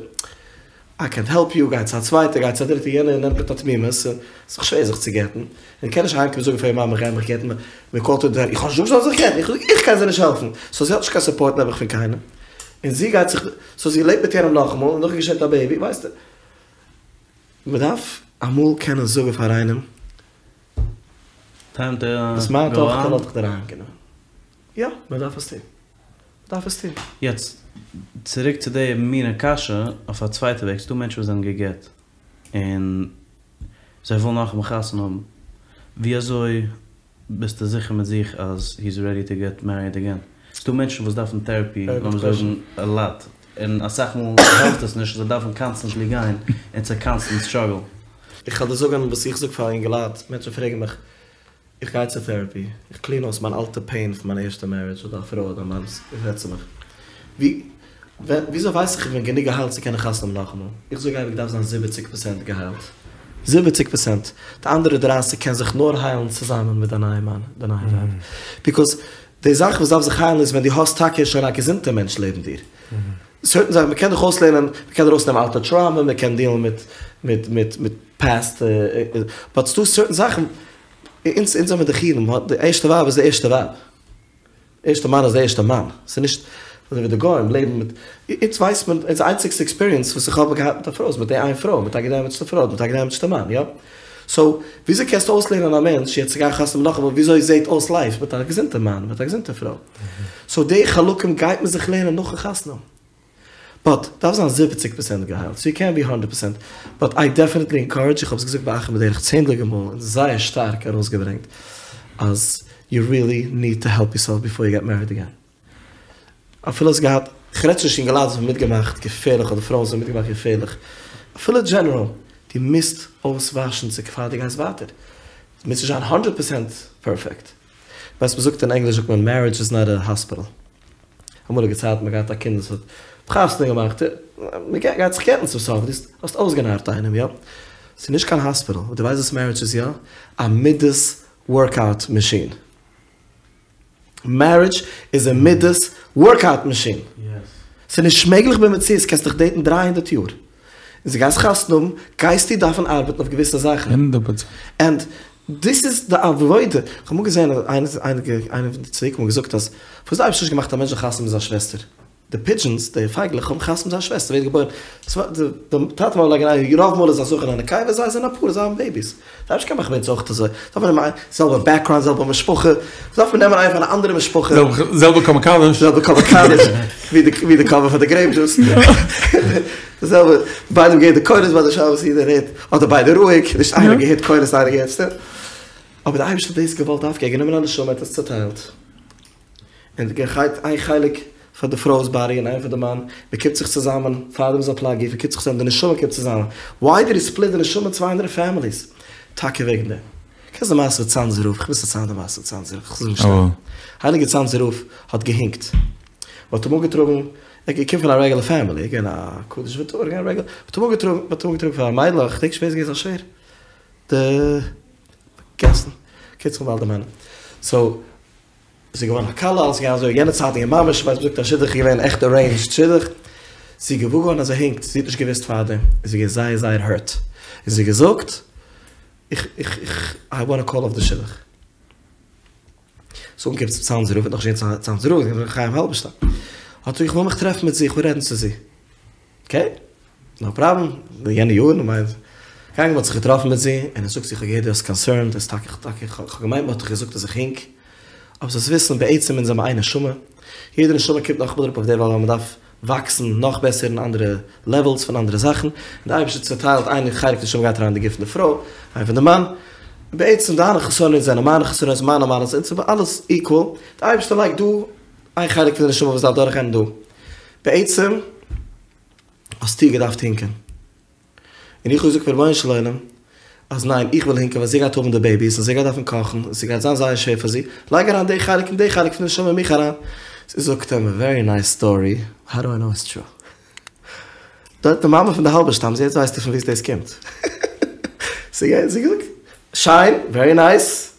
איי קענט העלפ יו, גיי צו א צווייטע, גיי צו א דריטע, יענער נעמט מיט א תמימות, ס'איז דאך שווער זיך צו גט'ן, און קען נישט אהיימקומען זאגן פאר איר מאמע איך גיי מיך גט'ן, מען קאלט איר איך האב נישט געזאגט זי זאל זיך גט'ן, איך האב געזאגט איך קען זיי נישט העלפן, סאו זי האט נישט קיין סופארט נעבעך פון קיינעם, און זי גייט זיך, סאו זי לעבט מיט יענעם נאכאמאל, און נאכדעם געשעט א בעיבי, ווייסטו, מען דארף אמאל קענען זאגן פאר איינעם, ביסט מיין טאכטער וואלט איך דיר אהיימגענומען, יא, מען דארף עס טון. דארף עס טון. יעצט צוריק צו די מינע קשיא אויף א צווייטע וועג, ס'דא מענטשן וואס זענען גע'גט און זיי ווילן נאכאמאל חתונה האבן, ווי אזוי ביסטו זיכער מיט זיך אז הי'ז רעדי טו געט מעריד אגעין? ס'דא מענטשן וואס דארפן טעראפי לאמיר זאגן א לאט, און אסאך מאל העלפט עס נישט, זיי דארפן קאנסטענטלי גיין און ס'איז א קאנסטענט סטראגל. איך וועל דיר זאגן וואס איך זאג פאר אינגעלייט, מענטשן פרעגן מיך, איך גיי צו טעראפי, איך קלין אויס מיין אלטע פעין פון מיין ערשטע מערידזש אדער א פרוי אדער א מאן וואס רעדט צו מיך, ווי וויאזוי ווייס איך איך בין גענוג געהיילט צו קענען חתונה האבן נאכאמאל? איך זאג אייביג דארף זיין זיבעציג פערסענט געהיילט, זיבעציג פערסענט, די אנדערע דרייסיג קען זיך נאר היילן צוזאמען מיט די נייע מאן, די נייע ווייב, ביקאוז די זאך וואס דארף זיך היילן איז ווען דו האסט טאקע שוין א געזונטע מענטש לעבן דיר, סערטען זאכן, מ'קען דיך אויסלערנען, מ'קען ארויסנעמען אלטע טראומא, מ'קען דילן מיט מיט מיט מיט. פעסט, באט ס'דא סערטען זאכן, אונז אונז האבן די חילוק, די ערשטע ווייב איז די ערשטע ווייב, די ערשטע מאן איז די ערשטע מאן, ס'איז נישט אזוי ווי די גוים לעבן מיט, אונז ווייסט מען, אונזער איינציגסטע עקספיריענס וואס איך האב געהאט מיט א פרוי איז מיט די איין פרוי, מיט א געדעמעדזשטע פרוי, מיט א געדעמעדזשטע מאן, יא? סאו וויאזוי קענסטו אויסלערנען א מענטש יעצט צו גיין חתונה נאכאמאל וויאזוי זעהט אויס לייף מיט א געזונטע מאן, מיט א געזונטע פרוי? סאו די חלקים גייט מען זיך לערנען נאכן חתונה. באט דארף זיין זיבעציג פערסענט געהיילט, סאו יו קענט בי האנדרעט פערסענט, באט איי דעפענעטלי אינקארעדזש, איך האב עס געזאגט ביי אחים בדרך צענדליגע מאל און זייער שטארק ארויסגעברענגט, אז יו ריעלי ניד טו העלפ יורסעלף ביפאר יו געט מעריד אגעין. אפילו האסט געהאט, כ'רעד שוין נישט אינגעלייט וואס האבן מיטגעמאכט געפערליך אדער פרויען וואס האבן מיטגעמאכט געפערליך, אפילו דזשענעראל, דו מוזט אויסוואשן צו פאר דו גייסט ווייטער, דו מוזט נישט זיין האנדרעט פערסענט פערפעקט, ווייסט מ'זאגט אין ענגליש זאגט מען מערידזש איז נאט א האספיטעל. אמאליגע צייטן מ'האט געהאט א קינד וואס האט חתונה געמאכט, מ'גייט זיך גט'ן צום סוף, דו האסט אויסגענארט איינעם, יא? ס'איז נישט קיין האספיטעל, דו ווייסט וואס מערידזש איז יא? א מידות ווארקאוט מאשין. מערידזש איז א מידות ווארקאוט מאשין. ס'איז נישט מעגליך במציאות קענסט דיך דעיטן דריי הונדערט יאר, און דו גייסט חתונה האבן גייסטו דארפן ארבעטן אויף געוויסע זאכן. הונדערט פראצענט. ענד דיס איז די עבודה. כ'האב אמאל געזען אז איינער איינער פון די צדיקים האט געזאגט אז פארוואס האט די אייבערשטער נישט געמאכט א מענטש זאל חתונה האבן מיט זיין שוועסטער? די פידזשענס, די פייגלעך האבן חתונה מיט זייער שוועסטער, ווערט געבוירן, די טאטע מאמע לייגן איי, רוב מאל איז א זכר און א נקבה, זיי זענען א פאר, זיי האבן בעיביס. די אייבערשטער קען מאכן ביי אונז אויך אזוי. דארף מען נעמען זעלבע בעקגראונד, זעלבע משפחה, דארף מען נעמען איינער פון א אנדערע משפחה. זעלבע כל מקדש. זעלבע כל מקדש, ווי די קאווער פאר די גרעיפ דזשוס. די זעלבע, ביידע האבן געהערט די קולות ביי די שבת סעודה, אדער ביידע רואיג, נישט איינער געהערט קולות איינער געהערט שטיל. אבער די אייבערשטער האט דאס געוואלט דווקא, ער האט גענומען א נשמה ער האט עס צוטיילט. און געהייט איין חלק פאר די פרוי'ס באדי און איין פאר די מאן, מען קומט זיך צוזאמען, פארדעם איז א פלג גוף, מען קומט זיך צוזאמען, די נשמה קומט צוזאמען, וויי דיד הי ספליט די נשמה צוויי אנדערע פעמיליס? טאקע וועגן דעם. קענסט די מעשה מיט צאנזער רב? כ'מוז פארציילן די מעשה מיט צאנזער רב, כ'זאג נישט סתם. הייליגער צאנזער רב האט געהינקט. מען האט אים אנגעטראגן, ער איז געקומען פון א רעגולער פעמילי, ער איז געווען א קדוש וטהור, געווען רעגולער, מען האט אים אנגעטראגן, מען האט אים אנגעטראגן פאר א מיידל, כ'דענק נישט ווער איז געווען זיין שווער, די, פארגעסן, קיצור כ'וועל באלד דערמאנען. סאו. זי איז געווארן א כלה, אלעס איז געווען אזוי יענע צייט איז ממש, ווייסט מ'זאגט א שידוך איז געווען עכט ארעינדזשד שידוך, זי איז געוואר געווארן אז ער הינקט, זי האט נישט געוואוסט פארדעם, איז זי געווען זייער זייער הערט, און זי האט געזאגט, איך איך איך איי וואנט טו קאל אףף די שידוך. ס'איז אנגעקומען צום צאנזער רב, האט נאכנישט געווען צאנזער רב, איז געווען ר' חיים האלבערשטאם, האט ער איך וויל מיך טרעפן מיט זי, איך וויל רעדן צו זי. אקעי, נאו פראבלעם, אין יענע יארן, כ'מיין, געגאנגען מ'האט זיך געטראפן מיט זי, און ער זאגט זי, כ'האב געהערט דו האסט קאנסערן, דאס טאקע, טאקע, כ'האב געמיינט מ'האט דיך געזאגט אז איך הינק, אבער זאלסט וויסן, בעצם אונז זעמער איין נשמה, יעדע נשמה קומט נאכאמאל אראפ אויף דער וועלט ווייל מ'דארף וואקסן נאך בעסער אין אנדערע לעוועלס פון אנדערע זאכן, און דער אייבערשטער צעטיילט איין חלק נשמה גייט אריין אין די גוף פון די פרוי, איין פון די מאן, בעצם דיינע חסרונות זענען מיינע חסרונות, מיינע מעלות, אונז זעמער אלעס איקוועל, דער אייבערשטער לייגט דא איין חלק פון די נשמה וואס דארף דורכגיין דא. בעצם האסטו געדארפט הינקען. און איך האב געזאגט פאר רבונו של עולם אז ניין איך וויל הינקען ווייל זי גייט האבן די בעיביס און זי גייט דארפן קאכן און ס'גייט זיין זייער שווער פאר זי, לייג אריין די חלק און די חלק פון די נשמה אין מיך אריין. זי זאגט אים א ווערי נייס סטארי, האו דו איי נאו איטס טרו? דארט די מאמע פון די האלבערשטאמס יעצט ווייסטו פון וואו דאס קומט. זי האט געזאגט שיין, ווערי נייס,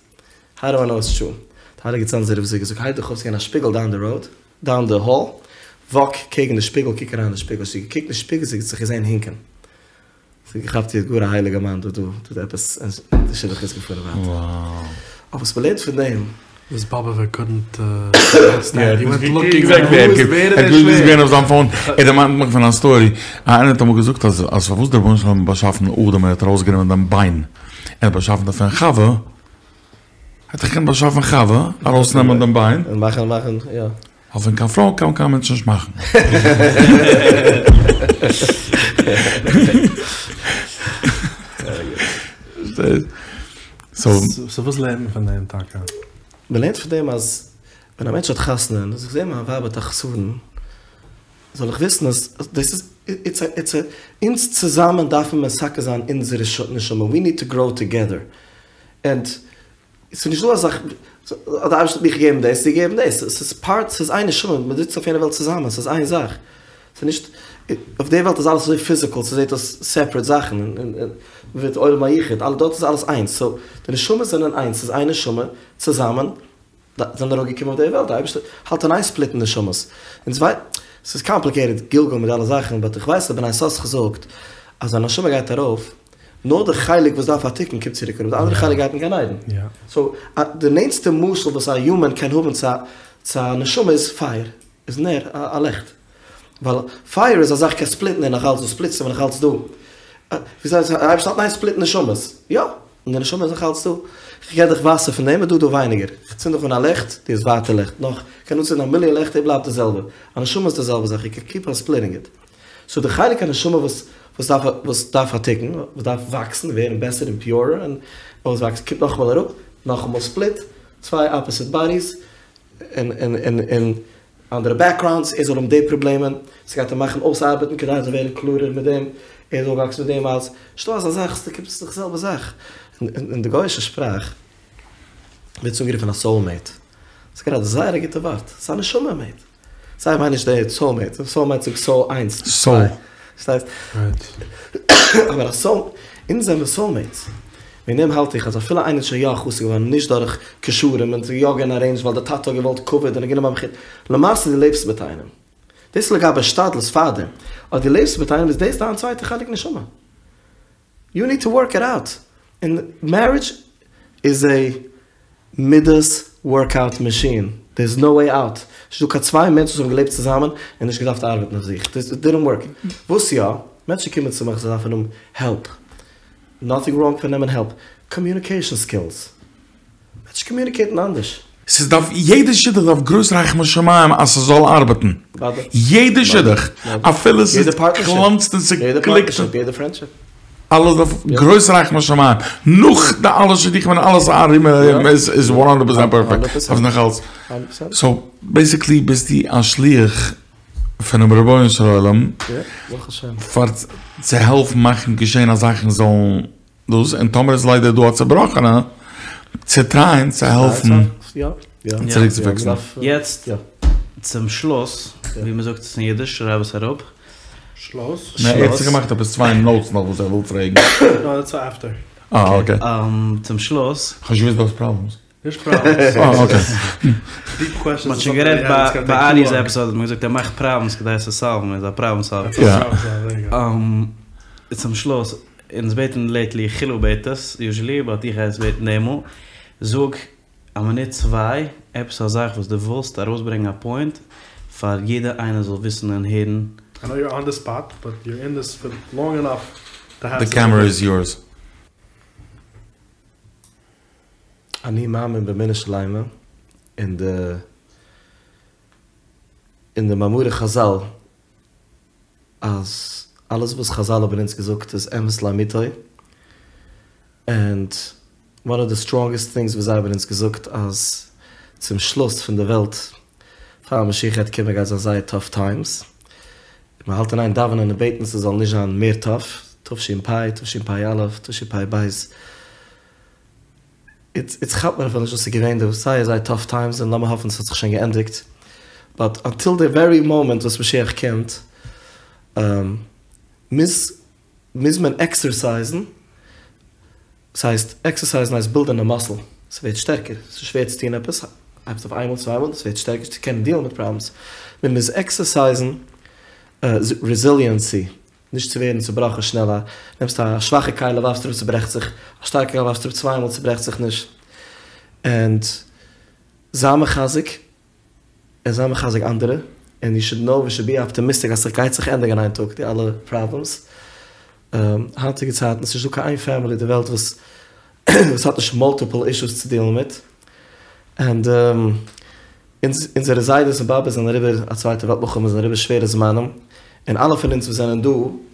האו דו איי נאו איטס טרו? די הייליגע צאנזער רב זי ע געזאגט הייב דיך אויף ס'געווען א שפיגל דאון די ראוד, דאון די האל, וואק קעגן די שפיגל קוק אריין אין די שפיגל, זי האט געקוקט אין שפיגל זי האט זיך געזען הינקען, זי האט געכאפט זי האט גאר א הייליגע מאן דא דא טוט עפעס און די שידוך איז געפארן ווייטער. אבער וואס מ'לערנט פון דעם. דיס באבאווער קאדנט סטענד, הי ווענט לוקינג עקזעקטלי, ער האט גארנישט געווען אויף זיין פאון, ער דערמאנט מיך פון א סטארי, איינער האט אמאל געזאגט אז אז פארוואס דער רבונו של עולם האט באשאפן אדם און ער האט ארויסגענומען דעם ביין און האט באשאפן דערפון חווה, האט ער געקענט באשאפן חווה, ארויסנעמען דעם ביין. און מאכן מאכן יא. ווייל פון קיין פרוי קען קיין מענטש נישט מאכן. סאו וואס לערנט מען פון דעם טאקע? מען לערנט פון דעם אז ווען א מענטש האט חתונה און איך זע מיין ווייב האט א חסרון, זאל איך וויסן אז דאס איז איטס א איטס א אונז צוזאמען דארפן מתקן זיין אונזערע נשמה, ווי ניד טו גראו טוגעדער. ענד ס'איז נישט דא אזא זאך אז דער אייבערשטער האט מיך געגעבן דאס, דיר געגעבן דאס, ס'איז פארט, ס'איז איין נשמה, מען זיצט אויף יענע וועלט צוזאמען, ס'איז איין זאך, ס'איז נישט, אויף די וועלט איז אלעס אזוי פיזיקעל, ס'זעט אויס סעפערעט זאכן, און מ'ווערט עולם היחוד, אלע דארט איז אלעס איינס, סאו די נשמות זענען איינס, ס'איז איין נשמה, צוזאמען זענען אראפגעקומען אויף די וועלט, די אייבערשטער האלט אין איין ספליטן נשמות, אונז וויי, ס'איז קאמפליקעיטעד גלגול מיט אלע זאכן, באט איך ווייס אז בני יששכר זאגט אז ווען א נשמה גייט ארויף. נאר די חלק וואס דארף א תיקון קומט צוריק אראפ, די אנדערע חלק גייט אין גן עדן. סאו די נענטסטע משל וואס א יומען קען האבן צו א נשמה איז פייער, איז נר, א לעכט. ווייל פייער איז א זאך קענסט ספליטן און נאכאלץ דא, ספליטסט און נאכאלץ דא. וויאזוי די אייבערשטער האלט אין איין ספליטן נשמות. יא, און די נשמה איז נאכאלץ דא. כ'געב דיך וואסער פון דעם איז דא דא ווייניגער. כ'צינד דיך אן א לעכט, דו האסט ווייטער לעכט. נאך, כ'קען אנצינדן א מיליאן לעכט, ער בלייבט די זעלבע. א נשמה איז די זעלבע זאך, יו קען קיפ אן ספליטינג איט. סאו די חלק הנשמה וואס וואס דארף וואס דארף א תיקון, וואס דארף וואקסן, ווערן בעסער און פיורער און אויסוואקסן, קומט נאכאמאל אראפ, נאכאמאל ספליט, צוויי אפעסיט באדיס, און און און און אנדערע בעקגראונדס, ער זאל האבן די פראבלעמען, ס'גייט אים מאכן אויסארבעטן כדי ער זאל ווערן קלארער מיט דעם, ער זאל וואקסן מיט דעם אלס, נישטא אזא זאך, ס'קומט ס'איז דאך די זעלבע זאך, אין די גוי'אישע שפראך ווערט עס אנגערופן א סאול מעיט, ס'איז גראדע זייער א גוטע ווארט, ס'איז א נשמה מעיט. זיי מיינען נישט די סאול מעיט, סאול מיינט זיך סאול איינס, סאול. פארשטייסט? אבער א סאול, אונז זעמיר סאול מעיטס. וועגן דעם האלט איך אז אפילו איינער איז שוין יא א חתן געווארן נישט דורך קשרים און ס'איז יא געווען ארעינדזשד ווייל די טאטע האט געוואלט כבוד און גענומען א מחותן, למעשה דו לעבסט מיט איינעם. דאס איז לגבי השתדלות פארדעם. אויב דו לעבסט מיט איינעם איז דאס דיין צווייטע חלק נשמה. יו ניד טו ווארק איט אוט. און מערידזש איז א מידות ווארקאוט מאשין, דער איז נאו וועי אוט, נישט דא קיין צוויי מענטשן וואס האבן געלעבט צוזאמען און נישט געדארפט ארבעטן אויף זיך, דאס דידנט ווארק, וואס יא, מענטשן קומען צו מיך זיי דארפן האבן העלפ, נאטינג ראנג פון נעמען העלפ, קאמיוניקעישן סקילס, מענטשן קאמיוניקעיטן אנדערש. ס'דארף, יעדע שידוך דארף גרויס רחמי שמים אז ס'זאל ארבעטן, יעדע שידוך, אפילו ס'איז גלאנצט און ס'קליקט, אלעס דארף גרויס רחמי שמים, נאך די אלע שידוכים און אלעס ארום און ארום איז וואן האנדרעט פערסענט פערפעקט, דארף נאך אלס, סאו בעיסיקלי ביסטו א שליח פונעם רבונו של עולם פאר צו העלפן מאכן געשען אז זאכן זאלן דאס, און טאמער איז ליידער דא א צובראכענע, צו טרייען צו העלפן צוריק צו פיקסן. יעצט צום שלוס, ווי מען זאגט עס אין אידיש, שרייב עס אראפ. שלוס? נע, ער האט זיך געמאכט עפעס צוויי נאוטס נאך וואס ער וויל פרעגן. נאו, דעטס אפטער. אה, אקעי. צום שלוס. כ'האב נישט געוואוסט דו האסט פראבלעמס. נישט פראבלעמס. אה, אקעי. דיפ קוועשאנס. מ'האט שוין גערעדט ביי ארי'ס עפיסאד האט מען געזאגט ער מאכט פראבלעמס כדי עס צו סאלוון, ער איז א פראבלעם סאלווער. יא. צום שלוס, אונז בעטן לעיטלי, חילו בעט עס יוזשעלי, באט איך גיי עס בעטן די מאל, זאג א מינוט צוויי עפעס א זאך וואס דו ווילסט ארויסברענגן א פוינט פאר יעדער איינער זאל וויסן און הערן. איי נאו יור אן די ספאט באט יור אין דיס פאר לאנג ענאף טו העוו די קעמערע איז יורס. אני מאמין באמונה שלימה אין די אין די מאמרי חזל אז אלעס וואס חזל האבן אונז געזאגט איז אמת לאמיתו, ענד וואן אוו די סטראנגעסט טינגס וואס זיי האבן אונז געזאגט אז צום שלוס פון די וועלט פאר משיח גייט קומען גייט זיין זייער טאף טיימס, מען האלט אין איין דאווענען און בעטן ס'זאל נישט זיין מער טאף, תשפ, תשפ"א, תשפ"ב. איצט כאפט מען אפילו נישט וואס איז געווען דא, זייער זייער טאף טיימס און לאמיר האפן ס'האט זיך שוין געענדיגט, באט אנטיל די ווערי מאמענט וואס משיח קומט מוז מוז מען עקסערסייזן, ס'הייסט עקסערסייזן הייסט בילדען א מאסל, ס'ווערט שטערקער, ס'איז שווער צו טון עפעס, הייבסט אויף איינמאל צוויי מאל, ס'ווערט שטערקער צו קענען דיעלן מיט פראבלעמס, מען מוז עקסערסייזן רעזיליענסי, נישט צו ווערן צובראכן שנעל, א נעמסט א שוואכע כלי ווארפסט אראפ צוברעכט זיך, א שטארקע כלי ווארפסט אראפ צוויי מאל צוברעכט זיך נישט, ענד זיי מחזק און זיי מחזק אנדערע, ענד יו שוד נאו ווי שוד בי אפטעמיסטיק אז ס'גייט זיך ענדיגן איין טאג די אלע פראבלעמס, היינטיגע צייטן ס'נישט דא קיין איין פעמילי אין די וועלט וואס וואס האט נישט מולטיפעל אישוס צו דיעלן מיט, ענד אונז אונזערע זיידעס און באבעס זענען אריבער א צווייטע וועלט מלחמה זענען אריבער שווערע זמנים, און אלע פון אונז וואס זענען דא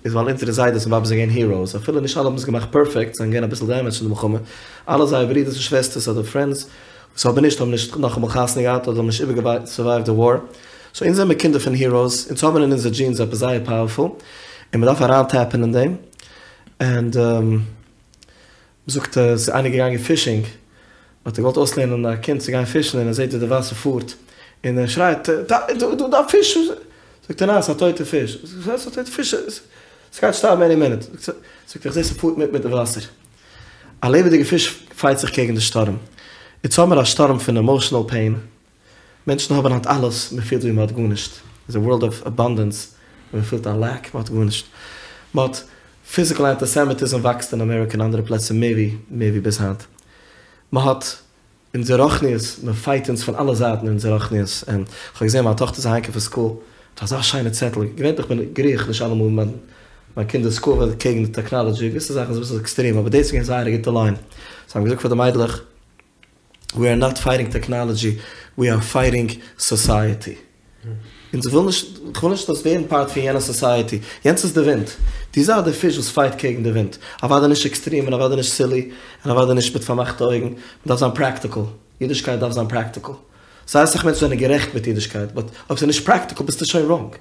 איז ווייל אונזערע זיידעס און באבעס זענען געווען היראוס, אפילו נישט אלע האבן עס געמאכט פערפעקט, זענען געווען אביסל דעמעדזשד פון די מלחמה, אלע זייערע ברידערס און שוועסטערס אדער פרענדס וואס האבן נישט האבן נישט נאכאמאל חתונה געהאט אדער האבן נישט איבערגעסורווייווד די וואר, סאו אונז זעמיר קינדער פון היראוס, אונז האבן אין אונזער דזשינס עפעס זייער פאוערפול, און מ'דארף אריינטעפן אין דעם, ענד. זאגט ער, ס'איז איינער געגאנגען פישינג, האט ער געוואלט אויסלערנען א קינד צו גיין פישן, און ער זעט ווי די וואסער פארט, און ער שרייט, טאטי, דא דא א פיש! זאגט ער, ניין, ס'איז א טויטע פיש. זאגט ער, וואס א טויטע פיש? ס'גייט שטארבן עני מינוט. זאגט ער, איך זע ס'פארט מיט מיט די וואסער. א לעבעדיגע פיש פייט זיך קעגן די שטורם. איצט האמיר א שטורם פון עמאושענעל פעין, מענטשן האבן היינט אלעס, מען פילט ווי מען האט גארנישט, איז א ווארלד אוו אבאנדענס, מען פילט א לעק, מען האט גארנישט, מען האט. פיזיקל אנטיסעמיטיזם וואקסט אין אמעריקע און אנדערע פלעצער מער ווי מער ווי ביז היינט. מען האט אונזער רוחניות, מען פייט אונז פון אלע זייטן אונזער רוחניות, און כ'האב געזען מיין טאכטער איז אהיימגעקומען פון סקול מיט אזא שיינע צעטל, געווענליך בין עגרי איך נישט אלעמאל מיט מיין קינדער'ס סקול ווייל קעגן די טעקנאלעדזשי, געוויסע זאכן איז אביסל עקסטרעם, אבער דאס איז געווען זייער א גוטע ליין, זיי האבן געזאגט פאר די מיידלעך, ווי אר נאט פייטינג טעקנאלעדזשי, ווי אר פייטינג סאסייעטי. אונז וויל נישט, כ'וויל נישט זאלסט ווערן פארט פון יענע סאסייעטי, יענץ איז די ווינט, דו זיי די פיש וואס פייט קעגן די ווינט, אוודאי נישט עקסטרים און אוודאי נישט סילי, און אוודאי נישט מיט פארמאכטע אויגן, מ'דארף זיין פראקטיקל, אידישקייט דארף זיין פראקטיקל, זייער אסאך מענטשן זענען גערעכט מיט אידישקייט, באט אויב ס'איז נישט פראקטיקל ביסטו שוין ראנג,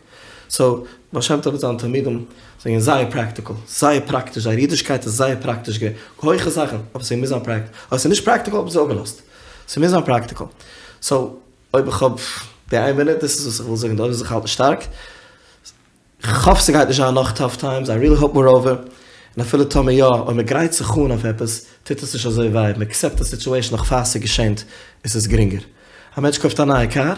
סאו, בעל שם טוב מיט זיינע תלמידים זענען געווען זייער פראקטיקל, זייער פראקטיש, זייער אידישקייט איז זייער פראקטיש געווען, הויכע זאכן, אבער ס'מוז זיין פראקטיקל, אויב ס'איז נישט פראקטיקל האבן זיי אפגעלאזט, ס'מוז זיין פראקטיקל, סאו. אויב איך האב די איין מינוט, דאס איז וואס איך וויל זאגן, די עולם זאל זיך האלטן שטארק, כ'האף ס'גייט נישט זיין נאך טאף טיימס, איי ריעלי האופ וויר אווער, און אפילו טאמער יא, אויב מ'גרייט זיך אן אויף עפעס, טוט עס נישט אזוי וויי, מ'עקסעפט א סיטועשן נאך פאר ס'געשענט, איז עס גרינגער. א מענטש קויפט א נייע קאר,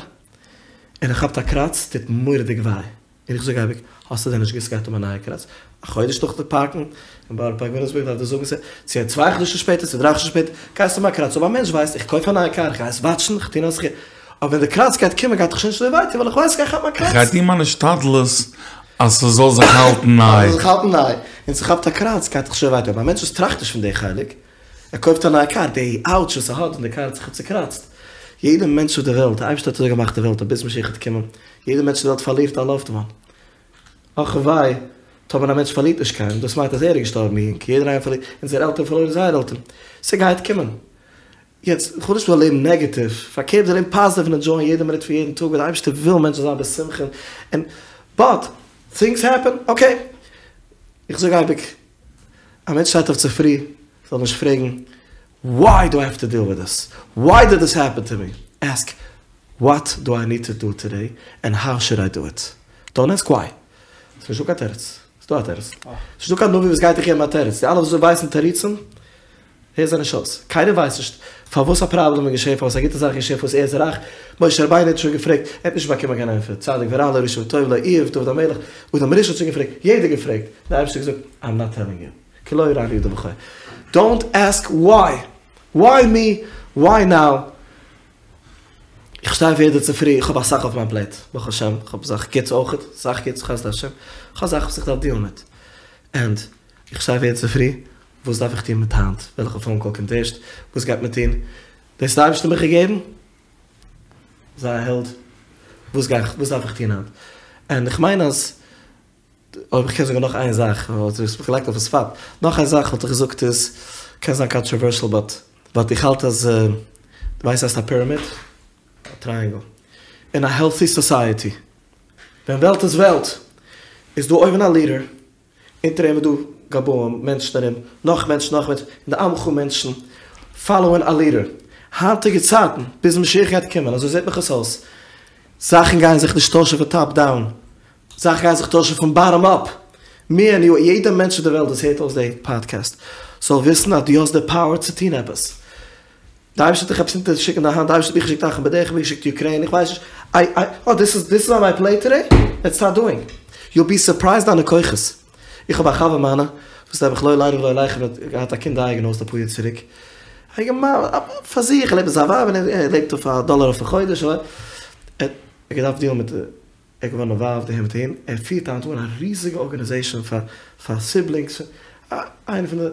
און ער כאפט א קראץ, טוט מורא'דיג וויי. און איך זאג אייביג, האסטו דען נישט געוואוסט ס'גייט האבן א נייע קראץ? א חודש נאך די פארקן אין בארא פארק וויליאמסבורג דארף דיר זאגן ס'איז צו צוויי חדשים שפעטער צו דריי חדשים שפעטער גייסטו האבן א קראץ אויב א מענטש ווייסט איך קויף א נייע קאר איך גיי עס וואטשן איך טו וואס איך אבער ווען די קראץ גייט קומען גייט דאך שוין נישט אזוי וויי טון ווייל איך ווייס איך גיי כאפן א קראץ. איך גיי טון מיין השתדלות אז ס'זאל זיך האלטן ניי. אז ס'זאל זיך האלטן ניי. און ס'כאפט א קראץ גייט דאך שוין וויי טון אבער א מענטש וואס טראכט נישט פון די חלק ער קויפט א נייע קאר די אוטש וואס ער האט ווען די קאר האט זיך צוקראצט יעדע מענטש אויף די וועלט די אייבערשטער האט אזוי געמאכט די וועלט אז ביז משיח וועט קומען יעדע מענטש אין די וועלט פארלירט א לאווד וואן. אך און וויי, טאמער א מענטש פארלירט נישט קיינעם, דאס מיינט אז ער איז געשטארבן יונג, יעדער איינער פארלירט, אונזערע עלטערן פארלוירן זייערע עלטערן. ס'גייט קומען. יעצט, איך וויל נישט מ'זאל לעבן נעגעטיוו, פארקערט מ'זאל לעבן פאזיטיוו און ענדזשויען יעדע מינוט פון יעדן טאג, ווייל די אייבערשטער וויל מענטשן זאלן זיין בשמחה און, באט, טינגס העפען, אקעי. איך זאג אייביג, א מענטש שטייט אויף צופרי, זאל נישט פרעגן, וואי דו איי העוו טו דיעל וויט דיס? וואי דיד דיס העפען טו מי? עסק וואט דו איי ניד טו דו טודעי ענד האו שוד איי דו איט? דאנט עסק וואי. ס'איז נישטא קיין תירוץ. ס'איז דא א תירוץ. ס'איז נישטא קיין נביא וואס גייט דיך געבן א תירוץ. די אלע וואס ווייסן תירוצים, הער זיי נישט אויס. קיינער ווייסט נישט פארוואס א פראבלעם איז געשען, פארוואס א גוטע זאך איז געשען, פארוואס ער איז רייך. משה רבינו האט שוין געפרעגט, ער האט נישט באקומען קיין ענטפער. צדיק ורע לו, רשע וטוב לו, איוב, דוד המלך, אדם הראשון האט שוין געפרעגט, יעדער געפרעגט. דער אייבערשטער האט געזאגט, איים נאט טעלינג יו. כי לא יראני האדם וחי. דאונט עסק וואי! וואי מי? וואי נאו? איך שטיי אויף יעדע צופרי, איך האב אסאך אויף מיין פלעיט, ברוך השם, איך האב אסאך גוטס אויכעט, אסאך גוטס, חסדי השם, איך האב זאכן וואס איך דארף דיעלן מיט, ענד איך שטיי אויף יעדע צופרי, וואס דארף איך טון מיט היינט? וועלכע פאון קאל קומט ערשט? וואס גייט מען טון? דאס האט די אייבערשטער מיך געגעבן? זיי א העלד, וואס גיי איך, וואס דארף איך טון היינט? ענד איך מיין אז אויב איך קען זאגן נאך איין זאך, דו האסט מיך געלייגט אויפן ספאט, נאך איין זאך וואלט איך געזאגט איז, קען זיין קאנטראווערשעל באט, באט איך האלט אז, דו ווייסט וואס הייסט א פיראמיד? א טרייענגל. אין א העלטי סאסייעטי, ווען וועלט איז וועלט, איז דא אויבן א לידער, אונטער אים איז דא גבאים, מענטשן ארום, נאך מענטשן, נאך מענטשן, און די עמך מענטשן פאלאוען א לידער. היינטיגע צייטן, ביז משיח גייט קומען, אזוי זעט מיך עס אויס, זאכן גייען זיך נישט טוישן פון טאפ דאון, זאכן גייען זיך טוישן פון באטאם אפ. מי ענד יו, יעדע מענטש אויף די וועלט וואס הערט אויס די פאדקעסט, זאל וויסן אז דו האסט די פאוער צו טון עפעס. די אייבערשטער האט דיך עפעס אונטערגעשיקט אין די האנט, די אייבערשטער האט מיך געשיקט אחים בדרך, מיך געשיקט אוקריין, איך ווייס נישט, איי איי, אה דיס איז דיס איז אן מיי פלעיט טודעי, לעטס סטארט דואינג. יו וויל בי סורפרייזד דיינע כוחות. איך האב א חבר מיינע, וואס נעבעך לא עלינו ולא עליכם האט געהאט א קינד דייעגנאוזד אפאר יאר צוריק, א יונגערמאן, פאר זיך, ער לעבט מיט זיין ווייב און ער לעבט אויף א דאלער אויפן חודש, ער האט געדארפט דיעלן מיט. ער איז געווארן אינוואלווד אהין מיט אהין, ער פירט היינט אן א ריזיגע ארגאניזעישאן פאר פאר סיבלינגס, איינער פון די,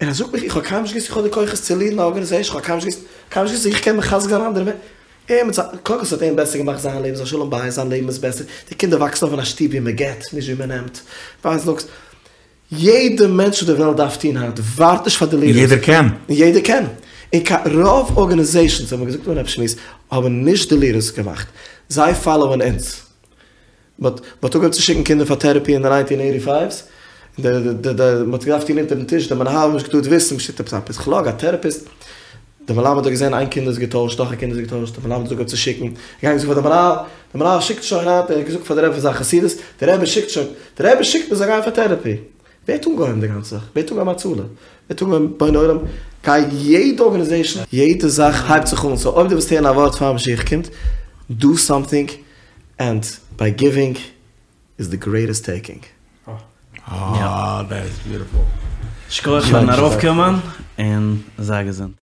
און ער זאגט מיך איך האב קיינמאל נישט געוואוסט איך האב די כוחות צו ליעדן א ארגאניזעישאן, איך האב קיינמאל נישט געוואוסט, קיינמאל נישט געוואוסט איך קען מחזק זיין אנדערע מענ, ער מיט זיין, קודם כל ס'האט אים בעסער געמאכט זיין לעבן, זיין שלום בית, זיין לעבן איז בעסער, די קינדער וואקסן אויף אין א שטוב ווי מען געבט, נישט ווי מען נעמט, ווייסט דאס. יעדע מענטש אויף די וועלט דארף טון היינט, ווארט נישט פאר די לידערס. און יעדער קען. און יעדער קען. און קיין רוב ארגאניזעישאנס, האבן מיר געזאגט אנהייב שמועס, האבן נישט די לידערס געמאכט. זיי פאלאוען אונז. מ'האט מ'האט אנגעהויבן צו שיקן קינדער פאר טערעפי אין די ניינטין עיטי פייווס, די די די מ'האט געדארפט טון אונטערן טיש, די מנהלים האבן נישט געטארט וויסן, מ'שיקט עפעס א פסיכלאג, א טערעפיסט. די מלמד האט געזען איין קינד איז געטוישט, נאך א קינד איז געטוישט, די מלמד האט אנגעהויבן צו שיקן, געגאנגען זאגן פאר די מנהל, די מנהל שיקט שוין היינט, ער האט געזאגט פאר די רבי פון זיין חסידות, די רבי שיקט שוין, די רבי שיקט מען זאל גיין פאר טערעפי. ווער האט אנגעהויבן די גאנצע זאך? ווער האט אנגעהויבן הצלה? ווער האט אנגעהויבן בוני עולם? גיי יעדע ארגאניזעישן, יעדע זאך הייבט זיך אן, סאו אויב דו ווילסט הערן א ווארט פאר משיח קומט, דו סאמטינג, ענד ביי גיווינג איז די גרעיטעסט טעיקינג. אה, דעט איז ביוטיפול. שכוח פארן ארויפקומען און זיי געזונט.